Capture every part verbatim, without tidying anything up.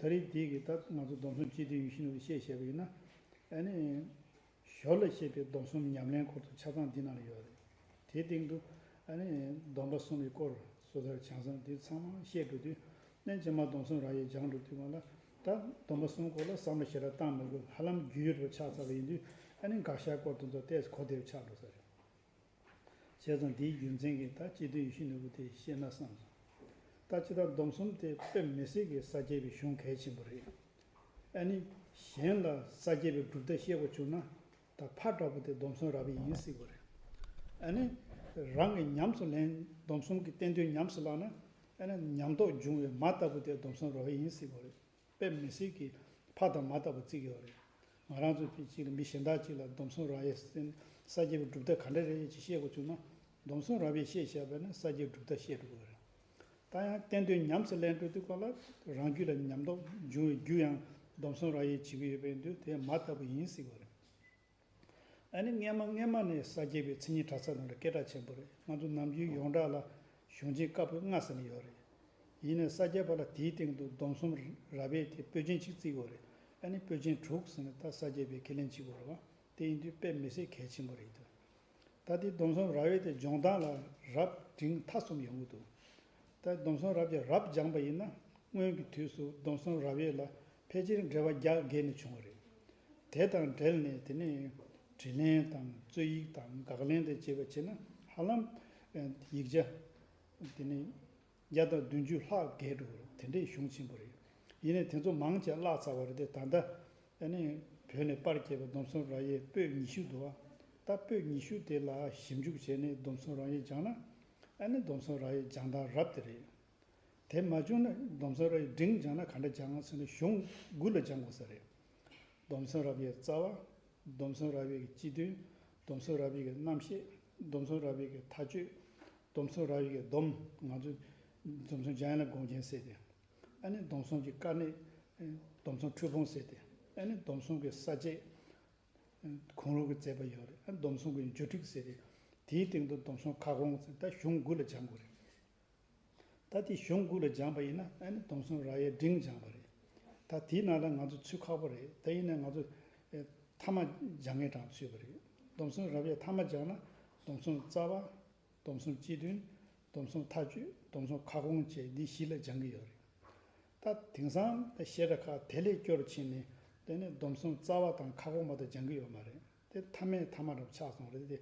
ད་རེས་འདི་གི་ད་ང་ཚོ་སྡོམ་གསུམ་སྤྱི་དོན་ཡིད་བཞིན་ནོར་བུ་བཤད་བཤད་པ་ཡིན་ན། ཨ་ནི། ཞོར་ལ་བཤད་པའི་སྡོམ་གསུམ་ཉམས་ལེན་སྐོར་དུ་ཆ་ཚང་འདི་ནང་ལ་ཡོད་རེད། དེའི་སྟེང་དུ་ཨ་ནི་སྡོམ་པ་གསུམ་གྱི་སྐོར་སོ་ཐར་བྱང་སེམས་འདི་ཚང་མ་བཤད་འགྲོ་དུས། ཨ་ནི་རྗེས་མ་སྡོམ་གསུམ་རབ་དབྱེ་སྦྱང་འགྲོ་དུས་སྒང་ལ། ད་སྡོམ་པ་གསུམ་སྐོར་ལ་བསམ་བློ་ཞེ་དྲག་བཏང་མི་དགོས། ཧ་ལམ་རྒྱུས་ཡོད་པ་ཆགས་ཚར་བ་ཡིན་དུས། ཨ་ནི་དགག་བཞག་སྐོར་དེ་ཚོ་ཏོག་ཙམ་གོ་བདེ་བ་ཆགས་འགྲོ་ས་རེད། བྱས་ཙང་འདིའི་རྒྱུ་མཚན་གྱིས་ད་སྤྱི་དོན་ཡིད་བཞིན་ནོར་བུ་དེ་བཤད་ན་བསམ་སོང་། ད་ཅི་ལྟར་སྡོམ་གསུམ་དེ་དཔེ་མི་སྲིད་ཀྱི་ས་སྐྱའི་བའི་གཞུང་གལ་ཆེན་པོ་རེད། ཨ་ནི་གཞན་ལ་ས་སྐྱའི་བའི་གྲུབ་མཐའ་བཤད་དགོས་བྱུང་ན། ད་ཕ་འདྲ་པོ་དེ་སྡོམ་གསུམ་རབ་དབྱེ་ཡིན་སྲིད་དགོས་རེད། ཨ་ནི་རང་གིས་ཉམས་སུ་ལེན། སྡོམ་གསུམ་གྱི་བསྟན་དོན་ཉམས་སུ་བླངས་ན། ཨ་ནི་ཉམས་རྟོགས་འབྱུང་བའི་མ་ལྟ་བུ་དེ་སྡོམ་གསུམ་རབ་དབྱེ་ཡིན་སྲིད་དགོས་རེད། དཔེ་མི་སྲིད་ཀྱི་ཕ་དང་མ་ལྟ་བུ་བརྩི་གི་ཡོད་རེད། ང་རང་ཚོ་ཕལ་ཆེར་མི་གཞན་དག་ཅིག་ལ་སྡོམ་གསུམ་རབ་དབྱེ་ཟེར་ན་ས་སྐྱའི་གྲུབ་མཐའ་ག་འདྲ་རེད་ཅེས་བཤད་དགོས་བྱུང་ན། སྡོམ་གསུམ་རབ་དབྱེ་བཤད་བཞག་པ་ན་ས་སྐྱའི་གྲུབ་མཐའ་བཤད་འགྲོ་གི་རེད། ད་ཡང་བསྟན་དོན་ཉམས་སུ་ལེན་འགྲོ་དུས་སྐབས་ལ་རང་རྒྱུད་ལ་ཉམས་རྟོགས་འབྱུང་བའི་རྒྱུ་ཡང་སྡོམ་གསུམ་རབ་དབྱེ་བྱེད་ཀྱི་ཡོད་པ་ཡིན་དུས་དེ་མ་ལྟ་བུ་ཡིན་སྲིད་དགོས་རེད། ཨ་ནི་སྔས་མ་སྔས་མ་ནས་ས་སྐྱའི་བའི་མཚན་ཉིད་གྲྭ་ཚང་ནང་ལ་སྐད་གྲགས་ཆེན་པོ་རེད། ང་ཚོ་ནམ་རྒྱུན་ཡོངས་གྲགས་ལ་གཞུང་ཆེན་བཀའ་པོད་ལྔ་ཟེར་ནས་ཡོད་རེད། ཡིན་ནའི་ས་སྐྱ་པ་ལ་དེའི་སྟེང་དུ་སྡོམ་གསུམ་རབ་དབྱེ་དེ་པོད་ཆེན་གཅིག་བརྩི་དགོས་རེད། ཨ་ནི་པོད་ཆེན་དྲུག་ཟེར་ནས་ད་ས་སྐྱ་པའི་ཁས་ལེན་བྱེད་དགོས་རེད་བ། དེ་ཡིན་དུས་དཔེ་མི་སྲིད་གལ་ཆེན་པོ་རེད་འདུག་ད་དེ་སྡོམ་གསུམ་རབ་དབྱེ་དེ་སྦྱོང་སྟངས་ལ་རབ་འབྲིང་ཐ་གསུམ་ཡོང་གི་འདུག་ད་སྡོམ་གསུམ་རབ་དབྱེ་རབ་སྦྱངས་པ་ཡིན་ན། སྔོན་གྱི་དུས་སུ་སྡོམ་གསུམ་རབ་དབྱེ་ལ་ཕལ་ཆེར་འགྲེལ་པ་བརྒྱ་བརྒལ་ནས་བྱུང་བ་རེད། དེ་དང་འབྲེལ་ནས་དེ་ནས་དྲིས་ལན་དང་རྩོད་ཡིག་དང་དགག་ལན་དང་བཅས་པ་བྱས་ན་ཧ་ལམ་ཡིག་ཆ་དེ་ནས་བརྒྱ་དང་བདུན་ཅུ་ལྷག་བརྒལ་འགྲོ་གི་རེད། དེ་འདྲའི་གཞུང་ཆེན་པོ་རེད། ཡིན་ནའི་དེ་ཚོ་མང་ཆེ་བརླག་ཚར་བ་རེད་དེ། ད་ལྟ་ཨ་ནི་བོད་ནས་པར་བརྒྱབ་པའི་སྡོམ་གསུམ་རབ་དབྱེ་པོད་ཉི་ཤུ་འདུག་བ། ད་པོད་ཉི་ཤུ་དེ་ལ་ཞིབ་འཇུག་བྱས་ནས་སྡོམ་གསུམ་རབ་དབྱེ་སྦྱངས་ན། ཨ་ནི་སྡོམ་གསུམ་རབ་དབྱེ་སྦྱང་སྟངས་རབ་དེ་རེད། དེ་མ་བྱུང་ན་སྡོམ་གསུམ་རབ་དབྱེ་འབྲིང་སྦྱངས་ན་ག་འདྲ་སྦྱང་ཟེར་ན་གཞུང་དགུ་ལ་སྦྱང་དགོས་ས་རེད། སྡོམ་གསུམ་རབ་དབྱེ་རྩ་བ། སྡོམ་གསུམ་རབ་དབྱེ་གི་སྤྱི་དོན། སྡོམ་གསུམ་རབ་དབྱེ་གི་རྣམ་བཤད། སྡོམ་གསུམ་རབ་དབྱེ་གི་མཐའ་དཔྱོད། སྡོམ་གསུམ་རབ་དབྱེ་གི་སྡོམ། ང་ཚོས་སྡོམ་གསུམ་སྦྱང་ཡ་ལ་དགོངས་ཆེན་ཟེར་ཏེ། ཨ་ནི་སྡོམ་གསུམ་གྱི་དཀའ་གནད། སྡོམ་གསུམ་འཁྲུལ་སྤོང་ཟེར་ཏེ། ཨ་ནི་སྡོམ་གསུམ་གྱི་ས་བཅད། གོང་རོལ་གྱི་མཛད་པ་ཡོད་རེད། ཨ་ནི་སྡོམ་གསུམ་གྱི་འཇུག་ཁྲིད་ཟེར་ཏེ། དེའི་སྟེང་དུ་སྡོམ་གསུམ་ཁ་སྐོང་ཟེར། ད་གཞུང་དགུ་ལ་སྦྱང་དགོས་རེད། ད་དེ་གཞུང་དགུ་ལ་སྦྱངས་པ་ཡིན་ན་ཨ་ནི་སྡོམ་གསུམ་རབ་དབྱེ་འབྲིང་སྦྱངས་པ་རེད། ད་དེའི་ནང་ལ་ང་ཚོ་ཚུད་ཁག་པོ་རེད། ད་ཡིན་ནའི་ང་ཚོ་ཨེ་ཐ་མ་སྦྱང་མཁན་གྲས་ཚུད་པ་རེད། སྡོམ་གསུམ་རབ་དབྱེ་ཐ་མ་སྦྱངས་ན་སྡོམ་གསུམ་རྩ་བ། སྡོམ་གསུམ་སྤྱི་དོན། སྡོམ་གསུམ་མཐའ་དཔྱོད། སྡོམ་གསུམ་ཁ་སྐོང་བཅས་འདི་བཞི་ལ་སྦྱང་གི་ཡོད་རེད། ད་དེང་སང་བཤད་གྲྭ་ཁག་དེ་ལས་སྐྱོ་རུ་ཕྱིན་ནས་དེ་ནས་སྡོམ་གསུམ་རྩ་བ་དང་ཁ་སྐོང་མ་གཏོགས་སྦྱང་གི་ཡོད་མ་རེད། དེ་ཐ་མའི་ཐ་མ་འདྲ་པོ་ཆགས་སོང་རེད་དེ།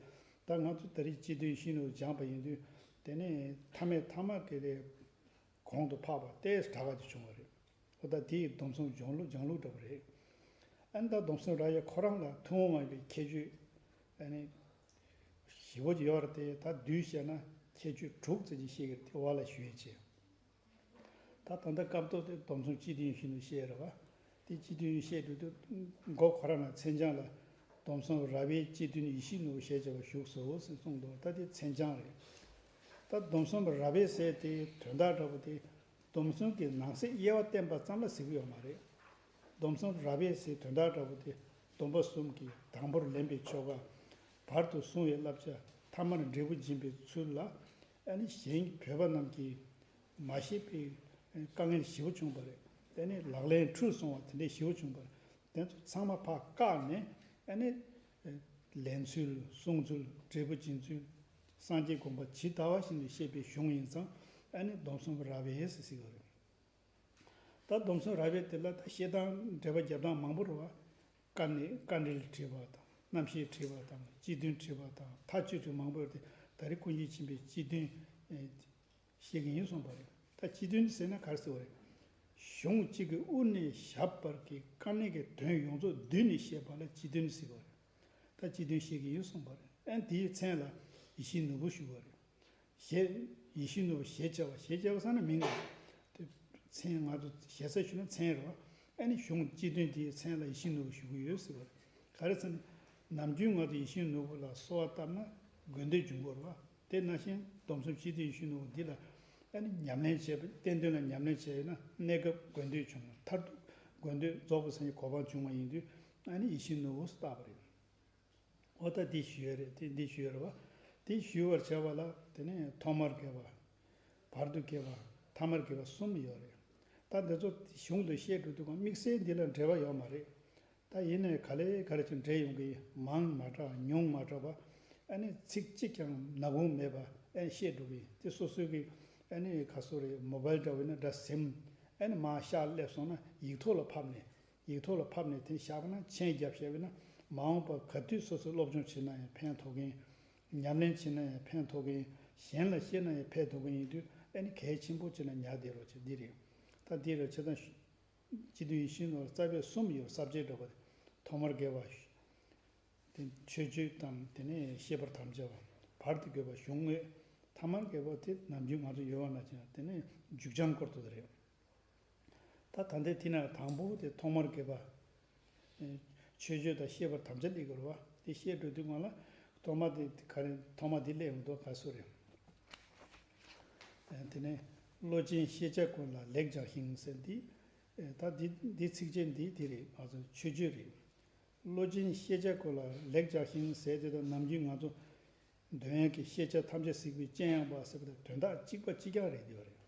ད་ང་ཚོ་ད་རེས་སྤྱི་དོན་ཡིད་བཞིན་ནོར་བུ་སྦྱངས་པ་ཡིན་དུས་དེ་ནས་ཐ་མའི་ཐ་མ་དེ་ལས་གོང་དུ་འཕགས་པ་ཏོག་ཙམ་དྲག་ག་ཅིག་བྱུང་བ་རེད། འོ་ད་དེ་ཡི་སྡོམ་གསུམ་སྦྱོང་ལུགས་སྦྱང་ལུགས་འདྲ་པོ་རེད། ཨ་ནི་ད་སྡོམ་གསུམ་རབ་དབྱེ་ཁོ་རང་ལ་ཐུན་མོང་མ་ཡིན་པའི་ཁྱད་ཆོས་ཨ་ནི་ཞེ་པོ་ཅིག་ཡོད་རེད་དེ། ད་བསྡུས་བཤད་ན་ཁྱད་ཆོས་དྲུག་ཙམ་ཅིག་བཤད་ཀྱི་རེད། དེ་བ་ལ་ཞུ་ཡས་བྱས། ད་ད་ལྟ་སྐབས་ཐོག་དེ་སྡོམ་གསུམ་སྤྱི་དོན་ཡིད་བཞིན་ནོར་བུ་བཤད་རེད་བ། དེ་སྤྱི་དོན་བཤད་དུས་དུས་མགོ་ཁོ་རང་ལ་མཚན་བྱང་ལ་སྡོམ་གསུམ་རབ་དབྱེ་སྤྱི་དོན་ཡིད་བཞིན་ནོར་བུ་ཞེས་བྱ་བ་བཞུགས་སོ་ཟེར་གསུངས་འདུག་ད་དེ་མཚན་བྱང་རེད། ད་སྡོམ་གསུམ་རབ་དབྱེ་ཟེར་དེའི་དོན་དག་འདྲ་པོ་དེ་སྡོམ་གསུམ་གྱི་ནང་གསེས་དབྱེ་བ་བསྟན་པ་ཙམ་ལ་ཟེར་གྱི་ཡོད་མ་རེད། སྡོམ་གསུམ་རབ་དབྱེ་ཟེར་དོན་དག་འདྲ་པོ་དེ་སྡོམ་པ་གསུམ་གྱི་དང་པོར་ལེན་པའི་ཆོ་ག། བར་དུ་བསྲུང་བའི་བསླབ་བྱ། ཐ་མར་འབྲས་བུ་འབྱིན་པའི་ཚུལ་ལ། ཨ་ནི་གཞན་བོད་པ་རྣམས་ཀྱིས་མ་ཤེས་པའི་དཀའ་ངལ་ཞེ་པོ་བྱུང་བ་རེད། དེ་ནས་ལག་ལེན་འཁྲུལ་སོང་བ་དེ་འདྲས་ཞེ་པོ་བྱུང་བ་རེད། དེ་ཚོ་ཚང་མ་ཕར་བཀག་ནས་ཨ་ནི་ལེན་ཚུལ། བསྲུང་ཚུལ། འབྲས་བུ་འབྱིན་ཚུལ། སངས་རྒྱས་དགོངས་པ་ཇི་ལྟ་བ་བཞིན་དུ་བཤད་པའི་གཞུང་ཡིན་ཙང་ཨ་ནི་སྡོམ་གསུམ་རབ་དབྱེ་ཟེར་ཟེར་བ་རེད། ད་སྡོམ་གསུམ་རབ་དབྱེ་དེ་ལ་ད་བཤད་སྟངས་འགྲེལ་པ་རྒྱབ་སྟངས་མང་པོ་རེད་བ། དཀའ་གནད་དཀའ་འགྲེལ་བྲིས་པ་དང་རྣམ་བཤད་བྲིས་པ་དང་སྤྱི་དོན་བྲིས་པ་དང་མཐའ་དཔྱོད་བྲིས་མང་པོ་ཡོད་དེ། ད་རེས་ཀུན་མཁྱེན་ཆེན་པོའི་སྤྱི་དོན་བཤད་ཀྱི་ཡིན་གསུངས་པ་རེད། ད་སྤྱི་དོན་ཟེར་ན་ག་རེ་ཟེར་བ་རེད། གཞུང་གཅིག་གི་དབུ་ནས་ཞབས་བར་གྱི་དཀའ་གནད་ཀྱི་དོན་ཡོངས་རྫོགས་བསྡུས་ནས་བཤད་པ་ལ་སྤྱི་དོན་ཟེར་བ་རེད། ད་སྤྱི་དོན་བཤད་ཀྱི་ཡིན་གསུངས་པ་རེད། ཨ་ནི་དེའི་མཚན་ལ་ཡིད་བཞིན་ནོར་བུ་ཞུ་བ་རེད། ཞེས་ཡིད་བཞིན་ནོར་བུ་ཞེས་བྱ་བ། ཞེས་བྱ་བ་ཟེར་ན་མིང་རེད། དེ་མཚན་ང་ཚོ་ཞེ་ས་ཞུས་ན་མཚན་རེད་བ། ཨ་ནི་གཞུང་སྤྱི་དོན་དེའི་མཚན་ལ་ཡིད་བཞིན་ནོར་བུ་ཞུ་གི་ཡོད་ཟེར་བ་རེད། ག་རེ་ཟེར་ན། ནམ་རྒྱུན་ང་ཚོ་ཡིད་བཞིན་ནོར་བུ་ལ་གསོལ་བ་བཏབ་ན་དགོས་འདོད་འབྱུང་གི་ཡོད་རེད་བ། དེ་ནང་བཞིན་སྡོམ་གསུམ་སྤྱི་དོན་ཡིད་བཞིན་ནོར་བུ་འདི་ལ་ཨ་ནི་ཉམས་ལེན་བྱས་པ། བསྟན་དོན་ལ་ཉམས་ལེན་བྱས་ཡོད་ན་གནས་སྐབས་དགོས་འདོད་བྱུང་། མཐར་ཐུག་དགོས་འདོད་རྫོགས་པའི་སངས་རྒྱས་གོ་འཕང་བྱུང་བ་ཡིན་དུས་ཨ་ནི་ཡིད་བཞིན་ནོར་བུ་བཏགས་པ་རེད། འོ་ད་འདི་ཞུས་ཡོད་རེད། དེ་འདི་ཞུས་ཡོད་རེད་བ། དེ་ཞུ་བར་བྱ་བ་ལ་དེ་ནས་ཐོག་མར་དགེ་བ། བར་དུ་དགེ་བ། ཐ་མར་དགེ་བ་གསུམ་ཡོད་རེད། ད་འདི་ཚོ་གཞུང་དུ་བཤད་འགྲོ་དུས་གང་དམིགས་བསལ་འདི་ལ་འབྲེལ་བ་ཡོད་མ་རེད། ད་ཡིན་ནའི་ག་ལེ་ག་ལེ་ཅིག་འབྲེལ་ཡོང་གི། མང་མ་དྲགས་ཉུང་མ་དྲགས་པ། ཨ་ནི་ཚིག་གཅིག་ཀྱང་ནག་ཁུང་མེད་པ་ཨ་ནི་བཤད་འགྲོ་གི། དེ་སོ་སོའི་གི་ཨ་ནི་ག་སོ་རེད། མོ་བཱལ་འདྲ་བོ་ཡིན་ན་འདྲ་ཟིམ། ཨ་ནི་མར་ཤར་སླེབས་སོང་ན་ཡིག་ཐོག་ལ་ཕབ་ནས། ཡིག་ཐོག་ལ་ཕབ་ནས་དེ་བཞག་པ་ན་མཆན་རྒྱབ་བཞག་པ་ན་མ་འོངས་པ་ག་དུས་སོ་སོས་སློབ་སྦྱོང་བྱེད་ན་ཡང་ཕན་ཐོགས་མཁན། ཉམས་ལེན་བྱེད་ན་ཡང་ཕན་ཐོགས་མཁན། གཞན་ལ་བཤད་ན་ཡང་ཕན་ཐོགས་མཁན་ཡིན་དུས་ཨ་ནི་གལ་ཆེན་པོ་བྱས་ན་ཉར་བསྡད་རོགས་བྱེད། འདི་རེད། ད་འདི་རེད། བྱས་ཙང་སྤྱི་འཐུས་ཡིད་བཞིན་ནོར་རྩ་བའི་གསུམ་ཡོད། ས་བཅད་འགྲོ་བ་ཐོག་མར་དགེ་བ། དེ་མཆོད་བརྗོད་དང་དེ་ནས་བཤད་པར་དམ་བཅའ་བ། བར་དུ་དགེ་བ་གཞུང་དངོས། ཐ་མར་དགེ་བ་དེ་ནམ་རྒྱུན་ང་ཚོ་ཡོད་པ་ན་ཅིག་དེ་ནས་མཇུག་བྱང་སྐོར་དུ་རེད། ད་ད་ལྟའི་དེ་ན་དང་པོ་དེ་ཐོག་མར་དགེ་བ། ཨེ། མཆོད་བརྗོད་དང་བཤད་པར་དམ་བཅའ་སླེབས་དགོས་རེད་བ། དེ་བཤད་འགྲོ་དུས་སྔོན་ལ་ཐོག་མ་དེ་ག་རེ། ཐོག་མ་དེ་སླེབས་ཡོང་དུས་ག་སུ་རེད། ཨེ། དེ་ནས་བློ་ཆེན་ཤེས་བྱ་ཀུན་ལ་ལེགས་སྦྱར་ཞིང་ཟེར་འདི། ཨེ། ད་འདི་འདི་ཚིགས་བཅད་འདི་དེ་རེད། ང་ཚོ་མཆོད་བརྗོད་རེད། བློ་ཆེན་ཤེས་བྱ་ཀུན་ལ་ལེགས་སྦྱར་ཞིང་ཟེར་དེ་དང་ནམ་རྒྱུན་ང་ཚོ་འདོན་ཡག་གི་ཤེས་བྱ་ཐམས་ཅད་གཟིགས་པའི་སྤྱན་ཡངས་པ་ཟེར་བ་དེ་དོན་དག་གཅིག་པ་གཅིག་རྐྱང་རེད་འདི་བ་རེད།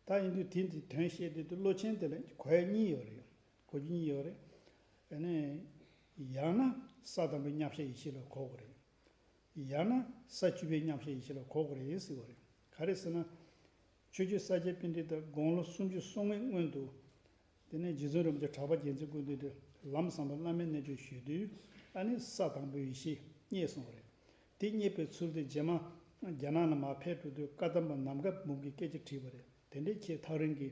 ད་ཡིན་དུས་དེ་འདི་དོན་བཤད་དུས་དེ་བློ་ཆེན་དེ་ལ་གོ་ཡ་གཉིས་ཡོད་རེད། གོ་རྒྱུ་གཉིས་ཡོད་རེད། ཨ་ནི། ཡང་ན་ས་དང་པོའི་མཉམ་གཞག་ཡེ་ཤེས་ལ་གོ་དགོས་རེད། ཡང་ན་ས་བཅུ་པའི་མཉམ་གཞག་ཡེ་ཤེས་ལ་གོ་དགོས་རེད་ཟེར་བ་རེད། ག་རེ་ཟེར་ན། ཆོས་རྗེ་ས་སྐྱ་པཎྜི་ཏ་དགུང་ལོ་སུམ་ཅུ་སོ་ལྔའི་སྔོན་དུ། དེ་ནས་རྗེ་བཙུན་རིན་པོ་ཆེ་གྲགས་པ་རྒྱལ་མཚན་སྐུ་མདུན་དུ་ལམ་ཟབ་མོ་བླ་མའི་རྣལ་འབྱོར་ཞུས་དུས་ཨ་ནི་ས་དང་པོའི་ཡེ་ཤེས་རྙེད་སོང་བ་རེད། དེ་རྙེད་པའི་ཚུལ་དེ་རྗེས་མ་རྒྱ་ནག་ལ་མར་ཕེབས་འགྲོ་དུས་བཀའ་གདམས་པ་ནམ་མཁའ་འབུམ་གྱིས་སྐད་ཆ་དྲིས་པ་རེད། དེ་འདྲའི་ཁྱེད་ཐག་རིང་གི་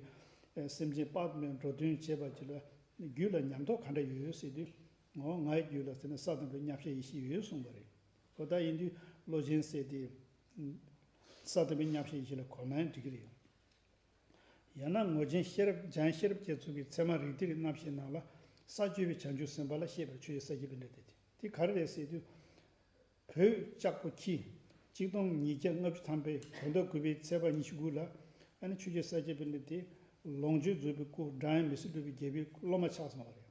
སེམས་ཅན་དཔག་ཏུ་མེད་འགྲོ་དོན་བྱེད་པ་ཅིག་ལ་རྒྱུད་ལ་ཉམས་རྟོགས་ག་འདྲ་ཡོད་ཟེར་དུས། འོ་ངའི་རྒྱུད་ལ་ཟེར་ན་ས་དང་པོའི་མཉམ་གཞག་ཡེ་ཤེས་ཡོད་གསུངས་པ་རེད། འོ་ད་ཡིན་དུས་བློ་ཆེན་ཟེར་དེ་ས་དང་པོའི་མཉམ་གཞག་ཡེ་ཤེས་ལ་གོ་ན་ཡང་འགྲིག་གི་རེད། ཡང་ན་ངོར་ཆེན་ཤེས་རབ་འཇམ་ཤེས་རབ་རྒྱ་མཚོ་གི་ཚད་མ་རིགས་གཏེར་གྱི་རྣམ་བཤད་ནང་ལ་ས་བཅུ་པའི་བྱང་ཆུབ་སེམས་དཔའ་ལ་བཤད་པའི་ཆོས་ཀྱི་ས་བཅད་པའི་འགྲེལ་དེ་དེ་ག་རེ་རེད་ཟེར་དུས། བོད་ལྕགས་པོ་ཁྱི་གཅིག་སྟོང་ཉིས་བརྒྱ་ལྔ་བཅུ་ཐམ་པའི་བོད་ཟླ་དགུ་པའི་ཚེས་པ་ཉི་ཤུ་དགུ་ལ་ཨ་ནི་ཆོས་ཀྱི་ས་བཅད་པའི་འགྲེལ་དེ་ལོངས་སྤྱོད་རྫོགས་པའི་སྐུ་སྒྲ་དབྱངས་མི་ཟད་འགྲོ་བའི་རྒྱལ་པོའི་སློབ་མ་ཆགས་སོང་བ་རེད།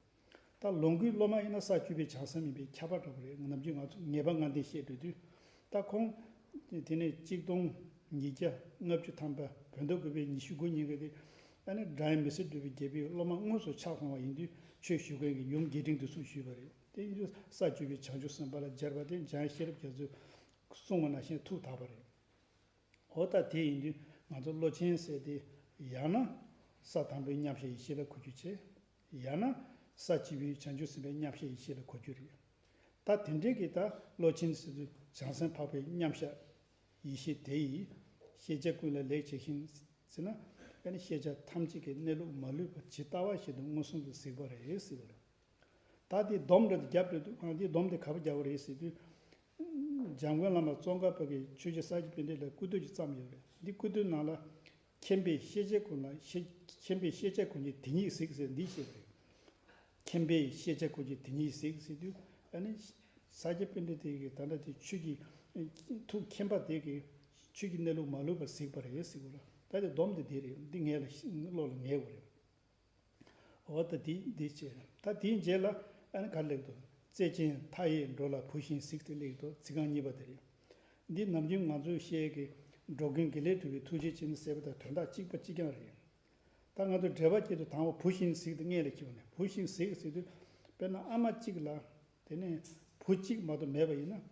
ད་ལོངས་སྐུའི་སློབ་མ་ཡིན་ན་ས་བཅུ་པའི་བྱང་སེམས་ཡིན་པས་ཁྱབ་པ་འདྲ་པོ་རེད། ནམ་རྒྱུན་ང་ཚོ་ངེས་པ་ལྔ་ལྡན་བཤད་འགྲོ་དུས། ད་ཁོང་དེ་ནས་གཅིག་སྟོང་ཉིས་བརྒྱ་ལྔ་བཅུ་ཐམ་པ་བོད་ཟླ་དགུ་པའི་ཉི་ཤུ་དགུ་ཉིན་གྱི་དེ་ཨ་ནི་སྒྲ་དབྱངས་མི་ཟད་འགྲོ་བའི་རྒྱལ་པོའི་སློབ་མ་དངོས་སུ་ཆགས་སོང་བ་ཡིན་དུས་ཆོས་ཞུ་མཁན་གྱི་ཡུམ་རྒྱས་འབྲིང་དུ་གསུངས་ཞུས་པ་རེད། དེ་ཡིན་དུས་ས་བཅུ་པའི་བྱང་ཆུབ་སེམས་དཔའ་ལ་སྦྱར་བ་དེ་འཇམ་དབྱངས་ཤེས་རབ་རྒྱ་མཚོས་གསུངས་པ་ནང་བཞིན་ཐུགས་དག་པ་རེད། འོ་ད་དེ་ཡིན་དུས་ང་ཚོ་བློ་ཆེན་ཟེར་དེ་ཡང་ན་ས་དང་པོའི་མཉམ་གཞག་ཡེ་ཤེས་ལ་གོ་རྒྱུ་བྱས། ཡང་ན་ས་བཅུ་པའི་བྱང་ཆུབ་སེམས་དཔའི་མཉམ་གཞག་ཡེ་ཤེས་ལ་གོ་རྒྱུ་རེད། ད་དེ་འདྲའི་གི་ད་བློ་ཆེན་ཟེར་དུས་བྱང་སེམས་འཕགས་པའི་མཉམ་གཞག་ཡེ་ཤེས་དེ་ཡིས་ཤེས་བྱ་ཀུན་ལ་ལེགས་བྱས་ཤིང་ཟེར་ན། ཨ་ནི་ཤེས་བྱ་ཐམས་ཅད་ཀྱི་གནས་ལུགས་མ་ལུས་པ་ཇི་ལྟ་བ་བཞིན་དུ་མངོན་སུམ་དུ་གཟིགས་པ་རེད་ཟེར་བ་རེད། ད་དེ་སྡོམ་རེ་རྒྱབ་རེད་འདུག་ཨ། འདི་སྡོམ་དེ་ག་པར་རྒྱག་པ་རེད་ཟེར་དུས། འཇམ་མགོན་བླ་མ་ཙོང་ཁ་པ་གིས་ཆོས་རྗེ་ས་སྐྱ་པཎྜི་ཏ་ལ་སྐུ་དུས་ཅིག་བརྩམས་ཡོད་རེད། འདི་སྐུ་དུས་ནང་ལ། མཁྱེན་པས་ཤེས་བྱ་ཀུན་ལ་ཤེས། མཁྱེན་པས་ཤེས་བྱ་ཀུན་གྱི་དེ་ཉིད་གཟིགས་ཟེར་འདི་བཤད་པ་རེད། མཁྱེན་པས་ཤེས་བྱ་ཀུན་གྱི་དེ་ཉིད་གཟིགས་ཟེར་དུས། ཨ་ནི་ས་སྐྱ་པཎྜི་ཏ་གིས་ད་ལྟ་དེ་ཆོས་ཀྱི་ཐུགས་མཁྱེན་པ་དེ་གིས་ཆོས་ཀྱི་གནས་ལུགས་མ་ལུས་པ་གཟིགས་པ་རེད་ཟེར་བ་ལ། ད་དེ་སྡོམ་དེ་དེ་རེད། འདི་ངེས་ལ་བློ་ལ་ངེས་དགོས་རེད། འོ་ད་དེ་འདི་བྱས། ད་དེའི་རྗེས་ལ་ཨ་ནི་ག་རེ་སླེབས་འདུག་རྩལ་ཅན་མཐའ་ཡས་འགྲོ་ལ་བུ་བཞིན་གཟིགས་ཏེ་སླེབས་འདུག་ཚིག་རྐང་གཉིས་པ་དེ་རེད། འདི་ནམ་རྒྱུན་ང་ཚོས་བཤད་ཀྱི་འགྲོ་ཀུན་དགེ་ལེགས་སྒྲུབ་པའི་ཐུགས་རྗེ་ཅན་ཟེར་བ་དང་དོན་དག་གཅིག་པ་གཅིག་རྐྱང་རེད། ད་ང་ཚོ་འགྲེལ་པ་སྐྱེལ་དུས་དང་པོ་བུ་བཞིན་གཟིགས་ཏེ་སྔོན་ལ་འཁྱེར་བ་ནས་བུ་བཞིན་གཟིགས་ཟེར་དུས། དཔེར་ན་ཨ་མ་གཅིག་ལ། དེ་ནས་བུ་གཅིག་མ་གཏོགས་མེད་པ་ཡིན་ན།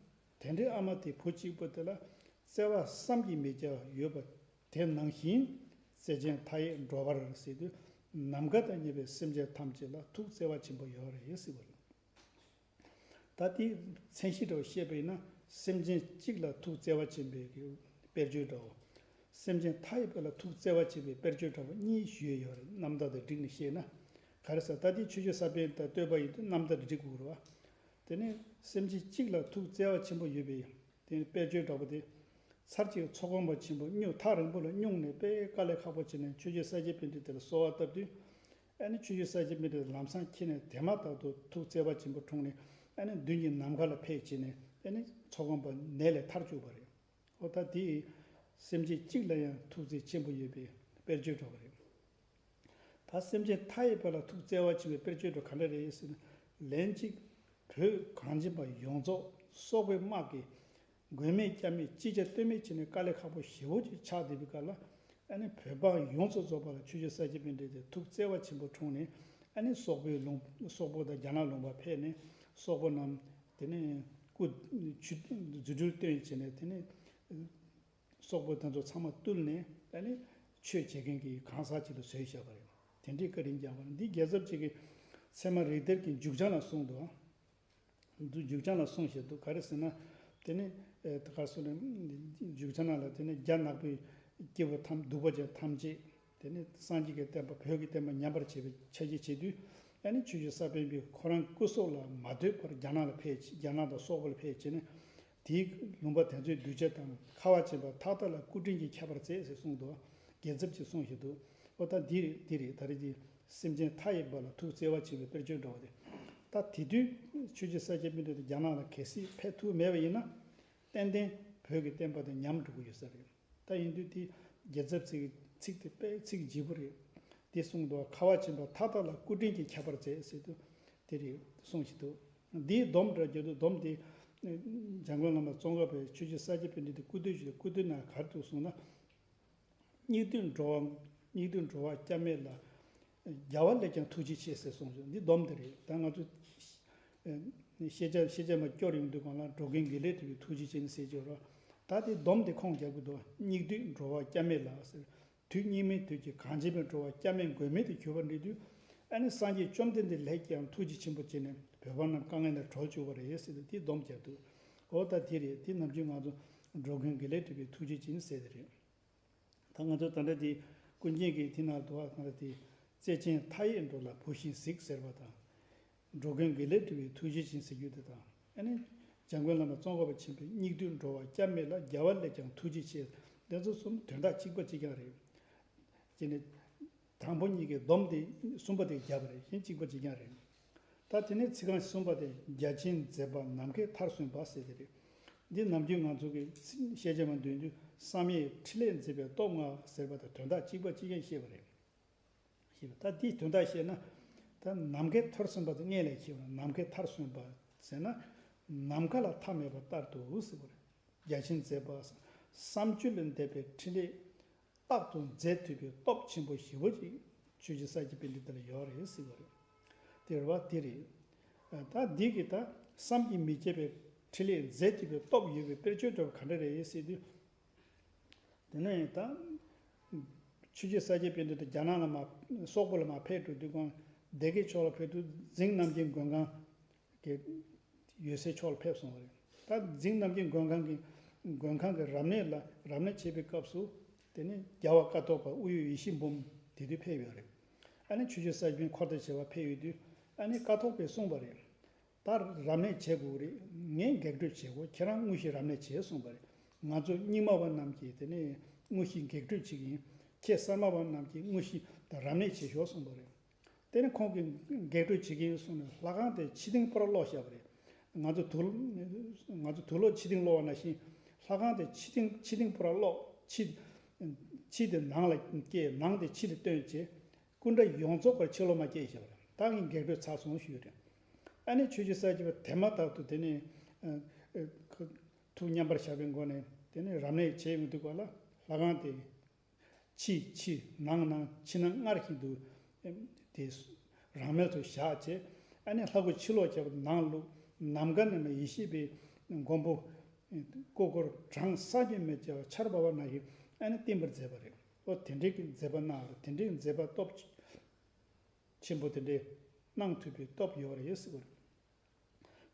དེ་འདྲའི་ཨ་མ་དེ་བུ་གཅིག་པོ་དེ་ལ་བརྩེ་བ་བསམ་གྱིས་མི་ཁྱབ་པ་ཡོད་པ་དེ་ནང་བཞིན། རྩལ་ཅན་མཐའ་ཡས་འགྲོ་བར་ཟེར་དུས། ནམ་མཁའ་དང་མཉམ་པའི་སེམས་ཅན་ཐམས་ཅད་ལ་ཐུགས་བརྩེ་བ་ཆེན་པོ་ཡོད་རེད་ཟེར་བ་རེད། ད་དེའི་མཚན་གཞི་འདྲ་བོ་བཤད་པ་ཡིན་ན། སེམས་ཅན་གཅིག་ལ་ཐུགས་བརྩེ་བ་ཆེན་པོའི་གི་དཔེར་བརྗོད་འདྲ་བོ། སེམས་ཅན་མཐའ་ཡས་པ་ལ་ཐུགས་བརྩེ་བ་ཆེན་པོའི་དཔེར་བརྗོད་འདྲ་བོ་གཉིས་ཞུས་ཡོད་རེད། རྣམ་ཐར་དང་བསྒྲིགས་ནས་བཤད་ན། ག་རེ་ཟེར། ད་དེ་ཆོས་རྗེ་ས་པཎ་དང་བསྟོད་པ་ཡིན་དུས་རྣམ་ཐར་བསྒྲིགས་དགོས་རེད་བ། དེ་ནས་སེམས་ཅན་གཅིག་ལ་ཐུགས་བརྩེ་བ་ཆེན་པོ་ཡོད་པའི་དེ་དཔེར་བརྗོད་འདྲ་པོ་དེ། ཚར་གཅིག་ཚོགས་དཔོན་པོ་ཆེན་པོ་སྨྱོ་ཐག་རིང་པོ་ལ་སྨྱུང་ནས་དཔེ་དཀའ་ལས་ཁག་པོ་བྱས་ནས་ཆོས་རྗེ་ས་སྐྱ་པཎྜི་ཏ་ལ་གསོལ་བ་བཏབ་དུས། ཨ་ནི་ཆོས་རྗེ་ས་སྐྱ་པཎྜི་ཏ་ལམ་སང་འཁྱེར་ནས་དེ་མ་ཐག་ཏུ་ཐུགས་བརྩེ་བ་ཆེན་པོ་འཁྲུངས་ནས། ཨ་ནི་མདུན་གྱི་ནམ་མཁའ་ལ་ཕེབས་བྱས་ནས། ཨ་ནི་ཚོགས་དཔོན་པོ་ནད་ལས་ཐར་བཅུག་པ་རེད། འོ་ད་དེ་སེམས་ཅན་གཅིག་ལ་ཡང་ཐུགས་བརྩེ་ཆེན་པོ་ཡོད་པའི་དཔེར་བརྗོད་འདྲ་པོ་རེད། ད་སེམས་ཅན་མཐའ་ཡས་པ་ལ་ཐུགས་བརྩེ་བ་ཆེ་བའི་དཔེར་བརྗོད་འདྲ་ག་འདྲ་རེད་ཟེར་ན། ལན་གཅིག་བོད་གངས་ཅན་པ་ཡོངས་རྫོགས་སོག་པོའི་དམག་གིས་མགོན་མེད་རྐྱབ་མེད་ཅི་བྱ་གཏོལ་མེད་བྱས་ནས་དཀའ་ལས་ཁག་པོ་ཞེ་པོ་ཅིག་ཆགས་བསྡད་པའི་སྐབས་ལ། ཨ་ནི་བོད་འབངས་ཡོངས་སུ་རྫོགས་པ་ལ་ཆོས་རྗེ་ས་སྐྱ་པཎྜི་ཏས་ཐུགས་བརྩེ་བ་ཆེན་པོ་འཁྲུངས་ནས། ཨ་ནི་སོག་པོའི་ལུང་སོག་པོ་དང་རྒྱ་ནག་ལུང་པ་ཕེབས་ནས། སོག་པོ་རྣམས་དེ་ནས་སྐུ་ཆུ་རྫུ་འཕྲུལ་སྟོན་བྱས་ནས། དེ་ནས་སོག་པོ་དེ་ཚོ་ཚང་མ་བཏུལ་ནས། ཨ་ནི་ཆོས་བྱེད་མཁན་གྱི་གང་ཟག་ཅིག་ལ་བཟོས་བཞག་པ་རེད། དེ་འདྲའི་བཀའ་དྲིན་བསྐྱངས་པ་རེད། འདི་རྒྱལ་ཚབ་ཅིག་གིས་ཚད་མ་རིགས་གཏེར་གྱི་མཇུག་བྱང་ལ་གསུངས་འདུག། འདུག། མཇུག་བྱང་ལ་གསུངས་བཞག་འདུག། ག་རེ་ཟེར་ན། དེ་ནི་ཨེ་ག་རེ་ཟེར་ན། མཇུག་བྱང་ནང་ལ་དེ་ནི་རྒྱ་ནག་པོའི་སྐྱེས་བུ་ཐམས་གདུག་པ་ཅན་ཐམས་ཅད། དེ་ནི་སངས་རྒྱས་ཀྱི་བསྟན་པ་བོད་ཀྱི་བསྟན་པ་ཉམས་པར་བྱེད་པའི་ཆ་རྐྱེན་བྱེད་དུས། ཨ་ནི་ཆོས་རྗེ་ས་པཎ་པས་ཁོ་རང་སྐུ་སྲོག་ལ་མ་ལྟོས་པར་རྒྱ་ནག་ལ་ཕེབས། རྒྱ་ནག་དང་སོག་པོ་ལ་ཕེབས་བྱས་ནས། དེའི་ལུང་པ་དེ་ཚོའི་གདུལ་བྱ་དང་ཁ་བ་ཅན་པ་མཐའ་དག་ལ་སྐུ་དྲིན་གྱིས་ཁྱབ་པར་མཛད་ཟེར་གསུངས་འདུག། རྒྱལ་ཚབ་ཀྱིས་གསུངས་བཞག་འདུག། ཨོ་ད་འདི་རེད། འདི་རེད། ད་རེས་ཀྱི་སེམས་ཅན་མཐའ་ཡས་པ་ལ་ཐུགས་བརྩེ་བ་ཆེན་པོས་དཔེར་བརྗོད་འགྲོ་བ་དེ། ད་དེ་དུས་ཆོས་རྗེ་ས་སྐྱ་པཎྜི་ཏ་རྒྱ་ནག་ལ་གལ་སྲིད་ཕེབས་ཐུབ་མེད་པ་ཡིན་ན། ཏན་ཏན་བོད་ཀྱི་བསྟན་པ་དེ་ཉམས་འགྲོ་གི་ཡོད་ས་རེད། ད་ཡིན་དུས་དེ་རྒྱལ་ཚབ་ཚིག་ཚིག་དེ་དཔེ་ཚིག་ལྗིད་པོ་རེད། དེ་གསུངས་འདུག། ཁ་བ་ཅན་པ་མཐའ་དག་ལ་སྐུ་དྲིན་གྱིས་ཁྱབ་པར་མཛད་ཟེར་དུས། དེ་རེད་གསུངས་བཞག་འདུག། འདིའི་སྡོམ་འདྲ་རྒྱུ་དུ་སྡོམ་དེ། འཇམ་མགོན་བླ་མ་ཙོང་ཁ་པས་ཆོས་རྗེ་ས་སྐྱ་པཎྜི་ཏའི་སྐུ་བསྟོད་ཞུས། སྐུ་བསྟོད་ནང་ག་རེ་འདུག་གསུངས་ན། སྙིགས་དུས་འགྲོ་བ་སྙིགས་དུས་འགྲོ་བ་སྐྱབས་མེད་ལ། རྒྱལ་བ་ལས་ཀྱང་ཐུགས་རྗེ་ཆེ་ཟེར་གསུངས་བྱུང་། འདི་སྡོམ་དེ་རེད། ད་ང་ཚོ་ཤེས་བྱ་ཤེས་བྱ་མ་སྐྱོར་ཡོང་དུས་སྒང་ལ། འགྲོ་ཀུན་དགེ་ལེགས་སྒྲུབ་པའི་ཐུགས་རྗེ་ཅན་ཟེར་གྱི་ཡོད་རེད། ད་དེ་སྡོམ་དེ་ཁུངས་རྒྱག་གི་འདུག། སྙིགས་དུས་འགྲོ་བ་སྐྱབས་མེད་ལ་ཟེར། དུས་སྙིགས་མའི་དུས་ཀྱི་གངས་ཅན་པའི་འགྲོ་བ་སྐྱབས་མེད་མགོན་མེད་དུ་གྱུར་པ་འདྲ་དུས། ཨ་ནི་སངས་རྒྱས་བཅོམ་ལྡན་འདས་ལས་ཀྱང་ཐུགས་རྗེ་ཆེན་པོ་བྱས་ནས་བོད་པ་རྣམས་དཀའ་ངལ་ནས་གྲོལ་བཅུག་པ་རེད་ཟེར་ཏེ་དེ་སྡོམ་བརྒྱབ་འདུག། འོ་ད་དེ་རེད། དེ་ནམ་རྒྱུན་ང་ཚོ་འགྲོ་ཀུན་དགེ་ལེགས་སྒྲུབ་པའི་ཐུགས་རྗེ་ཅན་ཟེར་དེ་རེད། ད་ང་ཚོ་ད་ལྟ་དེ་ཀུན་མཁྱེན་གྱི་དེ་ནང་དུ་བ་གང་ལ་དེ། བརྩེ་ཆེན་མཐའ་ཡས་འགྲོ་ལ་བུ་བཞིན་གཟིགས་ཟེར་བ་དང་། འགྲོ་ཀུན་དགེ་ལེགས་སྒྲུབ་པའི་ཐུགས་རྗེ་ཅན་ཟེར་རྒྱུ་དེ་དང་། ཨ་ནི་འཇམ་མགོན་བླ་མ་ཙོང་ཁ་པ་ཆེན་པོས་སྙིགས་དུས་འགྲོ་བ་སྐྱབས་མེད་ལ། རྒྱལ་བ་ལས་ཀྱང་ཐུགས་རྗེ་ཆེ། དེ་ཚོ་གསུམ་དོན་དག་གཅིག་པ་གཅིག་རྐྱང་རེད། དེ་ནི་དང་པོ་གཉིས་ཀྱི་སྡོམ་དེ་གསུམ་པ་དེ་བརྒྱབ་པ་རེད། གཞན་གཅིག་པ་གཅིག་རྐྱང་རེད། ད་དེ་ནས་ཚིག་རྐང་གསུམ་པ་དེ། རྒྱ་ཆེན་མཛད་པ་ནམ་མཁའི་མཐར་སོན་པ་ཟེར་དེ་རེད། འདི་ནམ་རྒྱུན་ང་ཚོ་གི་ཤེས་བྱ་མ་འདོན་དུས་བསམ་ཡས་འཕྲིན་ལས་མཛད་པའི་སྟོབས་མངའ་ཟེར་བ་དང་དོན་དག་གཅིག་པ་གཅིག་རྐྱང་བཤད་པ་རེད། ཞེས་པ། ད་འདིའི་དོན་དག་བཤད་ན། ད་ནམ་མཁའི་མཐར་སོན་པ་དེ་སྔོན་ལ་བཤད་པ་ནམ་མཁའི་མཐར་སོན་པ་ཟེར་ན། ནམ་མཁའ་ལ་མཐའ་མེད་པ་ལྟར་དུ་ཟེར་བ་རེད། རྒྱ་ཆེན་མཛད་པ་བསམ་བརྗོད་ལས་འདས་པའི་འཕྲིན་ལས། རྟག་ཏུ་མཛད་ཐུབ་པའི་སྟོབས་ཆེན་པོ་ཞེ་པོ་ཅིག་ཆོས་རྗེ་ས་སྐྱ་པཎྜི་ཏ་ལ་ཡོད་རེད་ཟེར་བ་རེད། དེ་རེད་བ། དེ་རེད། ད་འདི་གི་ད་བསམ་གྱིས་མི་ཁྱབ་པའི་འཕྲིན་ལས་མཛད་ཐུབ་པའི་སྟོབས་ཡོད་པའི་དཔེར་བརྗོད་འདྲ་བ་ག་འདྲ་རེད་ཟེར་དུས། དེ་ནས་ད་ཆོས་རྗེ་ས་སྐྱ་པཎྜི་ཏ་རྒྱ་ནག་ལ་མ་སོག་པོ་ལ་མ་ཕེབས་འགྲོ་དུས་སྒང་སྡེ་དགེ་ཕྱོགས་ལ་ཕེབས་དུས་རྫིང་རྣམ་རྒྱལ་མགོན་ཁང་གི་ཡོད་སའི་ཕྱོགས་ལ་ཕེབས་སོང་བ་རེད། ད་རྫིང་རྣམ་རྒྱལ་མགོན་ཁང་གི་མགོན་ཁང་གི་རབ་གནས་ལ་རབ་གནས་བྱེད་པའི་སྐབས་སུ། དེ་ནས་རྒྱལ་བ་ཀཿཐོག་པ་དབུ་ཡོད་ཡེ་ཤེས་འབུམ་དེ་དུས་ཕེབས་ཡོད་རེད། ཨ་ནི་ཆོས་རྗེ་ས་སྐྱ་པཎྜི་ཏ་འཁོར་དང་བཅས་པ་ཕེབས་ཡོད་དུས། ཨ་ནི་ཀཿཐོག་པས་གསུངས་པ་རེད། ད་རབ་གནས་བྱེད་དགོས་རེད། ངས་འགག་སྒྲོལ་བྱེད་དགོས། ཁྱེད་རང་དངོས་གཞི་རབ་གནས་བྱེད་གསུངས་པ་རེད། ང་ཚོ་རྙིང་མ་བ་རྣམས་ཀྱིས་དེ་ནས་དངོས་གཞི་འགག་སྒྲོལ་བྱེད་ཀྱི་ཡིན། ཁྱེད་གསར་མ་བ་རྣམས་ཀྱིས་དངོས་གཞི་དང་རབ་གནས་བྱེད་ཤོག་གསུངས་པ་རེད། དེ་ནས་ཁོང་གིས་འགག་སྒྲོལ་བྱེད་ཀྱི་ཡིན་གསུངས་ནས་ལྷ་ཁང་དེ་ཕྱི་ལྡིང་པུ་ར་སློག་བཞག་པ་རེད། ང་ཚོ་དུག་ང་ཚོ་དུག་སློག་ཕྱི་ལྡིང་སློག་པ་ནང་བཞིན་ལྷ་ཁང་དེ་ཕྱི་ལྡིང་ཕྱི་ལྡིང་པུ་ར་སློག་ཕྱི་ཕྱི་དེ་ནང་ལ་སྐྱེལ། ནང་དེ་ཕྱི་ལ་བཏོན་བྱས། སྐུ་འདྲ་ཡོངས་རྫོགས་པར་ཕྱི་ལོགས་མ་སྐྱེལ་བཞག་པ་རེད། ད་ངས་འགག་སྒྲོལ་ཚར་སོང་ཞུས་རེད། ཨ་ནི་ཆོས་རྗེ་ས་སྐྱ་པ་དེ་མ་ཐག་ཏུ་དེ་ནས་ཨ་ཨ་ཁ་ཐུགས་མཉམ་པར་བཞག་པའི་སྒོ་ནས་དེ་ནས་རབ་གནས་བྱས་ཡོང་དུས་སྐབས་ལ་ལྷ་ཁང་དེ་ཕྱི་ཕྱི་ནང་ནང་ཕྱི་ནང་སྔར་བཞིན་དུ་དེ་རང་མལ་དུ་བཞག་བྱས། ཨ་ནི་ལྷ་སྐུ་ཕྱི་ལོགས་བྱས་པ་ནང་བླུགས། ནམ་མཁའ་ནས་མ་ཡེ་ཤེས་པའི་མགོན་པོ་སྐུ་འཁོར་གྲངས་བསམ་གྱིས་མི་ཁྱབ་པ་ཆར་འབབ་པ་ནང་བཞིན་ཨ་ནི་བསྟིམ་པར་མཛད་པ་རེད། ཨོ་དེ་འདྲའི་གི་མཛད་པ་གནང་བ་རེད། དེ་འདྲའི་མཛད་པ་སྟོབས་ཆེན་པོ་དེ་འདྲའི་གནང་ཐུབ་པའི་སྟོབས་ཡོད་རེད་ཟེར་བ་རེད།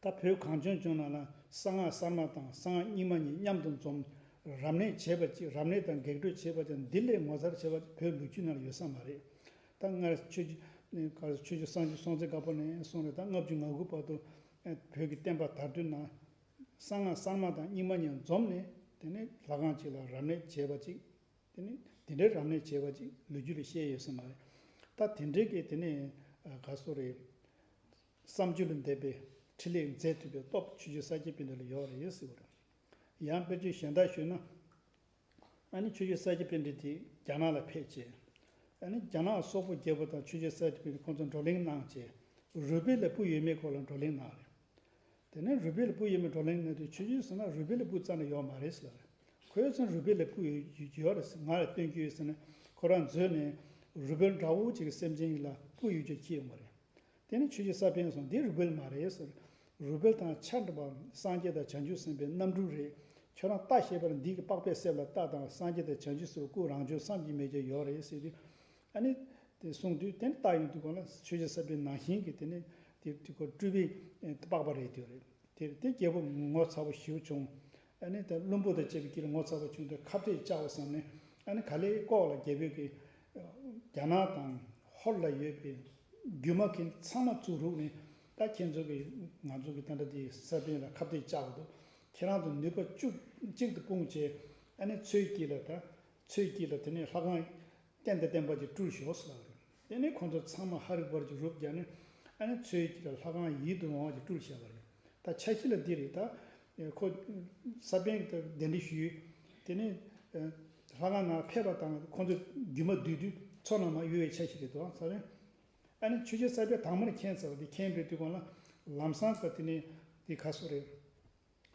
ད་བོད་གངས་ལྗོངས་ལྗོངས་ནང་ལ་གསང་སྔགས་གསར་མ་དང་གསང་སྔགས་རྙིང་མ་གཉིས་མཉམ་དུ་འཛོམས། རབ་གནས་བྱས་པ་ཅིག་རབ་གནས་དང་འགག་སྒྲོལ་བྱས་པ་ཅིག་འདི་ལས་ངོ་མཚར་བྱས་པ་ཅིག་བོད་ལོ་རྒྱུས་ནང་ལ་ཡོད་ས་མ་རེད། ད་སྔར་ཆོས་རྗེ་ཆོས་རྗེ་སངས་རྒྱས་སྲོང་བཙན་སྒམ་པོ་ནས་བཟུང་ནས་ད་ལྔ་བཅུ་ང་དགུ་བར་དུ་བོད་ཀྱི་བསྟན་པ་དར་དུས་ན། གསང་སྔགས་གསར་མ་དང་རྙིང་མ་གཉིས་འཛོམས་ནས། དེ་ནས་ལྷ་ཁང་གཅིག་ལ་རབ་གནས་བྱས་པ་ཅིག་དེ་ནས་དེ་འདྲའི་རབ་གནས་བྱས་པ་ཅིག་ལོ་རྒྱུས་ལ་བཤད་ཡོད་ས་མ་རེད། ད་དེ་འདྲའི་གི་དེ་ནས་ག་སོ་རེད། བསམ་བརྗོད་ལས་འདས་པའི་འཕྲིན་ལས་མཛད་ཐུབ་པའི་སྟོབས་ཆོས་རྗེ་ས་སྐྱ་པཎྜི་ཏ་ལ་ཡོད་རེད་ཟེར་བ་རེད། ཡང་དཔེར་བརྗོད་གཞན་དག་ཞུས་ན། ཨ་ནི་ཆོས་རྗེ་ས་སྐྱ་པཎྜི་ཏ་དེ་རྒྱ་ནག་ལ་ཕེབས་བྱས། ཨ་ནི་རྒྱ་ནག་སོག་པོ་རྒྱལ་པོ་དང་ཆོས་རྗེ་ས་སྐྱ་པཎྜི་ཏ་ཁོང་ཚོ་བགྲོ་གླེང་གནང་བྱས། རུས་སྦལ་ལ་སྤུ་ཡོད་མེད་སྐོར་ལ་བགྲོ་གླེང་གནང་རེད། དེ་ནས་རུས་སྦལ་ལ་སྤུ་ཡོད་མེད་བགྲོ་གླེང་གནང་དུས་ཆོས་རྗེས་ཟེར་ན་རུས་སྦལ་ལ་སྤུ་རྩ་ནས་ཡོད་མ་རེད་ཟེར་བ་རེད། ཁོས་ཚང་རུས་སྦལ་ལ་སྤུ་ཡོད་ཡོད་རེད་ཟེར། ང་ལ་སྟོན་རྒྱུ་ཡོད་ཟེར་ནས་ཁོ་རང་འཛུལ་ནས་རུས་སྦལ་འདྲ་བོ་ཅིག་གི་སེམས་ཅན་ཡིན་ལ་སྤུ་ཡོད་རྒྱུ་ཁྱི་ཡོང་བ་རེད། དེ་ནས་ཆོས་རྗེ་ས་པཎ་སོང་འདི་རུས་སྦལ་མ་རེད་ཟེར། རུས་སྦལ་དང་ཆ་འདྲ་བ་སངས་རྒྱས་དང་བྱང་ཆུབ་སེམས་དཔའི་རྣམ་འཕྲུལ་རེད། ཁྱོད་རང་རྟ་ཞེས་པར་འདི་གི་པགས་པའི་གསེབ་ལ་རྟ་དང་སངས་རྒྱས་དང་བྱང་ཆུབ་སེམས་དཔའི་སྐུ་རང་བྱུང་བསམ་གྱིས་མི་ཁྱབ་ཡོད་རེད་ཟེར་དུས། ཨ་ནི་དེ་གསུངས་དུས་དེ་ནི་རྟ་ཡོང་དུས་གོང་ལ་ཆོས་རྗེ་ས་པཎ་ནང་བཞིན་གྱི་དེ་ནི་དེ་དེ་ཁོ་སྤྲུལ་པའི་པགས་པ་རེད་དེ་རེད། དེར་དེ་རྒྱལ་པོ་ངོ་ཚ་བོ་ཞེ་པོ་བྱུང་། ཨ་ནི་དེ་བློན་པོ་དང་བཅས་པའི་དཀྱིལ་ངོ་ཚ་བོ་བྱུང་དུས་ཁ་གཏད་བཅག་པ་བསམ་ནས། ཨ་ནི་ག་ལེར་ལྐོག་ལ་རྒྱལ་པོས་ཀྱི་རྒྱ་ནག་དང་ཧོར་ལ་ཡོད་པའི་རྒྱུ་མ་ཁྱེད་ཚང་མ་བཙུགས་རུག་ནས། ད་ཁྱེད་ཚོ་གིས་ང་ཚོ་གི་ད་ལྟ་དེ་ས་པཎ་ལ་ཁ་གཏད་བཅག་འདུག་ཁྱེད་རང་ཚོ་ནུས་པ་བཅུ་གཅིག་ཏུ་སྤུངས་བྱས། ཨ་ནི་མཚོའི་དཀྱིལ་ལ་ད་མཚོའི་དཀྱིལ་ལ་དེ་ནས་ལྷ་ཁང་རྟེན་དང་བརྟེན་པ་ཅིག་སྤྲུལ་ཤོག་ཟེར་བ་རེད། དེ་ནས་ཁོང་ཚོ་ཚང་མ་ཧ་རི་བར་གྱི་རུབ་རྒྱག་ནས། ཨ་ནི་མཚོའི་དཀྱིལ་ལ་ལྷ་ཁང་ཡིད་དུ་འོང་བ་ཅིག་སྤྲུལ་བཞག་པ་རེད། ད་ཆ་ཤས་ལ་འདི་རེད། ད་ཁོ་ས་པཎ་གྱི་གདན་འདྲེན་ཞུས། དེ་ནས་ལྷ་ཁང་ནང་ཕེབས་པ་དང་ཁོང་ཚོ་རྒྱུ་མ་བསྡུས་དུས་མཚོ་ནང་མར་གཡུག་པའི་ཆ་ཤས་རེད་དོ་ས་པཎ། ཨ་ནི་ཆོས་རྗེ་ས་པཎ་དང་མར་མཁྱེན་ཚར་བ་དེ་མཁྱེན་པའི་དུས་གོང་ལ་ལམ་སང་ཀ་དེ་ནས་དེ་ག་སོ་རེད།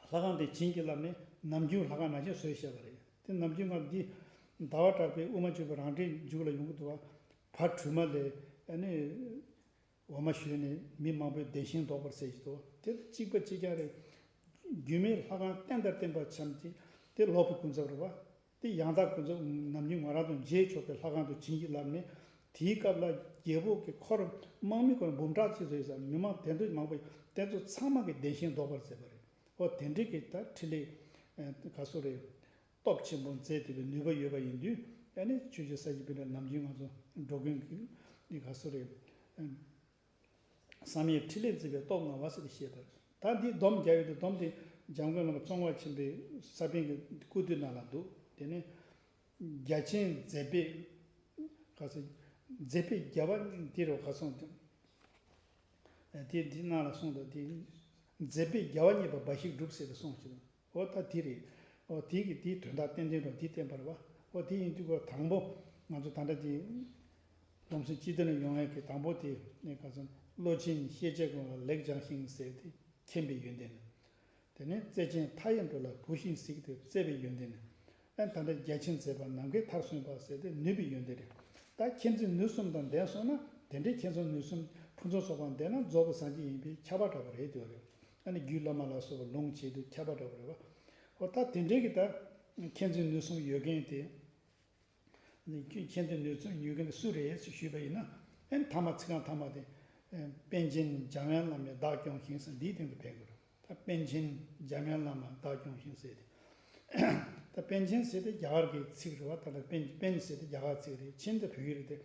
ལྷ་ཁང་དེ་བྱིན་གྱིས་བརླབས་ནས་ནམ་རྒྱུན་ལྷ་ཁང་ནང་བཞིན་བཟོས་བཞག་པ་རེད། དེ་ནམ་རྒྱུན་ང་འདི་ཟླ་བ་གྲགས་པའི་དབུ་མ་འཇུག་པ་རང་འགྲེལ་མཇུག་ལ་ཡོང་གི་འདུག་བ། བ་དྲུས་མ་ལས་ཨ་ནི་འོ་མ་བཞོས་ནས་མི་མང་པོའི་བདེ་ཞིང་ལྡོག་པར་ཟེར་གྱི་འདུག་དེ་ལ་གཅིག་པ་གཅིག་རྐྱང་རེད། རྒྱུད་སྨད་ལྷ་ཁང་རྟེན་དང་བརྟེན་པ་ཆ་ཚང་དེ་ལོག་པའི་ཀུན་རྫོབ་རེད་བ། དེ་ཡང་དག་ཀུན་རྫོབ་ནམ་རྒྱུན་ང་རང་ཚོ་མཇལ་ཆོག་པའི་ལྷ་ཁང་དུ་བྱིན་གྱིས་བརླབས་ནས། དེའི་སྐབས་ལ་རྒྱལ་པོ་གི་འཁོར་དམག་མི་ཁོ་ན་འབུམ་ཕྲག་གཅིག་བཟོས་ས་མི་མང་དེ་ཚོ་མང་པོ་དེ་ཚོ་ཚང་མ་གི་བདེ་ཞིང་ལྡོག་པར་མཛད་པ་རེད། འོ་དེ་འདྲའི་གི་ད་ཕྲིན་ལས་ག་སོ་རེད། སྟོབས་ཆེན་པོ་མཛད་ཐུབ་པའི་ནུས་པ་ཡོད་པ་ཡིན་དུས། ཨ་ནི་ཆོས་རྗེ་ས་སྐྱ་པཎྜི་ཏ་ནམ་རྒྱུན་ང་ཚོ་འགྲོ་མགོན་གྱི་ག་སོ་རེད། བསམ་ཡས་ཕྲིན་ལས་མཛད་པའི་སྟོབས་མངའ་བ་ཟེར་ཏེ་བཤད་པ་རེད། ད་འདི་སྡོམ་རྒྱག་ཡོད་དེ། སྡོམ་དེ་འཇམ་མགོན་བླ་མ་ཙོང་ཁ་ཆེན་པོའི་ས་པཎ་གྱི་སྐུ་དུས་ནང་ལ་འདུག་དེ་ནས་རྒྱ་ཆེན་མཛད་པའི་ག་ཚོད་མཛད་པའི་རྒྱལ་བ་འདི་རུ་ག་སོང་དེ། དེ་འདི་ནང་ལ་གསུངས་འདུག་དེ་མཛད་པའི་རྒྱལ་བ་བརྙེས་པ་འབའ་ཞིག་འགྲུབ་ཟེར་ཏེ་གསུངས་ཀྱི་འདུག་འོ་ད་དེ་རེད། འོ་དེ་གི་དེའི་དོན་དག་ཏན་ཏན་རོ་དེ་བསྟན་པ་རེད་བ། འོ་དེ་ཡིན་དུས་གོ་དང་པོ་ང་ཚོ་ད་ལྟ་དེ་སྡོམ་སེམས་སྤྱི་དོན་ལ་ཡོང་ཡས་ཀྱི་དང་པོ་དེ་ནས་ག་ཚོད་བློ་ཆེན་ཤེས་བྱའི་སྒོ་ལ་ལེགས་སྦྱངས་ཤིང་ཟེར་ཏེ་མཁྱེན་པའི་ཡོན་ཏན། དེ་ནས་བརྩེ་ཆེན་མཐའ་ཡས་འགྲོ་ལ་བུ་བཞིན་གཟིགས་ཏེ་བརྩེ་བའི་ཡོན་ཏན། ཨ་ད་ལྟ་རྒྱ་ཆེན་མཛད་པ་ནམ་མཁའི་མཐར་སོན་པ་ཟེར་ཏེ་ནུས་པའི་ཡོན་ཏན་རེད། ད་མཁྱེན་བརྩེ་ནུས་གསུམ་དང་ལྡན་སོང་ན་དེ་འདྲའི་མཁྱེན་བརྩེ་ནུས་གསུམ་ཕུན་སུམ་ཚོགས་པ་ལྡན་ན་རྫོགས་པའི་སངས་རྒྱས་ཡིན་པས་ཁྱབ་པ་འདྲ་བ་རེད་དེ་བ་རེད། ཨ་ནི་རྒྱུད་བླ་མ་ལ་སོགས་པ་ལུང་བྱེད་དུས་ཁྱབ་པ་འདྲ་བ་རེད་བ། འོ་ད་དེ་འདྲའི་གི་ད་མཁྱེན་བརྩེ་ནུས་གསུམ་ཡོད་མཁན་དེ། མཁྱེན་བརྩེ་ནུས་གསུམ་ཡོད་མཁན་དེ་སུ་རེད་ཞེས་ཞུས་པ་ཡིན་ན། ཨན་ཐ་མ་ཚིག་རྐང་ཐ་མ་དེ། པཎ་ཆེན་འཇམ་དབྱངས་བླ་མས་བདག་སྐྱོང་ཞིང་ཟེར་འདིའི་སྟེང་དུ་ཕེབས་དགོས་རེད། ད་པཎ་ཆེན་འཇམ་དབྱངས་བླ་མ་བདག་སྐྱོང་ཞིང་ཟེར་ཏེ། ད་པཎ་ཆེན་ཟེར་ཏེ་རྒྱ་གར་གྱི་ཚིག་རེད་བ། ད་ལྟ་པཎ་པཎ་ཟེར་ཏེ་རྒྱ་གར་ཚིག་རེད། ཆེན་དེ་བོད་ཡིག་རེད་དེ།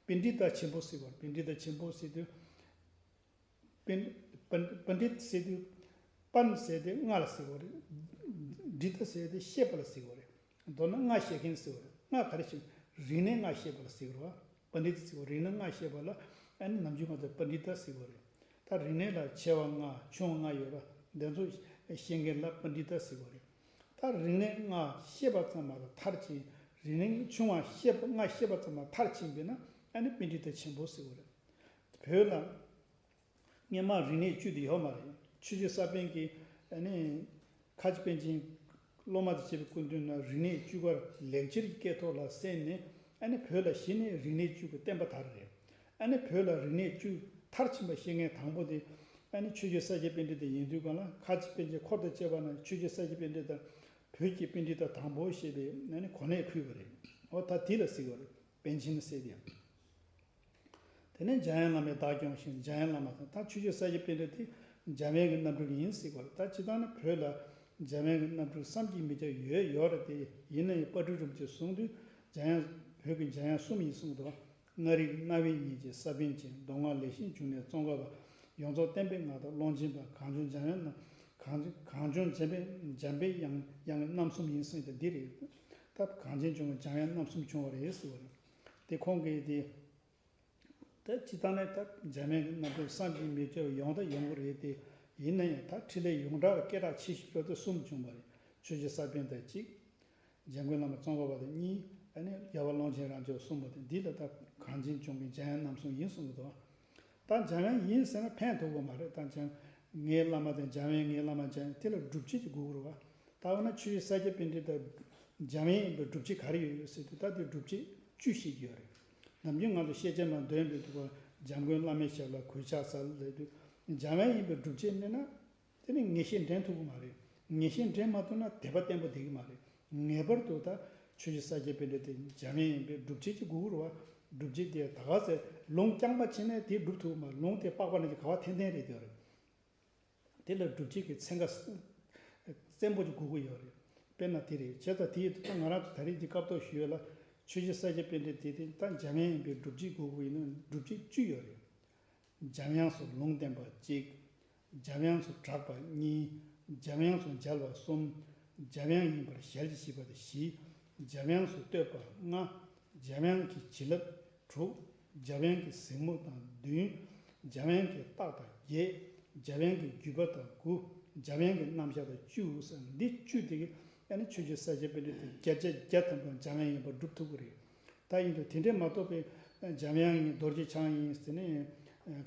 པཎྜི་ཏ་ཆེན་པོ་ཟེར་བ། པཎྜི་ཏ་ཆེན་པོ་ཟེར་དུས། པཎ་པཎ་པཎྜི་ཏ་ཟེར་དུས། པཎ་ཟེར་ཏེ་སྔགས་ལ་ཟེར་བ་རེད། ཏྲི་ཏ་ཟེར་ཏེ་བཤད་པ་ལ་ཟེར་བ་རེད། མདོར་ན་སྔགས་བཤད་མཁན་ཟེར་བ་རེད། སྔགས་ག་རེ་ཞིག་རིག་གནས་སྔགས་བཤད་པ་ལ་ཟེར་བ་རེད་བ། པཎྜི་ཏ་ཟེར་བ་རིག་གནས་སྔགས་བཤད་པ་ལ་ཨ་ནི་ནམ་རྒྱུན་ང་ཚོ་པཎྜི་ཏ་ཟེར་བ་རེད། ད་རིག་གནས་ལ་ཆེ་བ་ལྔ་ཆུང་བ་ལྔ་ཡོད་ར། འདི་ཚོ་ཤེས་མཁན་ལ་པཎྜི་ཏ་ཟེར་བ་རེད། ད་རིག་གནས་ལྔ་ཤེས་པ་ཙམ་མ་གཏོགས་མཐར་ཕྱིན། རིག་གནས་ཆུང་བ་ཤེས་པ་ལྔ་ཤེས་པ་ཙམ་མ་མཐར་ཕྱིན་པས་ན་ཨ་ནི་པཎྜི་ཏ་ཆེན་པོ་ཟེར་བ་རེད། བོད་ལ། སྔོན་མ་རིག་གནས་བཅུ་དེ་ཡོད་མ་རེད། ཆོས་རྗེ་ས་པཎ་གྱིས་ཨ་ནི་ཁ་ཆེ་པཎ་ཆེན་སློབ་མ་དང་བཅས་པའི་སྐུ་མདུན་ན་རིག་གནས་བཅུ་ཀ་ལེགས་སྦྱར་གྱི་སྐད་ཐོག་ལ་གསན་ནས། ཨ་ནི་བོད་ལ་གཞི་ནས་རིག་གནས་བཅུ་གི་བསྟན་པ་དར་རེད། ཨ་ནི་བོད་ལ་རིག་གནས་བཅུ་མཐར་ཕྱིན་པ་ཤེས་མཁན་དང་པོ་དེ་ཨ་ནི་ཆོས་རྗེ་ས་སྐྱ་པཎྜི་ཏ་ཡིན་དུས་གང་ལ་ཁ་ཆེ་པཎ་ཆེན་འཁོར་དང་བཅས་པ་ན་ཆོས་རྗེ་ས་སྐྱ་པཎྜི་ཏ་བོད་ཀྱི་པཎྜི་ཏ་དང་པོ་ཞེས་པའི་ཨ་ནི་གོ་གནས་ཕུལ་བ་རེད། འོ་ད་དེ་ལ་ཟེར་བ་རེད། པཎ་ཆེན་ཟེར་ཏེ། དེ་ནས་འཇམ་དབྱངས་བླ་མས་བདག་སྐྱོང་ཞིང་། འཇམ་དབྱངས་བླ་མ་དང་ད་ཆོས་རྗེ་ས་སྐྱ་པཎྜི་ཏ་དེ་འཇམ་དབྱངས་ཀྱི་རྣམ་སྤྲུལ་ཡིན་ཟེར་བ་རེད། ད་སྤྱིར་བཏང་ནི་བོད་ལ་འཇམ་དབྱངས་ཀྱི་རྣམ་སྤྲུལ་བསམ་གྱིས་མི་ཁྱབ་ཡོད་ཡོད་རེད་དེ། ཡིན་ན་ཡང་དཔལ་སྤྲུལ་རིན་པོ་ཆེས་གསུངས་དུས་འཇམ་དབྱངས་བོད་ཀྱི་འཇམ་དབྱངས་གསུམ་ཡིན་གསུངས་འདུག་ལྔ་རིག་རྣ་བའི་ཉིད་ཀྱི་ས་པཎ་ཆེན། མདོ་སྔགས་ལས་གཞན་འབྱུང་གནས་ཙོང་ཁ་པ། ཡོངས་རྫོགས་བསྟན་པའི་མངའ་བདག་ཀློང་ཆེན་པ། གངས་ལྗོངས་འཇམ་དབྱངས་རྣམས། གངས་གངས་ལྗོངས་འཇམ་པའི་འཇམ་པའི་དབྱངས་དབྱངས་རྣམ་གསུམ་ཡིན་གསུངས་ཏེ་འདི་རེད། ད་གངས་ཅན་ལྗོངས་ཀྱི་འཇམ་དབྱངས་རྣམ་གསུམ་བྱུང་བ་རེད་ཟེར་བ་རེད། དེ་ཁོང་གིས་དེ། ད་སྤྱིར་བཏང་ནས་ད་འཇམ་དབྱངས་ཀྱི་རྣམ་སྤྲུལ་བསམ་གྱིས་མི་ཁྱབ་ཡོང་ད་ཡོང་གི་རེད་དེ། ཡིན་ན་ཡང་ད་འཕྲིན་ལས་ཡོངས་གྲགས་ལ་སྐད་གྲགས་ཆེ་ཤོས་ད་གསུམ་བྱུང་བ་རེད། ཆོས་རྗེ་ས་པཎ་དང་གཅིག་འཇམ་མགོན་བླ་མ་ཙོང་ཁ་པ་དང་གཉིས། ཨ་ནི་རྒྱལ་བ་ཀློང་ཆེན་རབ་འབྱམས་གསུམ་པོ་དེ་འདི་ལ་ད་གངས་ཅན་ལྗོངས་ཀྱི་འཇམ་དབྱངས་རྣམ་གསུམ་ཡིན་གསུང་གི་འདུག་ད་འཇམ་དབྱངས་ཡིན་ཟེར་ན་ཕན་ཐོགས་པ་མ་རེད། ད་འཇམ་ངའི་བླ་མ་དང་འཇམ་དབྱངས་ངའི་བླ་མ་འཇམ་དབྱངས་དེ་ལ་སྒྲུབ་བྱེད་ཀྱི་དགོས་ཀྱི་རེད་བ། ད་འོ་ན་ཆོས་རྗེ་ས་སྐྱ་པཎྜི་ཏ་ འཇམ་དབྱངས་ཡིན་པའི་སྒྲུབ་བྱེད་ག་རེ་ཡོད་ཡོད་ཟེར་དུས། ད་དེ་སྒྲུབ་བྱེད་བཅུ་བཤད་ཀྱི་ཡོད་རེད། ནམ་རྒྱུན་ང་ཚོ་ཤེས་བྱ་མ་འདོན་པའི་དུས་ཀ་འཇམ་མགོན་བླ་མའི་ཞབས་ལ་གུས་ཕྱག་འཚལ་ལབ་དུས། འཇམ་དབྱངས་ཡིན་པའི་སྒྲུབ་བྱེད་མེད་ན། དེ་ནི་ངེས་ཤེས་འདྲེན་ཐུབ་ཀྱི་མ་རེད། ངེས་ཤེས་འདྲེན་མ་ཐུབ་ན་དད་པ་བརྟན་པོ་བསྡད་ཀྱི་མ་རེད། ངེས་པར་དུ་ད་ཆོས་རྗེ་ས་སྐྱ་པཎྜི་ཏ་དེ་འཇམ་དབྱངས་ཡིན་པའི་སྒྲུབ་བྱེད་ཅིག་དགོས་ཀྱི་རེད་བ། སྒྲུབ་བྱེད་དེ་ད་ག་ཚད་ལུང་རྐྱང་པ་བྱས་ནས་དེ་སྒྲུབ་ཐུབ་ཀྱི་མ་རེད། ལུང་དེ་དཔག་པ་ན་ཅིག་ག་བ་འཐེན་འཐེན་རེད་དེ་རེད། དེ་ལ་སྒྲུབ་བྱེད་ཀྱི་ཚན་ཁ་བཙན་པོ་ཅིག་དགོས་ཀྱི་ཡོད་རེད། དཔེར་ན་དེ་རེད། བྱས་ཙང་དེ་ཡིན་དུས་ད་ང་རང་ཚོ་ད་རེས་འདི་སྐབས་ཐོག་ཞུས་ཡོད་ལ། ཆོས་རྗེ་ས་སྐྱ་པཎྜི་ཏ་དེ་ད་འཇམ་དབྱངས་ཡིན་པའི་སྒྲུབ་བྱེད་དགོས་ཀྱི་ཡིན་ན་སྒྲུབ་བྱེད་བཅུ་ཡོད་རེད། འཇམ་དབྱངས་སུ་ལུང་བསྟན་པ་གཅིག་འཇམ་དབྱངས་སུ་གྲགས་པ་གཉིས། འཇམ་དབྱངས་སུ་མཇལ་བ་གསུམ། འཇམ་དབྱངས་ཡིན་པར་ཞལ་གྱིས་བཞེས་པ་བཞི། འཇམ་དབྱངས་སུ་བསྟོད་པ་ལྔ། འཇམ་དབྱངས་ཀྱི་བྱིན་རླབས་དྲུག་འཇམ་དབྱངས་ཀྱི་གཟིགས་མོ་དང་བདུན། འཇམ་དབྱངས་ཀྱི་རྟགས་དང་བརྒྱད། འཇམ་དབྱངས་ཀྱི་བརྒྱུད་པ་དང་དགུ། འཇམ་དབྱངས་ཀྱི་རྣམ་གཞག་དང་བཅུ་ཟེར། འདི་བཅུ་དེ་གི་ཨ་ནི་ཆོས་རྗེ་ས་སྐྱ་པཎྜི་ཏའི་བརྒྱ་ཆ་བརྒྱ་ཐམ་པ་འཇམ་དབྱངས་ཡིན་པར་སྒྲུབ་ཐུབ་ཀྱི་རེད། ད་ཡིན་དུས་དེ་འདྲས་མ་གཏོགས་པའི་འཇམ་དབྱངས་ཡིན། རྡོ་རྗེ་འཆང་ཡིན་ཟེར་ནས་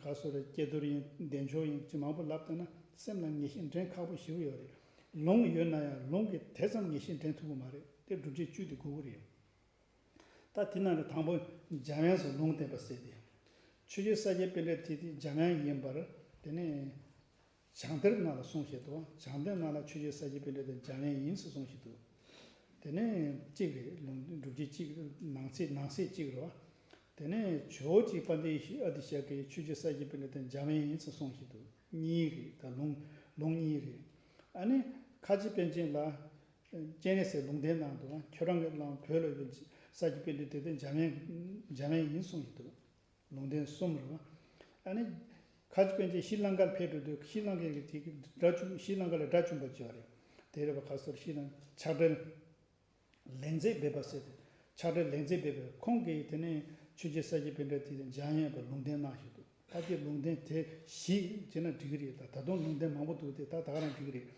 ག་སོ་རེ་ཀྱེ་རྡོར་ཡིན། བདེ་མཆོག་ཡིན་ཅེས་མང་པོ་ལབ་བསྡད་ན་སེམས་ལ་ངེས་ཤེས་འདྲེན་ཁག་པོ་ཞེ་པོ་ཡོད་རེད། ལུང་ཡོད་ན་ཡང་ལུང་གིས་དེ་ཙམ་ངེས་ཤེས་འདྲེན་ཐུབ་ཀྱི་མ་རེད། དེ་སྒྲུབ་བྱེད་བཅུ་དེ་དགོས་ཀྱི་རེད། ད་དེ་ནང་ནས་དང་པོ་འཇམ་དབྱངས་སུ་ལུང་བསྟན་པ་ཟེར་ཏེ། ཆོས་རྗེ་ས་སྐྱ་པཎྜི་ཏ་དེ་འཇམ་དབྱངས་ཡིན་པར་དེ་ནས་བྱང་གཏེར་ནང་ལ་གསུངས་བཞག་འདུག་བྱང་གཏེར་ནང་ལ་ཆོས་རྗེ་ས་སྐྱ་པཎྜི་ཏ་འཇམ་དབྱངས་ཡིན་ཟེར་གསུངས་བཞག་འདུག་དེ་ནས་གཅིག་རེད། ལུང་སྒྲུབ་བྱེད་གཅིག་ནང་གསེས་ནང་གསེས་གཅིག་རེད་བ། དེ་ནས་ཇོ་བོ་རྗེ་དཔལ་ལྡན་ཨ་ཏི་ཤ་ཀས་ཆོས་རྗེ་ས་སྐྱ་པཎྜི་ཏ་འཇམ་དབྱངས་ཡིན་ཟེར་གསུངས་བཞག་འདུག་གཉིས་རེད། ད་ལུང་ལུང་གཉིས་རེད། ཨ་ནི་ཁ་ཆེ་པཎ་ཆེན་ལ་སྤྱན་རས་གཟིགས་ལུང་བསྟན་གནང་འདུག་ཁྱོད་རང་གི་བླ་བོད་ལ་ཡོད་པའི་ས་སྐྱ་པཎྜི་ཏ་དེ་འཇམ་དབྱངས་འཇམ་དབྱངས་ཡིན་གསུངས་ཀྱི་འདུག་ལུང་བསྟན་གསུམ་རེད་བ། ཨ་ནི་ཁ་ཆེ་པཎ་ཆེན་ཤྲི་ལངྐ་ལ་ཕེབས་འགྲོ་དུས་ཤྲི་ལངྐ་གི་དེ་གི་དགྲ་བཅོམ། ཤྲི་ལངྐ་ལ་དགྲ་བཅོམ་པ་བྱས་པ་རེད། དེ་རེད་བ། ཁ་སོར་ཤྲི་ལངྐ་ཆགས་བྲལ་ལེགས་མཛེས་སྦས་པ་ཟེར་ཏེ། ཆགས་བྲལ་ལེགས་མཛེས་སྦས་པའི་ཁོང་གིས་དེ་ནས་ཆོས་རྗེ་ས་སྐྱ་པཎྜི་ཏ་དེ་འཇམ་དབྱངས་པ་ལུང་བསྟན་གནང་བཞིན་འདུག་ད་དེ་ལུང་བསྟན་དེ་བཞི་བྱས་ན་འགྲིག་གི་རེད། ད་ད་དུང་ལུང་བསྟན་མང་པོ་འདུག་སྟེ། ད་ད་ག་རང་འགྲིག་གི་རེད།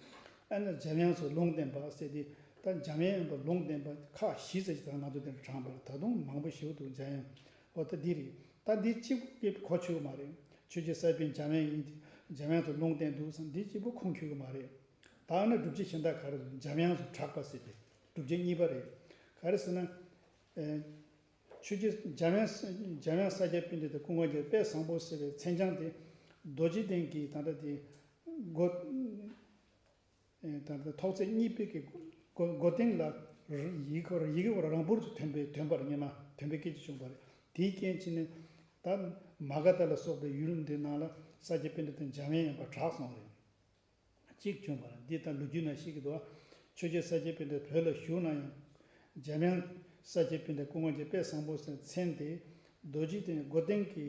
ཨ་ནི་འཇམ་དབྱངས་སུ་ལུང་བསྟན་པ་ཟེར་ཏེ། ད་འཇམ་དབྱངས་པ་ལུང་བསྟན་པ་ཁག་བཞི་ཟེར་གྱི་ད་ང་ཚོ་དེ་འདྲ་དྲངས་པ་ལ་ད་དུང་མང་པོ་ཞིག་འདུག་འཇམ་དབྱངས། འོ་ད་འདི་རེད། ད་འདི་གཅིག་པུ་གི་གོ་ཆོད་ཀྱི་མ་རེད། ཆོས་རྗེ་ས་པཎ་འཇམ་དབྱངས་ཡིན་ཏེ། འཇམ་དབྱངས་སུ་ལུང་བསྟན་འདུག་བསམ། འདི་གཅིག་པུ་ཁུངས་འཁྱོལ་གྱི་མ་རེད། ད་ནི་སྒྲུབ་བྱེད་གཞན་དག་ག་རེ་རེད། འཇམ་དབྱངས་སུ་གྲགས་པ་ཟེར་ཏེ་སྒྲུབ་བྱེད་གཉིས་པ་རེད། ག་རེ་ཟེར་ན། ཨེ། ཆོས་རྗེ་འཇམ་དབྱངས་འཇམ་དབྱངས་ས་སྐྱ་པཎྜི་ཏ་སྐུ་ངོ་རྒྱལ་དཔལ་བཟང་པོ་ཟེར་བའི་མཚན་བྱང་དེ་རྡོ་རྗེ་གདན་གྱི་ད་ལྟ་དེ་སྒོ་ཨེ་ད་ལྟ་ཐོག་བརྩེགས་གཉིས་པའི་གི་སྒོ་སྒོ་སྟེང་ལ་ཡི་གེ་ཡི་གེ་རང་འབུར་དུ་ཐོན་པའི་ཐོན་པར་སྔོན་མ་ཐོན་པའི་སྐད་ཅིག་བྱུང་བ་རེད། དེའི་རྐྱེན་གྱིས་ནི་ད་མ་ག་དྷ་ལ་སོགས་པའི་ཡུལ་འདི་ནང་ལ་ས་སྐྱ་པཎྜི་ཏ་འཇམ་དབྱངས་ཡིན་པར་གྲགས་སོང་བ་རེད། གཅིག་བྱུང་བ་རེད། འདི་ལྟར་ལོ་རྒྱུས་ནང་བཤད་ཀྱི་འདུག་ཆོས་རྗེ་ས་སྐྱ་པཎྜི་ཏ་བོད་ལ་བཞུགས་ན་ཡང་། འཇམ་དབྱངས་ས་སྐྱ་པཎྜི་ཏ་སྐུ་ངོ་རྒྱལ་དཔལ་བཟང་པོ་ཟེར་མཚན་དེ་རྡོ་རྗེ་གདན་སྒོ་སྟེང་གི་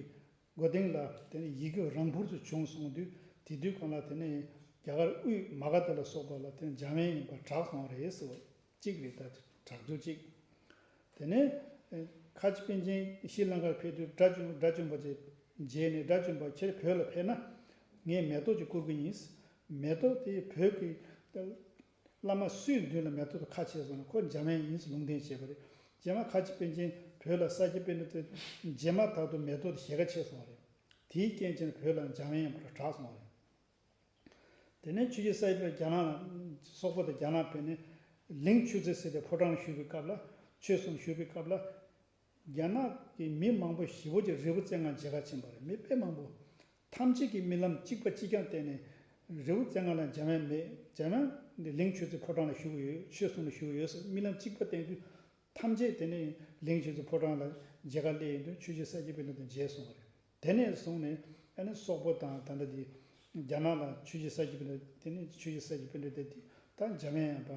སྒོ་སྟེང་ལ་དེ་ནས་ཡི་གེ་རང་འབུར་དུ་བྱུང་སོང་དུས། དེ་དུས་གང་ལ་དེ་ནས་རྒྱ་གར་དབུས་མ་ག་དྷ་ལ་སོགས་པ་ལ་དེ་ནས་འཇམ་དབྱངས་ཡིན་པར་གྲགས་སོང་བ་རེད་ཟེར་བ་གཅིག་རེད། ད་གྲགས་རྒྱུ་གཅིག་དེ་ནས་ཨེ་ཁ་ཆེ་པཎ་ཆེན་ཤྲི་ལངྐར་ཕེབས་དུས་དགྲ་བཅོམ་དགྲ་བཅོམ་པ་ཅིག་མཇལ་ནས། དགྲ་བཅོམ་པ་ཁྱེད་བོད་ལ་ཕེབས་ན་ངས་མེ་ཏོག་ཅིག་བསྐུར་གི་ཡིན། མེ་ཏོག་དེ་བོད་ཀྱི་བླ་མ་སུའི་མདུན་ལ་མེ་ཏོག་དེ་ཁ་ཕྱེ་སོང་ན་ཁོ་འཇམ་དབྱངས་ཡིན་ཟེར་ལུང་བསྟན་བྱས་པ་རེད། རྗེས་མ་ཁ་ཆེ་པཎ་ཆེན་བོད་ལ་ས་སྐྱ་པཎྜི་ཏ་མཇལ་མ་ཐག་ཏུ་མེ་ཏོག་དེ་ཞལ་ཁ་ཕྱེ་སོང་བ་རེད། དེའི་རྐྱེན་བྱས་ནས་བོད་ལ་འཇམ་དབྱངས་ཡིན་པར་གྲགས་སོང་བ་རེད། དེ་ནས་ཆོས་རྗེ་ས་སྐྱ་པཎྜི་ཏ་རྒྱ་ནག་ལ་སོག་པོ་དང་རྒྱ་ནག་བོད་ནས་ལིང་ཆུ་ཚེ་ཟེར་ཏེ་ཕོ་བྲང་ལ་བཞུགས་པའི་སྐབས་ལ། ཆོས་གསུང་ཞུ་བའི་སྐབས་ལ། རྒྱ་ནག་གི་མི་མང་པོ་ཞེ་པོ་ཅིག་རི་བོ་རྩེ་ལྔ་མཇལ་ཁ་ཕྱིན་པ་རེད། མི་དཔེ་མང་པོ། ཐམས་ཅད་ཀྱིས་རྨི་ལམ་གཅིག་པ་གཅིག་རྐྱང་བསྟན་ནས། རི་བོ་རྩེ་ལྔ་ལ་འཇམ་དབྱངས་མེད། འཇམ་དབྱངས་འདི་ལིང་ཆུ་ཚེ་ཕོ་བྲང་ལ་བཞུགས་ཡོད། ཆོས་གསུང་ལ་བཞུགས་ཡོད་ཟེར་རྨི་ལམ་གཅིག་པ་བསྟན་དུས། ཐམས་ཅད་དེ་ནས་ལིང་ཆུ་ཚེ་ཕོ་བྲང་ལ་མཇལ་ཁ་སླེབས་ཡོང་དུས་ཆོས་རྗེ་ས་སྐྱ་པཎྜི་ཏ་མཇལ་སོང་བ་རེད། དེ་ནས་བཟུང་ནས་ཨ་ནི་སོག་པོ་དང་ད་ལྟ་འདི་རྒྱ་ནག་ལ་ཆོས་རྗེ་ས་སྐྱ་པཎྜི་ཏ། དེ་ནས་ཆོས་རྗེ་ས་སྐྱ་པཎྜི་ཏ་དེ་ད་འཇམ་དབྱངས་ཡིན་པ་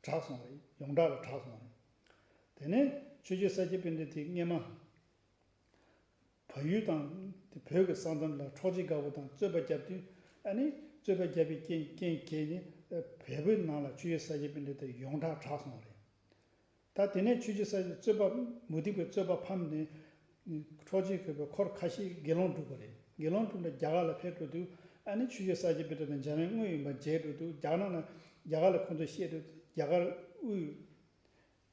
གྲགས་སོང་བ་རེད། ཡོངས་གྲགས་ལ་གྲགས་སོང་བ་རེད། དེ་ནས་ཆོས་རྗེ་ས་སྐྱ་པཎྜི་ཏ་དེ་སྔས་མ་བལ་ཡུལ་དང་དེ་བོད་ཀྱི་ས་མཚམས་ལ་འཕྲོག་བྱེད་དགའ་བོ་དང་རྩོད་པ་བརྒྱབ་དུས། ཨ་ནི་རྩོད་པ་བརྒྱབ་པའི་རྐྱེན་རྐྱེན་གྱིས་ནི་བལ་པོའི་ནང་ལ་ཆོས་རྗེ་ས་སྐྱ་པཎྜི་ཏ་ཡོངས་གྲགས་གྲགས་སོང་བ་རེད། ད་དེ་ནས་ཆོས་རྗེ་ས་རྩོད་པ་མུ་སྟེགས་པའི་རྩོད་པ་ཕམ་ནས་འཕྲོག་བྱེད་དགོས་པའི་འཁོར་ཁ་ཤས་དགེ་སློང་བསྒྲུབས་པ་རེད། དགེ་སློང་བསྒྲུབས་ནས་རྒྱ་གར་ལ་ཕེབས་འགྲོ་དུས། ཨ་ནི་ཆོས་རྗེ་ས་སྐྱ་པཎྜི་ཏ་དང་འཇམ་དབྱངས་དངོས་ཡིན་པ་མཇལ་འགྲོ་དུས། རྒྱ་ནག་ན་རྒྱ་གར་ལ་ཁོང་ཚོས་བཤད་འགྲོ་དུས། རྒྱ་གར་དབུས་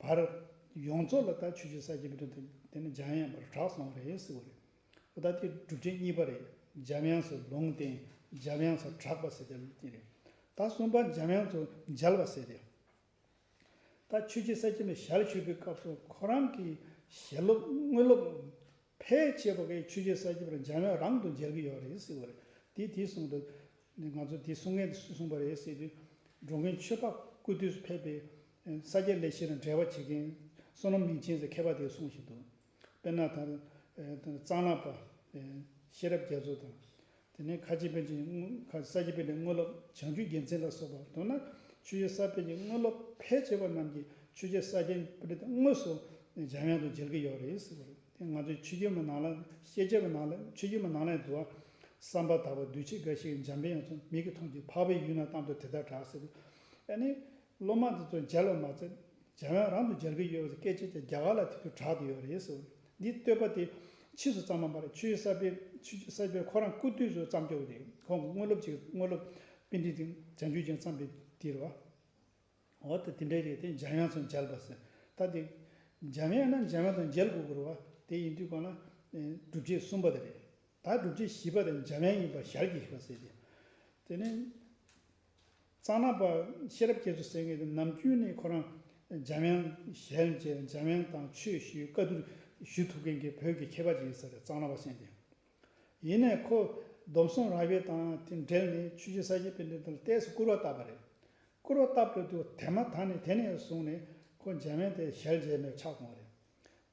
བར་ཡོངས་རྫོགས་ལ་ད་ཆོས་རྗེ་ས་སྐྱ་པཎྜི་ཏ་དེ་ནི་འཇམ་དབྱངས་པར་གྲགས་སོང་བ་རེད་ཟེར་བ་རེད། ད་དེ་སྒྲུབ་བྱེད་གཉིས་པ་རེད། འཇམ་དབྱངས་སུ་ལུང་བསྟན། འཇམ་དབྱངས་སུ་གྲགས་པ་ཟེར་དེ་རེད། ད་གསུམ་པ་འཇམ་དབྱངས་སུ་མཇལ་བ་ཟེར་དེ། ད་ཆོས་རྗེ་ས་སྐྱ་པའི་ཞལ་བཞུགས་པའི་སྐབས་སུ་ཁོ་རང་གི་ཞལ་སློབ་དངོས་སློབ་ཕལ་ཆེ་བ་གིས་ཆོས་རྗེ་ས་སྐྱ་པ་འཇམ་དབྱངས་རང་དུ་མཇལ་གྱི་ཡོད་རེད་ཟེར་བ་རེད། དེ་དེའི་གསུང་དུ་ང་ཚོ་དེ་གསུང་མཁན་དེ་སུས་གསུངས་པ་རེད་ཟེར་དུས། འགྲོ་མགོན་ཆོས་འཕགས་སྐུ་དུས་སུ་ཕེབས་པའི་ས་སྐྱ་ལེགས་བཤད་དང་འབྲེལ་བ་བྱེད་མཁན་བསོད་ནམས་མིང་ཆེན་ཟེར་མཁས་པ་དེས་གསུངས་བཞིན་འདུག་དཔེར་ན་ད་ད་གཙང་ལག་པ་ཤེས་རབ་རྒྱ་མཚོ་དང་། དེ་ནས་ཁ་ཆེ་པཎ་ཆེན་ཁ་ས་སྐྱ་པཎ་ཆེན་དངོས་སློབ་བྱང་ཆུབ་རྒྱལ་མཚན་ལ་སོགས་པ། མདོར་ན་ཆོས་རྗེ་ས་པཎ་གྱི་དངོས་སློབ་ཕལ་ཆེ་བ་རྣམས་ཀྱིས་ཆོས་རྗེ་ས་སྐྱ་པཎྜི་ཏ་དངོས་སུ་འཇམ་དབྱངས་དུ་མཇལ་གྱི་ཡོད་རེད་ཟེར་བ་རེད། དེ་ང་ཚོའི་ཆོས་བརྒྱུད་མའི་ནང་ལ་བཤད་རྒྱུད་མའི་ནང་ལ་ཆོས་བརྒྱུད་མའི་ནང་ལ་འདུག་བ། བསམ་པ་དག་པ་འདུས་བྱས་འགའ་ཞིག་འཇམ་པའི་དབྱངས་མཚོ་མིག་གིས་མཐོང་ཅིང་། འཕགས་པའི་ཡུལ་ན་གཏམ་དུ་དེ་ལྟར་གྲགས་ཟེར་དུས། ཨ་ནི། སློབ་མ་དེ་ཚོ་མཇལ་བ་མ་ཚད་འཇམ་དབྱངས་རང་དུ་མཇལ་གྱི་ཡོད་པའི་སྐད་ཆ་དེ་རྒྱ་གར་ལ་དེ་དུས་གྲགས་བསྡད་ཡོད་རེད་ཟེར། འདིའི་བསྟོད་པ་དེ་ཕྱིས་སུ་བརྩམས་པ་མ་རེད། ཆོས་རྗེ་ས་པཎ་ཆོས་རྗེ་ས་པཎ་ཁོ་རང་སྐུ་དུས་སུ་བརྩམས་ཀྱི་ཡོད་རེད། ཁོང་གི་དངོས་སློབ་ཅིག་དངོས་སློབ་པཎྜི་ཏ་བྱང་ཆུབ་ཅིང་བརྩམས་པའི་དེ་རེད་བ། འོ་ད་དེ་འདྲའི་རེད། དེ་འཇམ་དབྱངས་སུ་མཇལ་བ་ཟེར། ད་དེ་འཇམ་དབྱངས་ན་འཇམ་དབྱངས་དང་མཇལ་དགོས་ཀྱི་རེད་བ། དེ་ཡིན་དུས་གང་ལ་སྒྲུབ་བྱེད་གསུམ་པ་དེ་རེད། ད་སྒྲུབ་བྱེད་བཞི་པ་དེ་འཇམ་དབྱངས་ཡིན་པར་ཞལ་གྱིས་བཞེས་པ་ཟེར་ཏེ། དེ་ནས། གཙང་ལག་པ་ཤེས་རབ་རྒྱ་མཚོ་ཟེར་མཁན་དེ་ནམ་རྒྱུན་ནས་ཁོ་རང་འཇམ་དབྱངས་ཞལ་མཇལ། འཇམ་དབྱངས་དང་ཆོས་ཞུ། བཀའ་བསྡུར་ཞུ་ཐུབ་མཁན་གྱི་བོད་ཀྱི་མཁས་པ་ཅིག་ཡིན་ས་རེད། གཙང་ལག་པ་ཟེར་མཁན་དེ། ཡིན་ནའི་ཁོ་སྡོམ་གསུམ་རབ་དབྱེ་དང་དེ་འབྲེལ་ནས་ཆོས་རྗེ་ས་སྐྱ་པཎྜི་ཏ་ལ་ཏོག་ཙམ་སྐུར་བ་བཏབ་པ་རེད། སྐུར་བ་བཏབ་པ་དུས་དེ་མ་ཐག་ནས་དེ་ནས་བཟུང་ནས་ཁོ་འཇམ་དབྱངས་དེ་ཞལ་མཇལ་མེད་ཆགས་སོང་བ་རེད།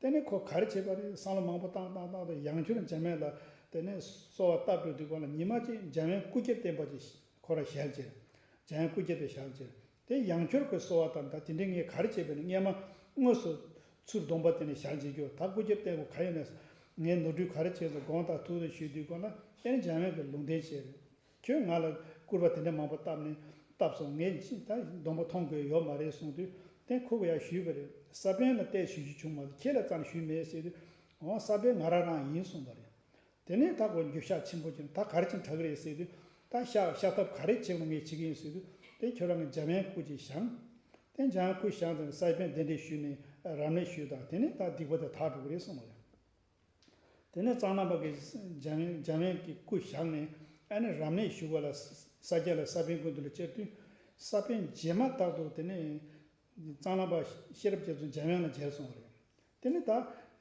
དེ་ནས་ཁོ་ག་རེ་བྱས་པ་རེད། བསམ་བློ་མང་པོ་བཏང་བཏང་བཏང་དུས་ཡང་བསྐྱར་འཇམ་དབྱངས་ལ་དེ་ནས་གསོལ་བ་བཏབ་འགྲོ་དུས་སྒང་ལ་ཉི་མ་གཅིག་འཇམ་དབྱངས་སྐུ་རྒྱབ་བསྟན་པ་ཅིག་ཁོ་རང་ཞལ་མཇལ། འཇམ་དབྱངས་སྐུ་རྒྱབ་པའི་ཞལ་མཇལ། དེ་ཡང་བསྐྱར་ཁོས་གསོལ་བ་བཏབ། ད་དེ་འདྲའི་ངས་ག་རེ་བྱས་པ་ཡིན་ན། སྔོན་མ་དངོས་སུ་ཚུར་སྡོམ་པ་དེ་ནས་ཞལ་མཇལ་རྒྱུ། ད་སྐུ་རྒྱབ་བསྟན་པ་ག་ཡིན་ན། ངས་ནོར་འཁྲུལ་ག་རེ་བྱས་སོང་། དགོངས་དག། ཐུགས་རྗེ་ཆེ་ཞུ་དུས་སྒང་ལ་ཨེ་འཇམ་དབྱངས་ཀྱིས་ལུང་བསྟན་བྱས་རེད། ཁྱོད་ང་ལ་སྐུར་བ་དེ་འདྲ་མང་པོ་བཏབ་ནས་བཏབ་སོང་། ངས་ཅི་ད་སྡོམ་པ་མཐོང་དགོས་ཡོད་མ་རེད་གསུངས་དུས། དེ་ཁོ་གིས་ཡང་ཞུས་པ་རེད། ས་པཎ་ལ་ཏོག་ཙམ་ཞུ་རྒྱུ་བྱུང་མ་གཏོགས་ཁྱེད་ལ་རྩ་ནས་ཞུས་མེད་ཟེར་དུས། འོ་ས་པཎ་ང་རང་རང་ཡིན་གསུངས་པ་རེད། དེ་ནས་ད་ཁོ་འགྱོད་བཤགས་ཆེན་པོ་བྱས་ནས་ད་ག་རེ་བྱས་ན་དྲག་གི་རེད་ཟེར་དུས། ད་བཤགས་བཤགས་ཐབས་ག་རེ་བྱེད་དགོས་ངས་བྱེད་ཀྱི་ཡིན་ཟེར་དུས། དེ་ཁྱོད་རང་གི་འཇམ་དབྱངས་སྐུ་ཅིག་བཞེངས། དེ་འཇམ་དབྱངས་སྐུ་བཞེངས་ཙང་ས་པཎ་གདན་འདྲེན་ཞུས་ནས་རབ་གནས་ཞུས་དང་། དེ་ནས་ད་སྡིག་པ་དེ་དག་འགྲོ་གི་རེད་གསུངས་པ་རེད། དེ་ནས་གཙང་ལག་པ་གིས་འཇམ་དབྱངས་འཇམ་དབྱངས་ཀྱི་སྐུ་བཞེངས་ནས་ཨ་ནི་རབ་གནས་ཞུ་བ་ལ་ས་སྐྱ་ལ་ས་པཎ་སྐུ་མདུན་ལ་བཅར་དུས། ས་པཎ་རྗེས་མ་ཐག་ཏུ་དེ་ནས་གཙང་ལག་པ་ཤེས་རབ་རྒྱ་མཚོ་འཇམ་དབྱངས་ལ་མཇལ་སོང་བ་རེད། དེ་ནས་ད་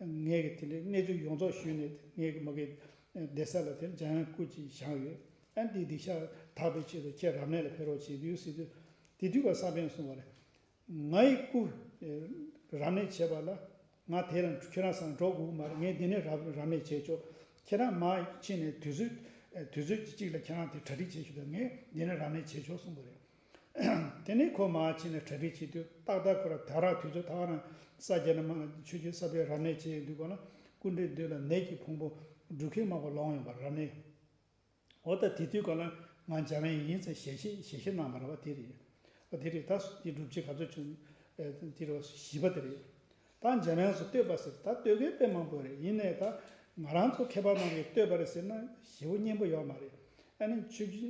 ངས་ཀྱི་དེ་འདྲའི་གནས་ཚུལ་ཡོངས་རྫོགས་ཞུས་ནས། ངས་ཀྱི་མ་གི་བསྡད་ས་ལ་དེ་འཇམ་དབྱངས་སྐུ་ཅིག་བཞེངས་ཡོད། ཨ་འདི་སྡིག་བཤགས་དག་པའི་ཆེད་དུ་ཁྱེད་རབ་གནས་ལ་ཕེབས་རོགས་བྱེད་དུས་ཟེར་དུས། དེ་དུས་ཀ་ས་པཎ་གསུངས་པ་རེད། ང་ཡི་སྐུ་རབ་གནས་བྱེད་པ་ལ་ང་དེ་ལ་ཁྱོད་རང་ཚང་འགྲོ་དགོས་མ་རེད། ངས་འདི་ནས་རབ་རབ་གནས་བྱེད་ཆོག་ཁྱེད་རང་མར་ཕྱིན་ནས་དུས་ཚོད་དུས་ཚོད་གཅིག་ལ་ཁྱེད་རང་དེ་གྲ་སྒྲིག་བྱེད་ཤོག་དང་། ངས་འདི་ནས་རབ་གནས་བྱེད་ཆོག་གསུངས་པ་རེད། དེ་ནས་ཁོ་མར་ཕྱིན་ནས་གྲ་སྒྲིག་བྱེད་དུས། ཏག་ཏག་ཁོ་རང་ད་རང་དུས་ཚོད་ད་ག་རང་ས་སྐྱ་ནས་མར་ཆོས་རྗེ་ས་པཎ་རབ་གནས་བྱེད་དུས་སྒང་ལ་སྐུ་ཕྲེང་བདུན་ལ་ནད་ཀྱི་ཕུང་པོ་འབྲུག་ཁལ་མང་པོ་ལོང་ཡོང་བ་རབ་གནས། འོ་ད་དེ་དུས་སྒང་ལ་ང་འཇམ་དབྱངས་ཡིན་ཟེར་ཞལ་བཞེས་ཞལ་བཞེས་གནང་བ་རེད་བ། དེ་རེད། ཨ་དེ་རེད། ད་དེ་སྒྲུབ་བྱེད་ག་ཚོད་བྱུང་། ཨ་དེ་རེད་བ། བཞི་པ་དེ་རེད། ད་འཇམ་དབྱངས་སུ་བསྟོད་པ་ཟེར། ད་བསྟོད་མཁན་དཔེ་མང་པོ་རེད། ཡིན་ནའི་ད་ང་རང་ཚོ་མཁས་པ་རྣམས་ཀྱིས་བསྟོད་པ་རེད་ཟེར་ན་ཞེ་པོ་སྙན་པོ་ཡོད་མ་རེད། ཨ་ནི་ཆོས་རྗེ་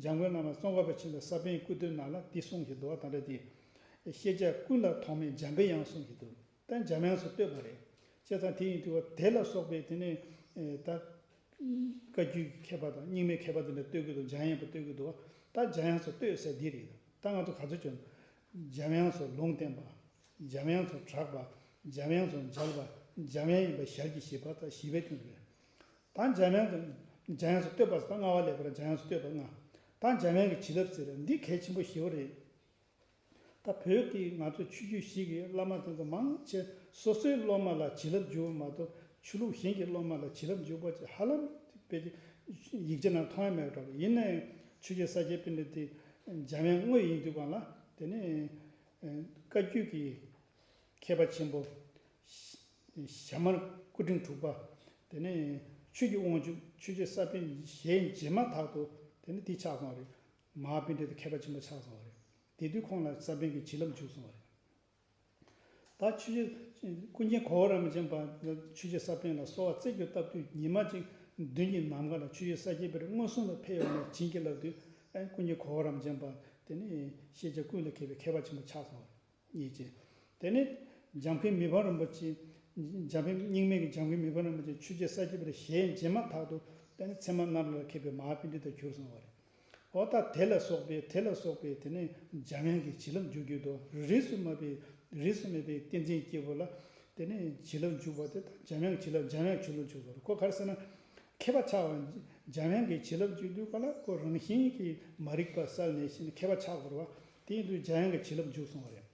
འཇམ་མགོན་བླ་མ་ཙོང་ཁ་པ་ཆེན་པོས་ས་པཎ་སྐུ་མདུན་ནང་ལ་འདི་གསུངས་བཞག་འདུག་བ། ད་ལྟ་དེ། ཤེས་བྱ་ཀུན་ལ་ཐོགས་མེད་འཇམ་པའི་དབྱངས་གསུངས་བཞག་འདུག་ད་འཇམ་དབྱངས་སུ་བསྟོད་པ་རེད། བྱས་ཙང་དེ་ཡིན་དུས་དེ་ལ་སོགས་པའི་དེ་ནས་ད་བཀའ་བརྒྱུད་ཀྱི་མཁས་པ་དང་རྙིང་མའི་མཁས་པ་དེ་འདྲ་བསྟོད་ཀྱི་འདུག་འཇམ་དབྱངས་པ་བསྟོད་ཀྱི་འདུག་ད་འཇམ་དབྱངས་སུ་བསྟོད་ཟེར་འདི་རེད། ད་ང་ཚོ་ག་ཚོད་བྱུང་། འཇམ་དབྱངས་སུ་ལུང་བསྟན་པ། འཇམ་དབྱངས་སུ་གྲགས་པ། འཇམ་དབྱངས་སུ་མཇལ་བ། འཇམ་དབྱངས་ཡིན་པ་ཞལ་གྱིས་བཞེས་པ། ད་བཞི་པའི་དོན་རེད། ད་འཇམ་དབྱངས་སུ་འཇམ་དབྱངས་སུ་བསྟོད་པ་ཟེར། ད་ལྔ་པ་ལེགས་པར་འཇམ་དབྱངས་སུ་བསྟོད་པ་ལྔ། ད་འཇམ་དབྱངས་ཀྱི་བྱིན་རླབས་ཟེར་འདི་གལ་ཆེན་པོ་ཞེ་པོ་རེད། ད་བོད་ཀྱི་ང་ཚོ་ཆོས་བརྒྱུད་བཞི་གི་བླ་མ་དེ་ཚོ་མང་ཆེ་སོ་སོའི་སློབ་མ་ལ་བྱིན་རླབས་འཇུག་པ་མ་གཏོགས། ཆོས་ལུགས་གཞན་གྱི་སློབ་མ་ལ་བྱིན་རླབས་འཇུག་པ་ཅིག་ཧ་ལམ་དཔེ་ཡིག་ཆ་ནང་མཐོང་ཡ་མེད་འགྲོ་གི། ཡིན་ནའི་ཆོས་རྗེ་ས་སྐྱ་པཎྜི་ཏ་འཇམ་དབྱངས་དངོས་ཡིན་དུས་སྒང་ལ། དེ་ནས་བཀའ་བརྒྱུད་ཀྱི་མཁས་པ་ཆེན་པོ་ཞྭ་དམར་སྐུ་ཕྲེང་དྲུག་པ། དེ་ནས་ཆོས་ཀྱི་དབང་ཕྱུག་ཆོས་རྗེ་ས་པཎ་ཞལ་མཇལ་མ་ཐག་ཏུ་དེ་ནས་དེ་ཆགས་སོང་བ་རེད། མ་ཧཱ་པཎྜི་ཏ་མཁས་པ་ཆེན་པོ་ཆགས་སོང་བ་རེད། དེ་དུས་ཁོང་ལ་ས་པཎ་གྱི་བྱིན་རླབས་འཇུག་སོང་བ་རེད། ད་ཆོས་རྗེ་ཀུན་མཁྱེན་གོ་བོ་རམ་པ་ཆེན་པོ་ཆོས་རྗེ་ས་པཎ་ལ་གསོལ་བ་རྩེ་རྒྱུག་བཏབ་དུས། ཉི་མ་གཅིག་མདུན་གྱི་ནམ་མཁའ་ལ་ཆོས་རྗེ་ས་སྐྱ་པཎྜི་ཏ་མངོན་སུམ་དུ་ཕེབས་ཡོང་ནས་བྱིན་གྱིས་བརླབས་དུས། ཨེ་ཀུན་མཁྱེན་གོ་བོ་རམ་པ་ཆེན་པོ་དེ་ནི་ཤེས་བྱ་ཀུན་ལ་མཁས་པའི་མཁས་པ་ཆེན་པོ་ཆགས་སོང་བ་རེད། གཉིས་བྱས། དེ་ནས་འཇམ་མགོན་མི་ཕམ་རིན་པོ་ཆེ། འཇམ་དཔལ་རྙིང་མའི་གི་འཇམ་མགོན་མི་ཕམ་རིན་པོ་ཆེ་ཆོས་རྗེ་ས་སྐྱ་པཎྜི་ཏ་ཞལ་མཇལ་མ་ཐག་ཏུ་དེ་ནས་ཚད་མ་རྣམ་པར་མཁས་པའི་མ་ཧཱ་པཎྜི་ཏ་གྱུར་སོང་བ་རེད། འོ་ད་དེ་ལ་སོགས་པའི་དེ་ལ་སོགས་པའི་དེ་ནས་འཇམ་དབྱངས་ཀྱི་བྱིན་རླབས་འཇུག་རྒྱུ་དང་། རིས་སུ་མ་བའི་ རིས་སུ་མེད་པའི་ཏིང་འཛིན་སྐྱེས་བུ་ལ་དེ་ནས་བྱིན་རླབས་འཇུག་པ་དེ་དང་འཇམ་དབྱངས་ཀྱི་བྱིན་རླབས། འཇམ་དབྱངས་བྱིན་རླབས་འཇུག་པ་རེད། ཁོ་ག་རེ་ཟེར་ན། མཁས་པ་ཆགས་པ། འཇམ་དབྱངས་ཀྱི་བྱིན་རླབས་འཇུག་དུས་ག་ལ་ཁོ་རང་བཞིན་གྱིས་མ་རིག་པ་བསལ་ནས་ཤེས་ནས་མཁས་པ་ཆགས་དགོས་རེད་བ། དེ་ཡིན་དུས་འཇམ་དབྱངས་ཀྱི་བྱིན་རླབས་འཇུག་སོང་བ་རེད།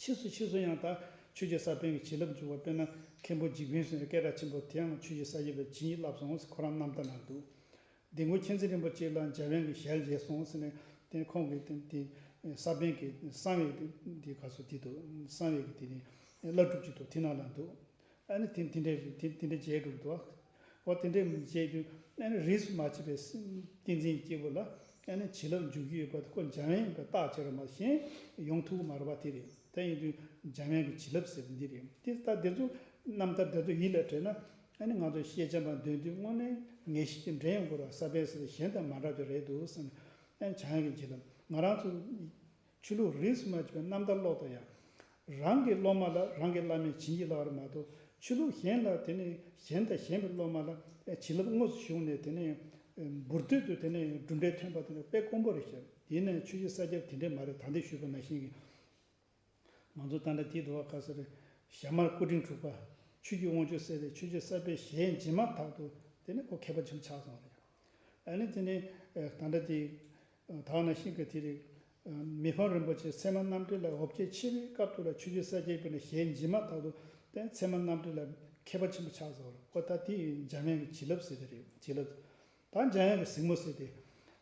ཕྱིས་སུ་ཕྱིས་སུ་ཡང་ད་ཆོས་རྗེ་ས་པཎ་གྱི་བྱིན་རླབས་འཇུག་པ། དཔེར་ན་མཁན་པོ་འཇིགས་མེད་ཟེར་བའི་སྐད་གྲགས་ཆེན་པོ་དེའང་ཆོས་རྗེ་ས་སྐྱ་པས་བྱིན་གྱིས་བརླབས་སོང་ཟེར་ཁོ་རང་རྣམ་ཐར་ནང་འདུག། ལྡེ་གུང་མཁྱེན་བརྩེ་རིན་པོ་ཆེ་ལ་འཇམ་དབྱངས་ཀྱི་ཞལ་མཇལ་སོང་ཟེར་ནས། དེ་ཁོང་གིས་དེ་དེ་ས་པཎ་གྱི་གསང་བའི་དེ་ག་ཚོད་དེ་འདུག། གསང་བའི་གི་དེ་ནི་བླ་སྒྲུབ་ཅིག་འདུག། དེ་ནང་ལ་འདུག། ཨ་ནི་དེ་དེ་འདྲའི་དེ་དེ་འདྲའི་མཇལ་འགྲོ་གི་འདུག། འོ་དེ་འདྲའི་མཇལ་དུས་ཨ་ནི་རིས་སུ་མ་ཆད་པའི་ཏིང་འཛིན་སྐྱེས་བུ་ལ་ཨ་ནི་བྱིན་རླབས་འཇུག་གི་ཡོད་པ་དེ་ཁོ་འཇམ་དབྱངས་ཡིན་པའི་རྟགས་ཅིག་རེད་མ་གཏོགས་གཞན་ཡོང་ཐུབ་ཀྱི་མ་རེད་པ། དེ་རེད། དེ་ཡིན་དུས་འཇམ་དབྱངས་ཀྱི་བྱིན་རླབས་ཟེར་བ་འདི་རེད། དེ་ལྟར་དེ་ཚོ་རྣམ་ཐར་དེ་ཚོ་ཡིད་ལ་དྲན་ན། ཨ་ནི་ང་ཚོ་ཤེས་བྱ་མ་འདོན་དུས་དངོས་གནས་ངེས་ཤེས་ཀྱིས་འདྲེན་ཡོང་དགོས་ར། ས་པཎ་ཟེར་དེ་གཞན་དང་མ་འདྲ་བ་རེད་འདུག་བསམ་ནས། ཨ་ནི་འཇམ་དབྱངས་ཀྱི་བྱིན་རླབས། ང་རང་ཚོ་ཆོས་ལུགས་རིས་སུ་མ་ཆད་པའི་རྣམ་ཐར་ཀློག་དུས་ཡང་། རང་གི་སློབ་མ་ལ་རང་གི་བླ་མས་བྱིན་གྱིས་བརླབས་པ་རེད་མ་གཏོགས། ཆོས་ལུགས་གཞན་ལ་དེ་ནས་གཞན་དང་གཞན་པའི་སློབ་མ་ལ་བྱིན་རླབས་དངོས་སུ་ཞུགས་ནས་དེ་ནས་འབུར་དོད་དུ་དེ་ནས་གྲུབ་འབྲས་ཐོན་པ་དེ་ནི་དཔེ་དཀོན་པོ་རེད་ཤག། ཡིན་ནའང་ཆོས་རྗེ་ས་སྐྱ་དེ་འདྲས་མ་རེད། ད་ལྟ་ཞུས་པ་ནང་བཞིན་གྱི། ང་ཚོ་ད་ལྟ་དེའི་འདུལ་བ་ག་ས་རེད། ཞྭ་དམར་སྐུ་ཕྲེང་དྲུག་པ། ཆོས་ཀྱི་དབང་ཕྱུག་ཟེར་ཏེ་ཆོས་རྗེ་ས་པཎ་ཞལ་མཇལ་མ་ཐག་ཏུ་དེ་ནས་ཁོ་མཁས་པ་ཆེན་པོ་ཆགས་སོང་བ་རེད། ཨ་ནི་དེ་ནས་ད་ལྟ་དེ་ད་ནང་བཞིན་གྱི་དེ་རེད། མི་ཕམ་རིན་པོ་ཆེ་ཚད་མ་རྣམ་འགྲེལ་ལ་འོ་བརྒྱལ་ཆེ་བའི་སྐབས་དུ་ལ་ཆོས་རྗེ་ས་སྐྱ་པཎྜི་ཏ་ཞལ་མཇལ་མ་ཐག་ཏུ་དེ་ཚད་མ་རྣམ་འགྲེལ་ལ་མཁས་པ་ཆེན་པོ་ཆགས་སོང་བ་རེད། ཁོ་ད་དེ་འཇམ་དབྱངས་ཀྱི་བྱིན་རླབས་ཟེར་དེ་རེད། བྱིན་རླབས། ད་འཇམ་དབྱངས་ཀྱི་གཟིགས་མོ་ཟེར་ཏེ།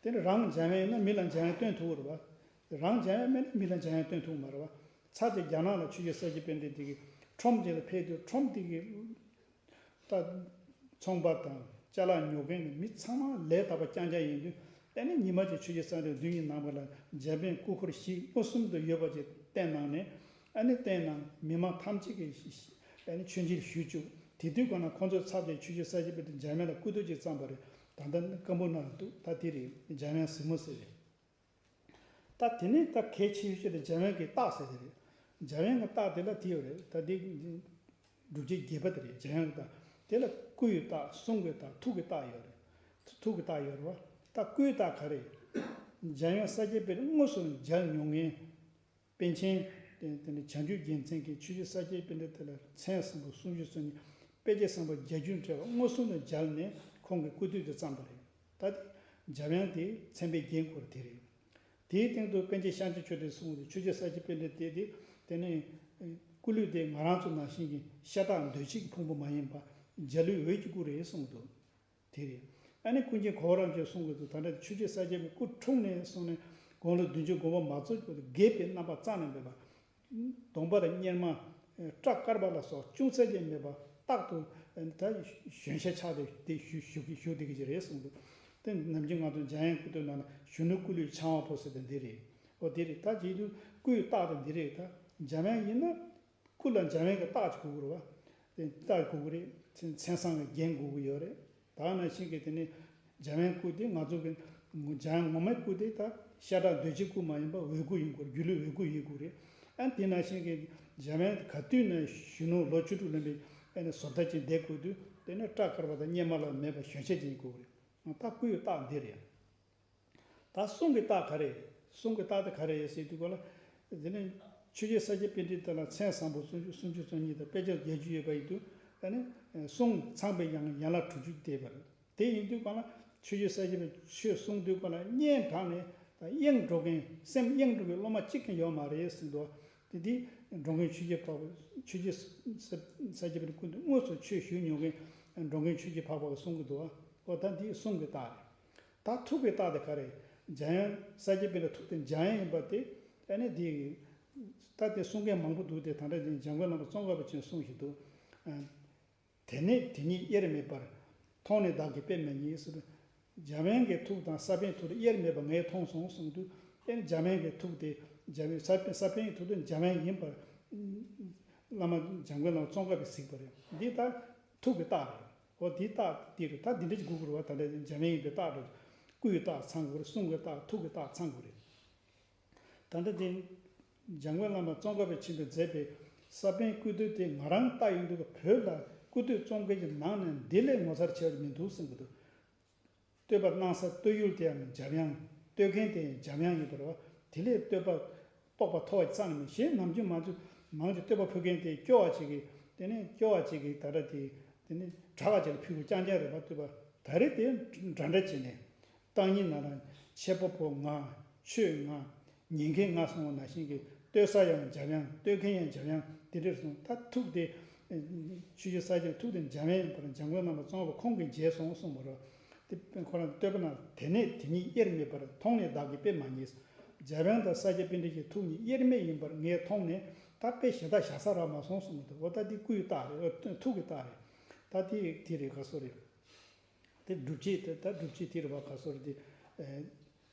དེ་ནི་རང་འཇམ་དབྱངས་ཡིན་ན་མི་ལ་འཇམ་དབྱངས་སྟོན་ཐུབ་ཀྱི་རེད་པ། རང་འཇམ་དབྱངས་མེད་ན་མི་ལ་འཇམ་དབྱངས་སྟོན་ཐུབ་ཀྱི་མ་རེད་པ། ཚར་དེ་རྒྱ་ནག་ལ་ཆོས་རྗེ་ས་སྐྱ་པཎྜི་ཏ་དེ་གི་ཁྲོམ་དེ་ལ་ཕེབས་དུས་ཁྲོམ་དེ་གི་ད་ཚོང་པ་དང་ཅ་ལག་ཉོ་མཁན་ནི་མི་ཚང་མ་ལས་དག་པ་རྐྱང་རྐྱང་ཡིན་དུས། དེ་ནི་ཉི་མ་གཅིག་ཆོས་རྗེ་ས་སྐྱ་པཎྜི་ཏ་མདུན་གྱི་ནང་པ་ལ་འཇམ་དཔལ་སྐུ་འཁོར་བཞི་མངོན་སུམ་དུ་ཡོད་པ་ཅིག་བསྟན་གནང་ནས། ཨ་ནི་བསྟན་གནང་མི་མང་ཐམས་ཅད་ཀྱིས་ཨ་ནི་མཆོད་མཇལ་ཞུས་བཅུག། དེ་དུས་གང་ན་ཁོང་ཚོས་ཚར་དེ་ཆོས་རྗེ་ས་སྐྱ་པཎྜི་ཏ་འཇམ་དབྱངས་ལ་སྐུ་རྟེན་ཅིག་བརྩམས་པ་རེད། ད་ལྟ་ནི་སྐམ་པོ་ནང་འདུག། ད་དེ་རེད། འཇམ་དབྱངས་གཟིགས་མོ་ཟེར་རེད། ད་དེ་ནས་ད་གལ་ཆེ་ཤོས་དེ་འཇམ་དབྱངས་ཀྱི་རྟགས་ཟེར་དེ་རེད། འཇམ་དབྱངས་ཀྱི་རྟགས་དེ་ལ་དེ་ཡོད་རེད། ད་དེ་སྒྲུབ་བྱེད་རྒྱས་པ་དེ་རེད། འཇམ་དབྱངས་ཀྱི་རྟགས་དེ་ལ་སྐུ་ཡི་རྟགས། གསུང་གི་རྟགས། ཐུགས་ཀྱི་རྟགས་ཡོད་རེད། ཐུགས་ཀྱི་རྟགས་ཡོད་རེད་པ། ད་སྐུ་ཡི་རྟགས་ག་རེ། འཇམ་དབྱངས་ས་སྐྱ་པཎྜི་ཏ་དངོས་སུ་མཇལ་མྱོང་མཁན། པཎ་ཆེན་དེ་དེ་ནི་བྱང་ཆུབ་རྒྱལ་མཚན་གྱིས་ཆོས་རྗེ་ས་སྐྱ་པཎྜི་ཏ་དེ་ལ་མཚན་བཟང་པོ་སུམ་ཅུ་སོ་གཉིས། དཔེ་བྱད་བཟང་པོ་བརྒྱད་ཅུ་འབྲེལ་བ་མངོན་སུམ་དུ་མཇལ་ནས་ཁོང་གི་སྐུ་རྟེན་དེ་བརྩམས་པ་རེད། ད་དེ་འཇམ་དབྱངས་དེ་མཚན་དཔེ་རྒྱན་སྐོར་དེ་རེད། དེའི་སྟེང་དུ་པཎ་ཆེན་ཤཱཀྱ་མཆོག་དེས་གསུངས་ཏེ། ཆོས་རྗེ་ས་སྐྱ་པཎྜི་ཏ་དེ་དེ་ནི་སྐུ་ལུས་དེ་ང་རང་ཚོ་ནང་བཞིན་གྱི་ཤ་ཁྲག་འདུ་བྱེད་ཀྱི་ཕུང་པོ་མ་ཡིན་པ། འཇའ་ལུས་འོད་ཀྱི་སྐུ་རེད་གསུངས་འདུག། དེ་རེད། ཨ་ནི་ཀུན་མཁྱེན་གོ་བོ་རབ་རྒྱས་གསུང་གི་འདུག། ད་ལྟ་ཆོས་རྗེ་ས་སྐྱ་པའི་སྐུ་འཁྲུངས་ནས་བཟུང་ནས་དགུང་ལོ་བདུན་ཅུ་དགུ་པ་མ་རྫོགས་བར་དུ་རྒས་པའི་རྣམ་པ་རྩ་ནས་མེད་པ། གདོང་པ་ལ་གཉེར་མ། སྐྲ་དཀར་པ་ལ་སོགས་ཅུང་ཟད་ཀྱང་མེད་པ། རྟག་ཏུ་ད་གཞོན་ཤས་ཆགས་ཏེ་དེ་བཞུགས་བཞུགས་བཞུགས་བསྡད་ཀྱི་རེད་གསུངས་འདུག། དེ་ནམ་རྒྱུན་ང་ཚོ་འཇམ་དབྱངས་སྐུ་རྟེན་ནང་ན་གཞོན་ནུ་སྐུ་ལུས་འཆང་བ་པོ་ཟེར་དེ་འདི་རེད། འོ་དེ་རེད། ད་བྱེད་དུས་སྐུ་ཡི་རྟགས་དེ་འདི་རེད། ད་འཇམ་དབྱངས་ཡིན་ན། སྐུ་ལ་འཇམ་དབྱངས་ཀྱི་རྟགས་ཅིག་དགོས་ཀྱི་རེད་པ། དེ་རྟགས་དགོས་ཀྱི་རེད། མཚན་མཚན་བཟང་གི་རྒྱན་དགོས་ཀྱི་ཡོད་རེད། ད་ནང་བཞིན་གྱི་དེ་ནི་འཇམ་དབྱངས་སྐུ་དེ་ང་ཚོ་གི་འཇམ་དབྱངས་ངོ་མའི་སྐུ་དེ་ད་ཤ་ཁྲག་འདུ་བྱེད་སྐུ་མ་ཡིན་པ་འོད་སྐུ་ཡིན་དགོས་རེད། སྒྱུ་ལུས་འོད་སྐུ་ཡིན་དགོས་རེད། ཨ་དེ་ནང་བཞིན་གྱི་འཇམ་དབྱངས་ག་དུས་ནས་གཞོན་ནུ་ལོ་བཅུ་དྲུག་ལོན་པའི་ཨ་ནི་བཟོ་ལྟ་ཅིག་བསྡད་དགོས་དུས། དེ་ནི་སྐྲ་དཀར་པ་དང་གཉེར་མ་ལ་མེད་པ་གཞོན་ཤས་ཅིག་ཡིན་དགོས་རེད། ད་སྐུ་ཡི་རྟགས་འདི་རེད། ད་གསུང་གི་རྟགས་ག་རེ། གསུང་གི་རྟགས་དེ་ག་རེ་ཟེར་དུས་ག་ལ། དེ་ནི་ཆོས་རྗེ་ས་སྐྱ་པཎྜི་ཏ་ལ་མཚན་བཟང་པོ་སུམ་ཅུ་སོ་གཉིས་དང་དཔེ་བྱད་བརྒྱད་ཅུ་ཡོད་པ་ཡིན་དུས། ཨ་ནི་གསུང་ཚངས་པའི་ཡང་ཡན་ལག་དྲུག་ཅུ་བསྡད་པ་རེད། དེ་ཡིན་དུས་ག་ལ་ཆོས་རྗེ་ས་སྐྱ་པའི་ཆོས་གསུང་དུས་ག་ལ་སྙན་གྲགས་ནས་ད་གཡེང་འགྲོ་མཁན། སེམས་གཡེང་འགྲོ་མཁན་སློབ་མ་གཅིག་ཀྱང་ཡོད་མ་རེད་ཟེར་འདུག། དེ་དེ་འགྲོ་མགོན་ཆོས་རྗེ་འཕགས་པ། ཆོས་རྗེ་ས་སྐྱ་པཎྜི་ཏ་སྐུ་མདུན་དངོས་སུ་ཆོས་ཞུ་མྱོང་མཁན་འགྲོ་མགོན་ཆོས་རྗེ་འཕགས་པ་གིས་གསུང་གི་འདུག། ཨོ་ད་འདི་གསུང་གི་རྟགས་རེད། ད་ཐུགས་ཀྱི་རྟགས་དེ་ག་རེ། འཇམ་དབྱངས་ས་སྐྱ་པཎྜི་ཏ་ཐུགས་དེ་འཇམ་དབྱངས་ཡིན་པ་དེ། ཨ་ནི་དེ་ད་དེ་གསུང་མཁན་མང་པོ་འདུག་སྟེ། ད་ལྟ་དེ་འཇམ་མགོན་བླ་མ་ཙོང་ཁ་པ་ཆེན་གསུང་བཞིན་འདུག། ཨ། དེ་ནས་དེ་ཉིད་དབྱེར་མེད་པར། མཐོང་ནས་བདག་གིས་དཔེ་མི་སྙིང་ཟེར། འཇམ་དབྱངས་ཀྱི་ཐུགས་དང་ས་པཎ་ཐུགས་དེ་དབྱེར་མེད་པར་ངས་མཐོང་སོང་གསུངས་དུས། ཨ་ནི་འཇམ་དབྱངས་ཀྱི་ཐུགས་དེ་འཇམ་དབྱངས་ས་པཎ་ས་པཎ་གྱི་ཐུགས་དེ་འཇམ་དབྱངས་ཡིན་པར། བླ་མ་འཇམ་མགོན་བླ་མ་ཙོང་ཁ་པས་གཟིགས་པ་རེད། འདི་ལྟར་ཐུགས་ཀྱི་རྟགས་རེད། འོ་དེའི་རྟགས་དེ་རེད། ད་འདི་འདྲ་ཅིག་དགོས་ཀྱི་རེད་བ། ད་ལྟ་འཇམ་དབྱངས་ཡིན་པའི་རྟགས་རེད། སྐུ་ཡི་རྟགས་ཚང་དགོས་རེད། གསུང་གི་རྟགས། ཐུགས་ཀྱི་རྟགས་ཚང་དགོས་རེད། ད་ལྟ་འདི་འཇམ་མགོན་བླ་མ་ཙོང་ཁ་པ་ཆེན་པོས་མཛད་པའི་ས་པཎ་སྐུ་རྟེན་དེ་ང་རང་ལྟ་ཡོང་དུས་བོད་ལ་སྐུ་རྟེན་བཙོང་མཁན་གྱི་ནང་ནས་འདི་ལས་ངོ་མཚར་ཆེ་བ་མི་འདུག་བསམ་གྱི་འདུག། བསྟོད་པ་གནང་ས་བསྟོད་ཡུལ་དེའང་འཇམ་དབྱངས། བསྟོད་མཁན་དེ་ཡང་འཇམ་དབྱངས་ཡིན་པ་རེད་བ། དེ་ལས་བསྟོད་པ་ རྟོགས་པ་མཐོ་བ་ཙམ་ནས་མིན། གཞན་ནམ་རྒྱུན་མ་རྒྱུན་མང་གི་བསྟོད་པ་ཕུལ་མཁན་དེ་སྐྱོ་བ་ཅིག་གིས་དེ་ནས་སྐྱོ་བ་ཅིག་གིས་ད་ལྟ་དེ་དེ་ནས་དྲག་པ་ཅིག་ལ་ཕུལ་བ་རྐྱང་རྐྱང་རེད་པ། བསྟོད་པ་ད་རེས་དེ་འདྲ་འདྲ་བྱས་ནས། བརྟག་གཉིས་ན་ར་འཆད་པ་པོ་ང་། ཆོས་ང་། ཉན་མཁན་ང་གསུངས་པ་ནང་བཞིན་གྱི་བསྟོད་ས་ཡང་འཇམ་དབྱངས། བསྟོད་མཁན་ཡང་འཇམ་དབྱངས་དེ་འདྲར་གསུངས། ད་ཐུགས་དེ་ཆོས་རྗེ་ས་སྐྱའི་ཐུགས་དེ་འཇམ་དབྱངས་ཡིན་པར་འཇམ་མགོན་བླ་མ་ཙོང་ཁ་པ་ཁོང་གིས་མཇལ་སོང་གསུངས་པ་རེད། དེ་ཁོ་རང་བསྟོད་པ་ན། དེ་ནས་དེ་ཉིད་དབྱེར་མེད་པར། མཐོང་ནས་བདག་གིས་དཔེ་མ་རྙེད། འཇམ་དབྱངས་དང་ས་སྐྱ་པཎ་ཌི་ཏའི་ཐུགས་ཉིད་དབྱེར་མེད་ཡིན་པར་ངས་མཐོང་ནས། ད་དཔེ་གཞན་དག་བཞག་ས་རག་མ་སོང་གསུངས་འདུག་འོ་ད་འདི་སྐུ་ཡི་རྟགས་རེད། ཐུགས་ཀྱི་རྟགས་རེད། ད་དེ་དེ་རེད། ག་སོ་རེད། དེ་སྒྲུབ་བྱེད་དེ། ད་སྒྲུབ་བྱེད་དེ་རེད་པ། ག་སོ་རེད།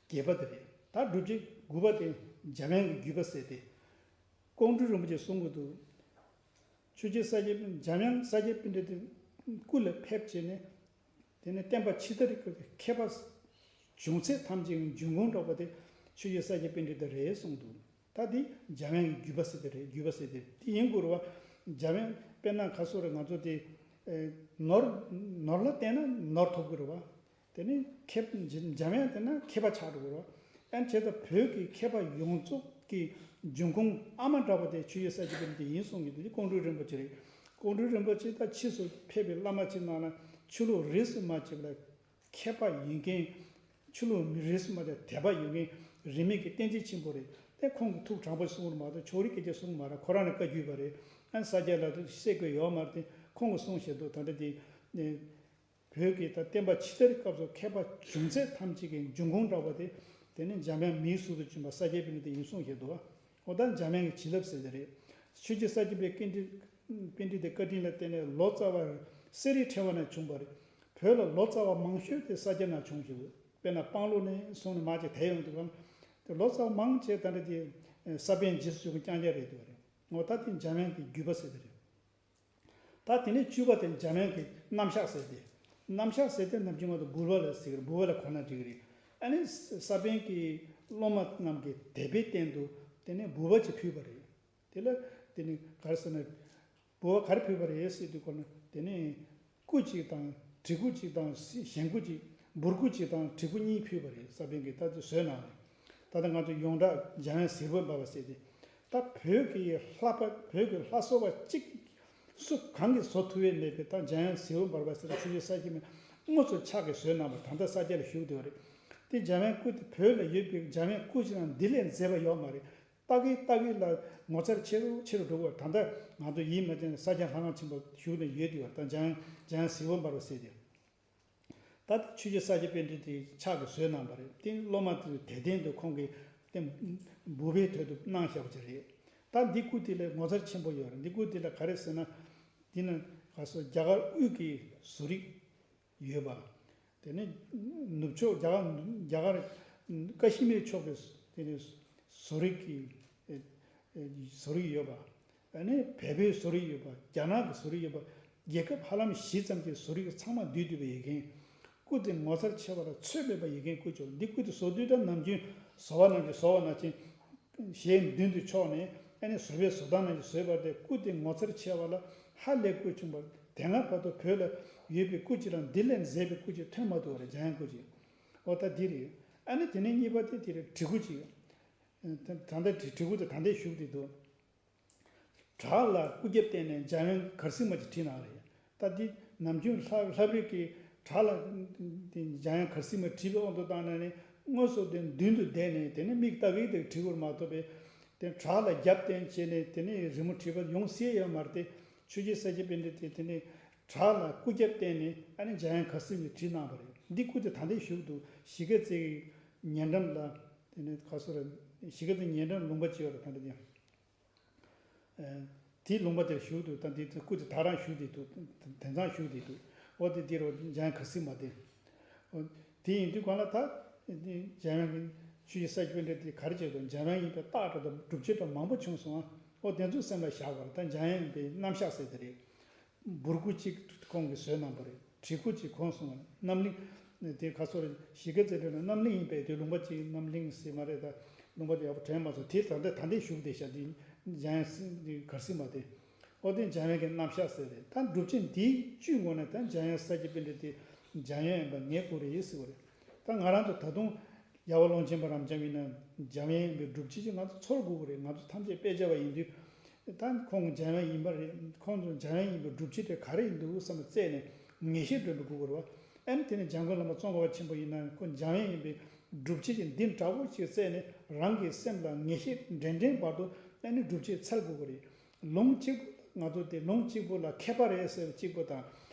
དེ་བརྒྱད་པ་དེ་རེད། ད་སྒྲུབ་བྱེད་དགུ་པ་དེ་འཇམ་དབྱངས་ཀྱི་བརྒྱུད་པ་ཟེར་ཏེ། ཀོང་སྤྲུལ་རིན་པོ་ཆེས་གསུང་གི་འདུག་ཆོས་རྗེ་ས་སྐྱ། འཇམ་དབྱངས་ས་སྐྱ་པཎ་ཌི་ཏའི་སྐུ་ལ་ཕེབས་བྱས་ནས། དེ་ནས་བསྟན་པ་ཕྱི་དར་གྱི་མཁས་པ་བྱུང་ཚད་ཐམས་ཅད་ཀྱི་འབྱུང་ཁུངས་འདྲ་པོ་དེ་ཆོས་རྗེ་ས་སྐྱ་པཎ་ཌི་ཏ་རེད་གསུངས་འདུག་ད་འདི་འཇམ་དབྱངས་ཀྱི་བརྒྱུད་པ་ཟེར་དེ་རེད། བརྒྱུད་པ་ཟེར་དེ་རེད། དེ་ཡིན་དགོས་རེད་པ། འཇམ་དབྱངས་དཔེར་ན་ག་སོ་རེད། ང་ཚོ་དེ་ནོར་ནོར་ལ་བརྟེན་ན་ནོར་ཐོབ་ཀྱི་རེད་པ། དེ་ནས་མཁས། འཇམ་དབྱངས་དེ་ན་མཁས་པ་ཆགས་འགྲོ་གི་རེད་པ། ཨ་ནི་བྱས་ཙང་བོད་ཀྱི་མཁས་པ་ཡོངས་རྫོགས་ཀྱི་འབྱུང་ཁུངས་ཨ་མ་འདྲ་པོ་དེ་ཆོས་རྗེ་ས་སྐྱ་པཎ་ཌི་ཏ་ཡིན་གསུང་གི་འདུག་དེ་ཀོང་སྤྲུལ་རིན་པོ་ཆེ་རེད། ཀོང་སྤྲུལ་རིན་པོ་ཆེ་ད་ཕྱིས་སུ་ཕེབས་པའི་བླ་མ་ཅིག་ནང་ལ་ཆོས་ལུགས་རིས་སུ་མ་ཆད་པ་ལ་མཁས་པ་ཡིན་མཁན། ཆོས་ལུགས་མི་རིས་སུ་མ་ཆད་དད་པ་ཡོད་མཁན་རིས་མེད་ཀྱི་བསྟན་འཛིན་ཆེན་པོ་རེད། དེ་ཁོང་གིས་ཐུགས་དྲང་པོ་གསུང་གི་མ་གཏོགས་ཕྱོགས་རིས་སྐད་ཆ་གསུང་གི་མ་རེད། ཁོ་རང་ནས་བཀའ་བརྒྱུད་པ་རེད། ཨ་ས་སྐྱ་ལ་དུ་སྲས་བཀོད་ཡོད་མ་རེད། དེ་ཁོང་གིས་གསུངས་བཞག་འདུག་ད་ལྟ་དེ་བོད་ཀྱི་ད་བསྟན་པ་ཕྱི་དར་སྐབས་སུ་མཁས་པ་བྱུང་ཚད་ཐམས་ཅད་ཀྱི་འབྱུང་ཁུངས་འདྲ་པོ་དེ། དེ་ནི་འཇམ་དབྱངས་མིའི་གཟུགས་སུ་བྱོན་པ་ས་སྐྱ་པཎ་ཌི་ཏ་ཡིན་གསུངས་བཞག་འདུག་འོ་ད་འཇམ་དབྱངས་ཀྱི་བྱིན་རླབས་ཟེར་དེ་རེད། ཆོས་རྗེ་ས་སྐྱ་པའི་བཀའ་དྲིན། པཎ་ཌི་ཏའི་བཀའ་དྲིན་ལ་བརྟེན་ནས་ལོ་ཙཱ་བ་གསེར་རིའི་ཕྲེང་བ་ནས་བྱུང་བ་རེད། བོད་ལ་ལོ་ཙཱ་བ་མང་ཤོས་དེ་ས་སྐྱ་ནས་བྱུང་ཞིག་དཔེར་ན་སྤང་ལོ་ནས་བཟུང་ནས་མར་ཅིག་དེད་ཡོང་དུས་སྒང་དེ་ལོ་ཙཱ་བ་མང་ཆེ་ད་ལྟ་དེ་ས་པཎ་རྗེས་སུ་བྱུང་གི་རྐྱང་རྐྱང་རེད་འདུག་བ་རེད། འོ་ད་དེ་འཇམ་དབྱངས་ཀྱི་བརྒྱུད་པ་ཟེར་དེ་རེད། ད་དེ་ནས་བཅུ་པ་དེ་འཇམ་དབྱངས་ཀྱི་རྣམ་གཞག་ཟེར་ཏེ། རྣམ་གཞག་ཟེར་ཏེ་ནམ་རྒྱུན་ང་ཚོ་འབུལ་བ་ལ་ཟེར་གི་རེད། འབུལ་བ་ལ་གོ་ན་འགྲིག་གི་རེད། ཨ་ནི་ས་པཎ་གྱི་སློབ་མ་རྣམས་ཀྱི་དད་པའི་རྟེན་དུ་དེ་ནས་འབུལ་བ་ཅིག་ཕུལ་བ་རེད། དེ་ལ་དེ་ནི་ག་རེ་ཟེར་ན། འབུལ་བ་ག་རེ་ཕུལ་བ་རེད་ཟེར་དུས་སྐོར་ན། དེ་ནས་སྐུ་གཅིག་དང་བྲིས་སྐུ་གཅིག་དང་གཞན་སྐུ་གཅིག་འབུར་སྐུ་གཅིག་དང་བྲིས་སྐུ་གཉིས་ཕུལ་བ་རེད། ས་པཎ་གྱིས་ད་དེ་བཟོས་གནང་བ་རེད། ད་ལྟ་ང་ཚོ་ཡོངས་གྲགས་འཇམ་དབྱངས་ཟིལ་པ་འབར་བ་ཟེར་ཏེ། ད་བོད་ཀྱི་ལྷ་པ། བོད་ཀྱི་ལྷ་བཟོ་བ་གཅིག་སུ་གང་གིས་བཟོ་ཐུབ་པ་མེད་པའི་ད་འཇམ་དབྱངས་ཟིལ་པ་འབར་བ་ཟེར་ཆོས་རྗེ་ས་སྐྱ་མི་དངོས་སུ་ཕྱག་གིས་བཟོས་གནང་བ། ད་ལྟ་ས་སྐྱ་ལ་བཞུགས་བསྡད་པ་རེད། དེ་འཇམ་དབྱངས་སྐུ་དེ་བོད་ལ་ཡོད་པའི་འཇམ་དབྱངས་སྐུ་ཅིག་དང་འདི་ལས་མཛེས་པ་ཡོད་མ་རེད། ལྟ་གི་ལྟ་གི་ལ་ངོ་མཚར་ཆེ་རུ་ཆེ་རུ་འགྲོ་གི་ཡོད། ད་ལྟ་ང་ཚོ་ཡིད་མ་བརྟན་ས་སྐྱ་ལྷ་ཁང་ཆེན་པོ་བཞུགས་ནས་ཡོད་དུས་བར་ད་འཇམ་དབྱངས་འཇམ་དབྱངས་ཟིལ་པ་འབར་བ་ཟེར་ཏེ། ད་ཆོས་རྗེ་ས་སྐྱ་པཎ་ཌི་ཏའི་ཕྱག་གིས་བཟོས་གནང་བ་རེད། དེ་སློབ་མ་དེ་དད་རྟེན་དུ་ཁོང་གིས་དེ་འབུལ་བའི་དོད་དུ་གནང་བཞག་པ་ཅིག་རེད། ད་འདི་སྐུ་དེ་ལ་ངོ་མཚར་ཆེན་པོ་ཡོད་རེད། འདི་སྐུ་དེ་ལ་ག་རེ་ཟེར་ན། འདི་ན་ག་སོ་རྒྱ་གར་དབུས་ཀྱི་བཟོ་རིག་ཡོད་པ། དེ་ནས་ནུབ་ཕྱོགས་རྒྱ་གར་རྒྱ་གར་ཀ་ཤི་མིར་ཕྱོགས་ཀྱི་དེ་ནས་བཟོ་རིག་གི་ཨེ་ཨེ་བཟོ་རིག་ཡོད་པ། ཨ་ནི་བལ་པོའི་བཟོ་རིག་ཡོད་པ། རྒྱ་ནག་གི་བཟོ་རིག་ཡོད་པ། རྒྱལ་ཁབ་ཧ་ལམ་བཞི་ཙམ་གྱི་བཟོ་རིག་ཚང་མ་འདུས་འདུས་པ་ཡོད་མཁན། སྐུ་དེ་ངོ་མཚར་ཆེ་བ་ལ་ཚོད་མེད་པ་ཡོད་མཁན་སྐུ་ཅིག་འདི་སྐུ་དེ་བཟོ་དུས་ད་ནམ་རྒྱུན་བཟོ་བ་ནང་བཞིན་བཟོ་བ་ནང་བཞིན། ཞལ་མདུན་དུ་ཕྱོགས་ནས་ཨ་ནི་བཟོ་པའི་བཟོ་སྟངས་ནང་བཞིན་བཟོས་པ་དེ། སྐུ་དེ་ངོ་མཚར་ཆེ་བ་ལ་ཧ་ལས་སྐུ་བྱུང་བར་དེ་སྔ་བར་དུ་བོད་ལ་ཡོད་པའི་སྐུ་ཅིག་ལ་འདི་ལས་མཛེས་པའི་སྐུ་ཅིག་ཐོན་མ་ཐུབ་པ་རེད། འཇམ་དབྱངས་སྐུ་ཅིག་འོ་ད་འདི་རེད། ཨ་ནི་དེ་ནས་གཉིས་པ་དེ་དེ་རེད། བྲིས་སྐུ་ཅིག་ད་ལྟ་བྲིས་བྲིས་སྐུ་དེ་ད་ལྟའི་བཞུགས་བསྡད་འདུག་བྲག་ལ་སྐུ་རྒྱབ་བསྟན་ནས་འཇམ་དབྱངས་གར་སིལ་མ་ཅིག་བྲིས་གནང་རེད། ད་འདི་ནམ་རྒྱུན་ལྷ་ལྷ་བྲིས་ཀྱི་བྲག་ལ་འདི་འཇམ་དབྱངས་གར་སིལ་མ་བྲིས་པའི་དབང་དུ་བཏང་ནས་ནི་དངོས་སུ་དེ་མདུན་དུ་བསྡད་ནས་དེ་ནི་མིག་ལྟ་གི་དེ་བྲིས་དགོས་མ་གཏོགས་པས། དེ་བྲག་ལ་རྒྱབ་བསྟན་བྱས་ནས་དེ་ནི་རི་མོ་བྲིས་པ་ཡོང་སྲིད་ཡོད་མ་རེད་དེ། ཆོས་རྗེ་ས་སྐྱ་པཎྜི་ཏས་དེ་ནི་བྲག་ལ་སྐུ་རྒྱབ་བསྟན་ནས་ཨ་ནི་འཇམ་དབྱངས་གར་སིལ་མ་བྲིས་གནང་བ་རེད། འདི་སྐུ་དེ་ད་ལྟའི་བཞུགས་འདུག་གཞིས་ཀ་རྩེའི་ཉེ་འགྲམ་ལ། དེ་ནི་ག་སོ་ར་གཞིས་ཀ་རྩེ་ཉེ་འགྲམ་ལུང་པ་ཅིག་ཡོད་རེད། ད་ལྟ་དེ། ཨ། དེའི་ལུང་པ་དེར་བཞུགས་འདུག་ད་འདི་སྐུ་དེ་ད་རང་བཞུགས་བསྡད་འདུག་དེང་སང་བཞུགས་བསྡད་འདུག་འོ་དེ་འདིར་འཇམ་དབྱངས་གར་སིལ་མ་དེ། འོ། དེ་ཡིན་དུས་གང་ལ་ད། འཇམ་དབྱངས་ཀྱི་ཆོས་ཀྱི་ས་སྐྱ་པཎྜི་ཏ་དེ་ག་རེ་བྱས་འདུག་འཇམ་དབྱངས་ཡིན་པའི་རྟགས་འདྲ་དང་སྒྲུབ་བྱེད་འདྲ་མང་པོ་བྱུང་སོང་ཨ། འོ་དེ་ཚོ་སེམས་ལ་བཞག་པར་ད་འཇམ་དབྱངས་པའི་རྣམ་གཞག་ཟེར་དེ་རེད། འབུར་སྐུ་གཅིག་ཁོང་གིས་བཟོས་གནང་བ་རེད། བྲིས་སྐུ་གཅིག་ཁོང་གསུང་བ་རྣམ་གླིང་། དེ་ཁ་སོར་གཞིས་ཀ་རྩེ་དེ་ལ་རྣམ་གླིང་ཡིན་པས་དེ་ལུང་པ་གཅིག་རྣམ་གླིང་ཟེར་མ་རེད་ད། ལུང་པ་དེ་ཡག་པོ་དྲན་མ་སོང་། དེ་ད་ལྟ་ད་ལྟའི་བཞུགས་བསྡད་ཤག་འདི་འཇམ་དབྱངས་གར་སིལ་མ་དེ། ཨོ་དེ་འཇམ་དབྱངས་ཀྱི་རྣམ་གཞག་ཟེར་རེད། ད་སྒྲུབ་བྱེད་འདིའི་བཅུད་ངོ་ནས་ད་འཇམ་དབྱངས་ས་སྐྱ་པཎྜི་ཏ་དེ་འཇམ་དབྱངས་ཡིན་པ་ངེས་དགོས་རེད་ཟེར་བ་རེད། ད་ང་རང་ཚོ་ད་དུང་ རྒྱལ་བ་ཀློང་ཆེན་པ་རབ་འབྱམས་ཡིན་ན་འཇམ་དབྱངས་ཡིན་པའི་སྒྲུབ་བྱེད་ཅིག་ང་ཚོ་ཚོར་དགོས་ཀྱི་རེད། ང་ཚོ་ཐམས་ཅད་དཔེ་ཆ་བ་ཡིན་དུས། ད་ཁོང་གི་འཇམ་དབྱངས་ཡིན་པ་རེད། ཁོང་ཚོ་འཇམ་དབྱངས་ཡིན་པའི་སྒྲུབ་བྱེད་དེ་ག་རེ་ཡིན་འདུག་བསམ་པ་བཙལ་ནས་ངེས་ཤེས་སྒྲོན་པའི་དགོས་ཀྱི་རེད་བ། ཨ་ནི་དེ་ནས་འཇམ་མགོན་བླ་མ་ཙོང་ཁ་པ་ཆེན་པོ་ཡིན་ན་ཁོ་འཇམ་དབྱངས་ཡིན་པའི་སྒྲུབ་བྱེད་ཀྱི་འདི་འདྲ་བོ་ཅིག་བཙལ་ནས་རང་གི་སེམས་ལ་ངེས་ཤེས་འདྲེན་འདྲེན་བར་དུ་ཨ་ནི་སྒྲུབ་བྱེད་འཚོལ་དགོས་ཀྱི་རེད། ལུང་གཅིག་པུ་ང་ཚོ་དེ་ལུང་གཅིག་པུ་ལ་མཁས་པ་རེད་ཟེར་བ་གཅིག་པུ་དང་།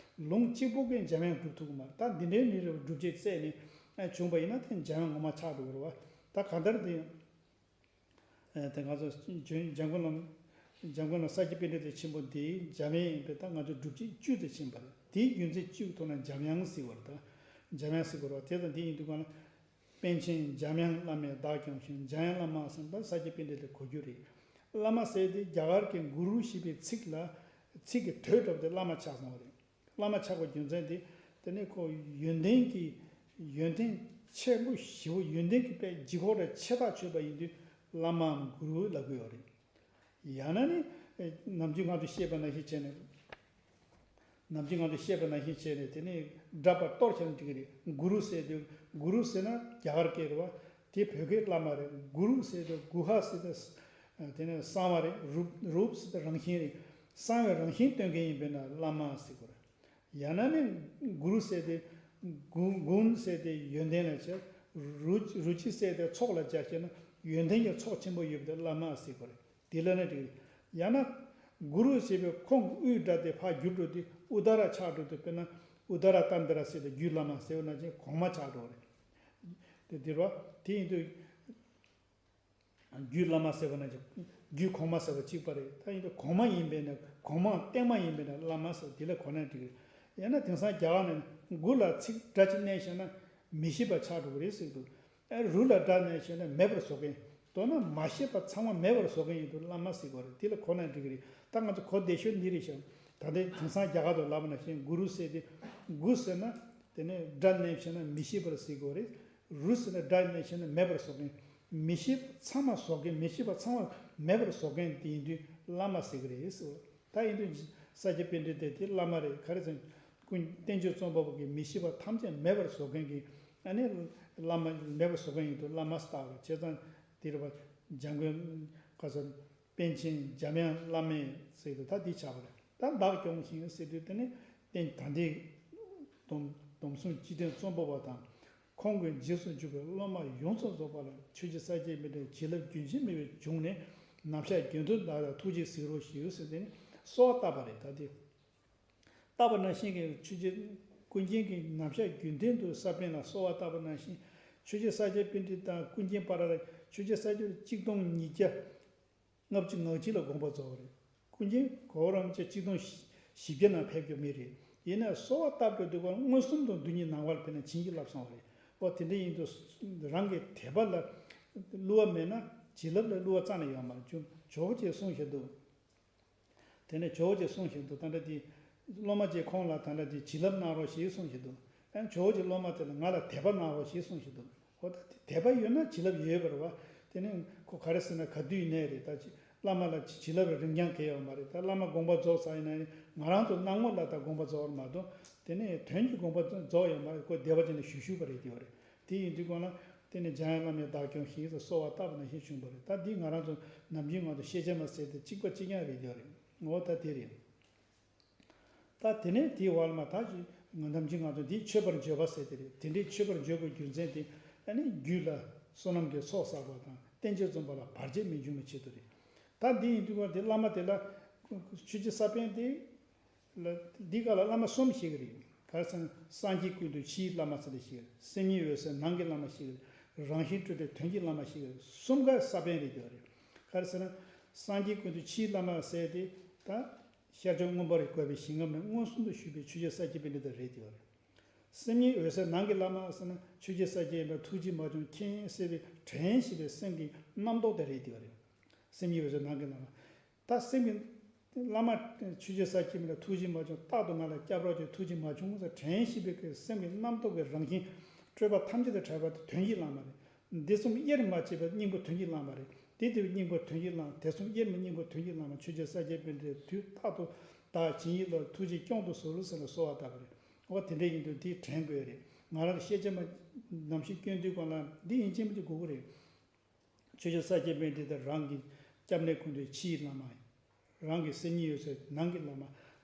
ལུང་གཅིག་པུ་གིས་འཇམ་དབྱངས་སྒྲུབ་ཐུབ་ཀྱི་མ་རེད། ད་འདི་འདྲའི་མི་རེ་བ་སྒྲུབ་བྱེད་བཙལ་ནས་ཨ་བྱུང་བ་ཡིན་ན་དེ་འཇམ་དབྱངས་ངོ་མ་ཆགས་འགྲོ་གི་རེད་བ། ད་གང་ལྟར་དེ། ཨ་དེ་ང་ཚོ་འཇམ་མགོན་བླ་མ། འཇམ་མགོན་བླ་ས་སྐྱ་པཎྜི་ཏ་ཆེན་པོ་འདིས་འཇམ་དབྱངས་ཡིན་པས་ད་ང་ཚོ་སྒྲུབ་བྱེད་བཅུ་དེ་ཕྱིན་པ་རེད། དེའི་རྒྱུ་མཚན་བཅུའི་ཐོག་ན་འཇམ་དབྱངས་ཟེར་བ་རེད། ད་འཇམ་དབྱངས་ཟེར་དགོས་རེད་བ། དེ་དང་དེ་ཡིན་དུས་གང་ལ། པཎ་ཆེན་འཇམ་དབྱངས་བླ་མས་བདག་སྐྱོང་ཞིང་། འཇམ་དབྱངས་བླ་མ་ཟེར་ད་ས་སྐྱ་པཎྜི་ཏ་གོ་རྒྱུ་རེད། བླ་མ་ཟེར་དེ་རྒྱ་གར་གྱི་གུ་རུ་ཞེས་པའི་ཚིག་ལ། ཚིག་གི་དོད་འགྲོ་བ་དེ་བླ་མ་ཆགས་སོང་བ་རེད། བླ་མ་ཆགས་པའི་རྒྱུ་མཚན་དེ། དེ་ནི་ཁོ་ཡོན་ཏན་གྱི། ཡོན་ཏན་ཆེན་པོ་ཞེ་པོ་ཡོན་ཏན་གྱི་དཔེ་ལྗིད་ཁོག་དང་ཆེ་ཐག་ཆོད་པ་ཡིན་དུས་བླ་མའམ་གུ་རུ་ལབ་དགོས་པ་རེད། ཡང་ན་ནི། ནམ་རྒྱུན་ང་ཚོས་བཤད་པ་ནང་བཞིན་བྱས་ནས། ནམ་རྒྱུན་ང་ཚོས་བཤད་པ་ནང་བཞིན་བྱས་ནས་དེ་ནི་སྒྲ་པ་གཏོར་བྱས་ན་འགྲིག་གི་རེད། གུ་རུ་ཟེར་དུས་གུ་རུ་ཟེར་ན་རྒྱ་གར་སྐད་རེད་བ། དེ་བོད་སྐད་བླ་མ་རེད། གུ་རུ་ཟེར་དུས་གུ་ཧ་ཟེར་དུས། དེ་ནི་གསང་བ་རེད། རུབ་རུབ་ཟེར་དུས་རང་བཞིན་རེད། གསང་བའི་རང་བཞིན་སྟོན་མཁན་ཡིན་པས་ན་བླ་མ་ཟེར་དགོས་རེད། ཡང་ན་ནི་གུ་རུ་ཟེར་དེ། གུ་གུན་ཟེར་དེ་ཡོན་ཏན་ལ་བྱ། རུ་རུ་ཅི་ཟེར་དེ་ཚོགས་ལ་བྱ་བྱས་ན་ཡོན་ཏན་གྱི་ཚོགས་ཆེན་པོ་ཡོད་པ་དེ་བླ་མ་ཟེར་དགོས་རེད། དེ་ལ་ནི་འགྲིག་རེད། ཡང་ན། གུ་རུ་ཞེས་པའི་ཁོང་གི་དབུའི་སྒྲ་དེ་ཕར་བསྒྱུར་འགྲོ་དུས་ཨུ་ད་ར་ཆགས་འགྲོ་དུས་དཔེར་ན་ཨུ་ད་ར་ཏན་ཏི་ར་ཟེར་དེ་རྒྱུད་བླ་མ་ཟེར་བ་ནང་བཞིན་གོང་མ་ཆགས་འགྲོ་རེད། དེ་དེ་རེད་བ། དེ་ཡིན་དུས། རྒྱུད་བླ་མ་ཟེར་བ་ན་རྒྱུད་གོང་མ་ཟེར་བ་གཅིག་པ་རེད། ད་ཡིན་དུས་གོང་མ་ཡིན་པས་ན་གོང་མ་བརྟན་མ་ཡིན་པས་ན་བླ་མ་ཟེར་དེ་ལ་གོ་ན་འགྲིག་རེད། ཡང་ན་དེང་སང་རྒྱ་གར་ནས་གུ་ལ་ཚིག་སྒྲ་གཅིག་བསྣན་བྱས་ན་མི་ཤེས་པ་ཆགས་འགྲོ་གི་རེད་ཟེར་འདུག་ཨ་རུ་ལ་སྒྲ་བསྣན་བྱས་ན་མེད་པར་བཟོ་མཁན། མདོར་ན་མ་ཤེས་པ་ཚང་མ་མེད་པར་བཟོ་མཁན་ཡིན་དུས་བླ་མ་ཟེར་དགོས་རེད། དེ་ལ་གོ་ན་འགྲིག་གི་རེད། ད་ང་ཚོ་གོ་བདེ་ཤོས་འདི་རེད་ཤག་ད་ལྟའི་དེང་སང་རྒྱ་གར་དུ་ལབ་པ་ནང་བཞིན་གུ་རུ་ཟེར་ཏེ། གུ་ཟེར་ན་དེ་ནས་སྒྲ་བསྣན་བྱས་ན་མི་ཤེས་པར་ཟེར་དགོས་རེད། རུ་ཟེར་ན་སྒྲ་ནས་བྱས་ན་མེད་པར་བཟོ་མཁན། མི་ཤེས་པ་ཚང་མ་བཟོ་མཁན། མི་ཤེས་པ་ཚང་མ་མེད་པར་བཟོ་མཁན་དེ་ཡིན་དུས་བླ་མ་ཟེར་གི་རེད་ཟེར། ད་ཡིན་དུས་ས་སྐྱ་པཎྜི་ཏ་དེ་བླ་མ་རེད། ག་རེ་ཟེར། ཀུན་བསྟན་བཅོས་རྩོམ་པ་པོ་གིས་མི་ཤེས་པ་ཐམས་ཅད་མེད་པར་བཟོ་མཁན་གྱི་ཨ་ནི་བླ་མ་མེད་པར་བཟོ་མཁན་ཡིན་དུས་བླ་མ་ཟེར་བ་རེད། བྱས་ཙང་དེ་རེད་པ། འཇམ་མགོན་ག་ཟེར། པཎ་ཆེན་འཇམ་དབྱངས་བླ་མས་ཟེར་དུས་ད་འདི་ཆགས་པ་རེད། ད་བདག་སྐྱོང་ཞིང་ཟེར་དུས་དེ་ནི་བསྟན་ད་ལྟའི་སྡོམ་སྡོམ་གསུམ་སྤྱི་དོན་རྩོམ་པ་པོ་དང་། ཁོང་གི་རྗེས་སུ་འཇུག་པའི་སློབ་མ་ཡོངས་སུ་རྫོགས་པ་ལ་ཆོས་རྗེ་ས་སྐྱ་པཎྜི་ཏའི་བྱིན་རླབས་རྒྱུན་ཆད་མེད་པའི་འབྱུང་གནས་ནམ་ཞག་རྒྱུན་དུ་བདག་ལ་ཐུགས་རྗེས་གཟིགས་རོགས་ཞུ་ཟེར་དེ་ནི་གསོལ་བ་བཏབ་པ་རེད། ད་དེ་བཏབ་པ་ནང་བཞིན་གྱི་ཆོས་རྗེ་ཀུན་མཁྱེན་གྱིས་ནམ་ཞག་རྒྱུན་ལྡན་དུ་ས་པཎ་ལ་གསོལ་བ་བཏབ་པ་ནང་བཞིན་ཆོས་རྗེ་ས་སྐྱ་པཎྜི་ཏ་དང་ཀུན་མཁྱེན་པ་ར་ལ་ཆོས་རྗེ་ས་སྐྱ་པཎྜི་ཏ་གཅིག་སྟོང་ཉིས་བརྒྱ། ལྔ་བཅུ་ང་གཅིག་ལ་དགོངས་པ་རྫོགས་པ་རེད། ཀུན་མཁྱེན་གོ་བོ་རམ་ཅན་གཅིག་སྟོང་བཞི་བརྒྱ་ནང་ཕེབས་རྒྱུ་མེད་རེད། ཡིན་ནའི་གསོལ་བ་བཏབ་པའི་དུས་སྐབས་མངོན་སུམ་དུ་མདུན་གྱི་ནམ་མཁར་ཕེབས་ནས་བྱིན་གྱིས་བརླབས་སོང་བ་རེད། ཨོ་དེ་འདྲ་ཡིན་དུས་རང་གི་དད་པ་ལ་བསླུ་བ་མེད་ན་བྱིན་རླབས་ལ་བསླུ་བ་རྩ་ནས་ཡོད་མ་རེད། ཇོ་བོ་རྗེས་གསུངས་བཞིན་དུ། དེ་ནས་ཇོ་བོ་རྗེས་གསུངས་བཞིན་དུ་ད་ལྟ་དེ། སློབ་མ་ཅིག་ཁོང་ལ་ད་ལྟ་དེ་བྱིན་རླབས་གནང་རོགས་ཞེས་གསུངས་བཞིན་དུ། ཨ་ཇོ་བོ་རྗེས་སློབ་མ་དེ་ལ་ང་ལ་དད་པ་གནང་རོགས་ཞེས་གསུངས་བཞིན་དུ། ཨོ་ད་དེ་དད་པ་ཡོད་ན་བྱིན་རླབས་ཡོད་པ་རེད་བ། དེ་ནས་ཁོ་ག་རེ་ཟེར་ན་ག་དུས་ཡིན་ནའི་རེད། ད་ཅི་བླ་མ་ལ་བྱིན་རླབས་རིང་རྐྱང་གང་ཡང་ཡོད་མ་རེད། ད་བླ་མ་དགོངས་པ་རྫོགས་ཚར་ཡིན་ན་ནི་ང་རང་ཚོ་སྣང་ངོ་ལ་ད་དགོངས་པ་རྫོགས་པ་མ་གཏོགས་དེ་ནས་དོན་གྱི་དགོངས་པ་རྫོགས་ཡོད་མ་རེད། ཁོ་བདེ་བ་ཅན་ལ་བཞུགས་བཞུགས་པ་རེད། དེ་བ་རེད། དེ་ཡིན་དུས་གོང་ལ་དེ་ནས་འཇམ་དབྱངས་བླ་མས་བདག་སྐྱོང་ཞིང་ཟེར་གསོལ་བ་བཏབ་པ་ནང་བཞིན་བྱུང་བ་རེད། ད་འདི་ང་རང་ཚོ་ནམ་རྒྱུན་ང་ཚོ་ཤེས་བྱ་མ་ཟེར་དེ་གཅིག་པ་གཅིག་རྐྱང་རེད། དེ་བ་རེད། འོ་ད་དེ་རེད། ད་དེ་ནས་དེའི་བར་མ་ད་ཅི་ང་ནམ་རྒྱུན་ང་ཚོ་འདི་མཆོད་པར་བརྗོད་པ་ཟེར་དེ་རེད། དེ་འདྲའི་མཆོད་པར་བརྗོད་པའི་རྒྱུ་མཚན་དེ་ཨ་ནི་རྒྱུད་ལ་བསོད་ནམས་ཀྱི་ཚོགས་བསགས་པ་དང་བསྟན་བཅོས་རྩོམ་པ་ལ་བར་ཆད་མི་འབྱུང་བའི་ཆེད་དུ་རེད། ད་འདི་ཡིན་དུས་ཀ་དེ་བླ་མ་དེ་ལ་ཆོས་རྗེ་ས་པཎ་དེ་ལ་འདི་ག་ལ་བླ་མ་གསུམ་ཞིག་རེད། ག་རེ་ཟེར་ན་སངས་རྒྱས་ཀུན་ཏུ་ཕྱིའི་བླ་མ་ཟེར་དེ་ཞིག་རེད། སེམས་ཉིད་འོད་གསལ་ནང་གི་བླ་མ་ཞིག་རེད། རང་བཞིན་སྤྲོས་བྲལ་དོན་གྱི་བླ་མ་ཞིག་རེད། གསུམ་ཀ་ས་པཎ་རེད་དེ་བ་རེད། ག་རེ་ཟེར་ན་སངས་རྒྱས་ཀུན་ཏུ་ཕྱིའི་བླ་མ་ཟེར་དེ་ད། ཤར་ཕྱོགས་མངོན་པར་བསྒོར་བའི་ཞིང་ཁམས་ནས་མངོན་སུམ་དུ་བཞུགས་པའི་ཆོས་རྗེ་ས་སྐྱ་པཎྜི་ཏ་རེད་དེ་བ་རེད། སེམས་ཉིད་འོད་གསལ་ནང་གི་བླ་མ་ཟེར་ན་ཆོས་རྗེ་ས་སྐྱ་ཡིན་པས་ཐུགས་རྗེ་མ་བྱུང་མཁྱེན་གསལ་བའི་དྲན་ཞེས་པའི་སེམས་ཀྱི་རྣམ་རྟོག་དེ་རེད་དེ་བ་རེད། སེམས་ཉིད་འོད་གསལ་ནང་གི་བླ་མ། ད་སེམས་ཀྱི་བླ་མ་ཆོས་རྗེ་ས་སྐྱ་པཎྜི་ཏ་ཐུགས་རྗེ་མ་བྱུང་རྟག་ཏུ་ང་ལ་སྐྱབས་རོགས་ཀྱི་ཐུགས་རྗེ་མ་བྱུང་ཟེར་དྲན་ཞེས་པའི་སེམས་ཀྱི་རྣམ་རྟོག་གི་རང་བཞིན་སྤྲོས་པ་ཐམས་ཅད་དང་བྲལ་བ་དེ་དོན་གྱི་བླ་མ་རེད། འདི་གསུམ་དབྱེར་མ་ཕྱེད་པའི་སྙིང་པོ་དོན་གྱི་བླ་མ་རེད། དེ་དེ་བས་སྙིང་པོ་དོན་གྱི་བླ་མ། དེ་གསུམ་དབྱེར་མ་སྙིང་པོ་དོན་གྱི་བླ་མ་ཆོས་རྗེ་ས་སྐྱ་པཎྜི་ཏས་དུས་རྟག་ཏུ་བདག་བྱིན་གྱིས་བརླབས་ཐུགས་རྗེས་སྐྱོང་དུ་གསོལ་ཟེར་ནས་གསོལ་བ་བཏབ་པ་རེད། འོ་དེ་འདྲ་ཡིན་དུས་དེ་དྲན་དགོས་རེད། ང་རང་གི་ཤེས་བྱ་མ་ནམ་ཞིག་སྐྱོན་དུས་སྒང་ལ་འདི་ཡིན་གཅིག་མིན་གཅིག་དགོས་ཀྱི་རེད། ཆོས་རྗེ་ས་སྐྱ་པཎྜི་ཏ་རང་གི་སྐྱབས་གནས་ཁོང་ཚོའི་ཕྱིའི་བླ་མ་ཡིན། རང་གི་སེམས་ཉིད་ཡོད་སའི་ནང་གི་བླ་མ།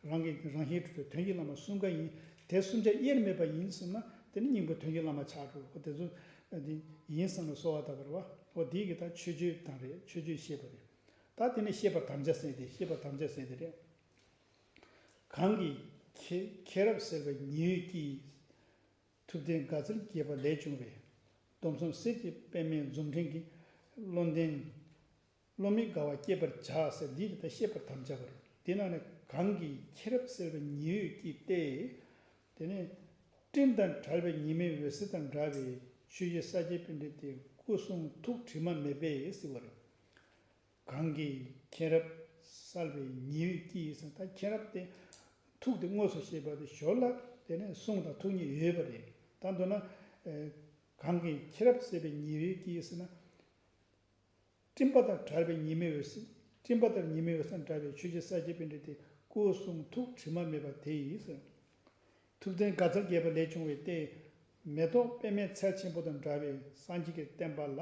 རང་གི་རང་བཞིན་གྲུབ་པའི་དོན་གྱི་བླ་མ་གསུམ་ཀ་ཡིན། དེ་གསུམ་ཆ་དབྱེར་མེད་པ་ཡིན་ཟེར་ན་དེ་ནི་སྙིང་པོའི་དོན་གྱི་བླ་མ་ཆགས་འགྲོ། འོ་དེ་ཚོ་འདི་ཡིན་བསམ་ན་གསོལ་བ་བཏབ་པ་རེད་བ། འོ་འདི་གི་ད་མཆོད་བརྗོད་དང་རེད། མཆོད་བརྗོད་བཤད་པ་རེད། ད་དེ་ནས་བཤད་པ་དམ་བཅའ་ཟེར་དེ། བཤད་པ་དམ་བཅའ་ཟེར་དེ་རེད། གང་གིས་མཁྱེན་མཁྱེན་རབ་གསལ་བའི་ཉི་འོད་ཀྱིས། ཐུབ་བསྟན་དགའ་ཚལ་རྒྱས་པ་ལས་བྱུང་བའི། སྡོམ་གསུམ་གསེར་གྱི་པདྨའི་འཛུམ་ཕྲེང་གིས། བློ་ལྡན་བློ་མིག་དགའ་བ་བསྐྱེད་པར་བྱ་ཟེར། འདི་ནི་ད་བཤད་པར་དམ་བཅའ་བ་རེད། དེ་ནང་ནས་གང་གིས་མཁྱེན་རབ་གསལ་བའི་ཉི་འོད་ཀྱིས་ཏེ། དེ་ནས་སྤྲིན་དང་བྲལ་བའི་ཉི་མའི་འོད་ཟེར་དང་འདྲ་བའི་ཆོས་རྗེ་ས་སྐྱ་པཎྜི་ཏའི་སྐུ་གསུང་ཐུགས་དྲི་མ་མེད་པས་ཟེར་བ་རེད། གང་གིས་མཁྱེན་རབ་གསལ་བའི་ཉི་འོད་ཀྱིས་ཟེར། ད་མཁྱེན་རབ་དེ་ཐུགས་དེ་དངོས་སུ་ཤེས་པ་དེ་ཞོར་ལ་དེ་ནས་གསུང་དང་ཐུགས་གཉིས་ཡོད་པ་རེད། ད་མདོར་ན་ཨེ་གང་གིས་མཁྱེན་རབ་གསལ་བའི་ཉི་འོད་ཀྱིས་ཟེར་ན། སྤྲིན་པ་དང་བྲལ་བའི་ཉི་མའི་འོད་ཟེར། སྤྲིན་པ་དང་ཉི་མའི་འོད་ཟེར་འདྲ་བའི་ཆོས་རྗེ་ས་སྐྱ་པཎྜི་ཏའི་སྐུ་གསུང་ཐུགས་དྲི་མ་མེད་པ་དེ་ཡིས་ཟེར། ཐུབ་བསྟན་དགའ་ཚལ་རྒྱས་པ་ལས་བྱུང་བའི་ཏེ། མེ་ཏོག་པདྨའི་ཚལ་ཆེན་པོ་དང་འདྲ་བའི་སངས་རྒྱས་ཀྱི་བསྟན་པ་ལ་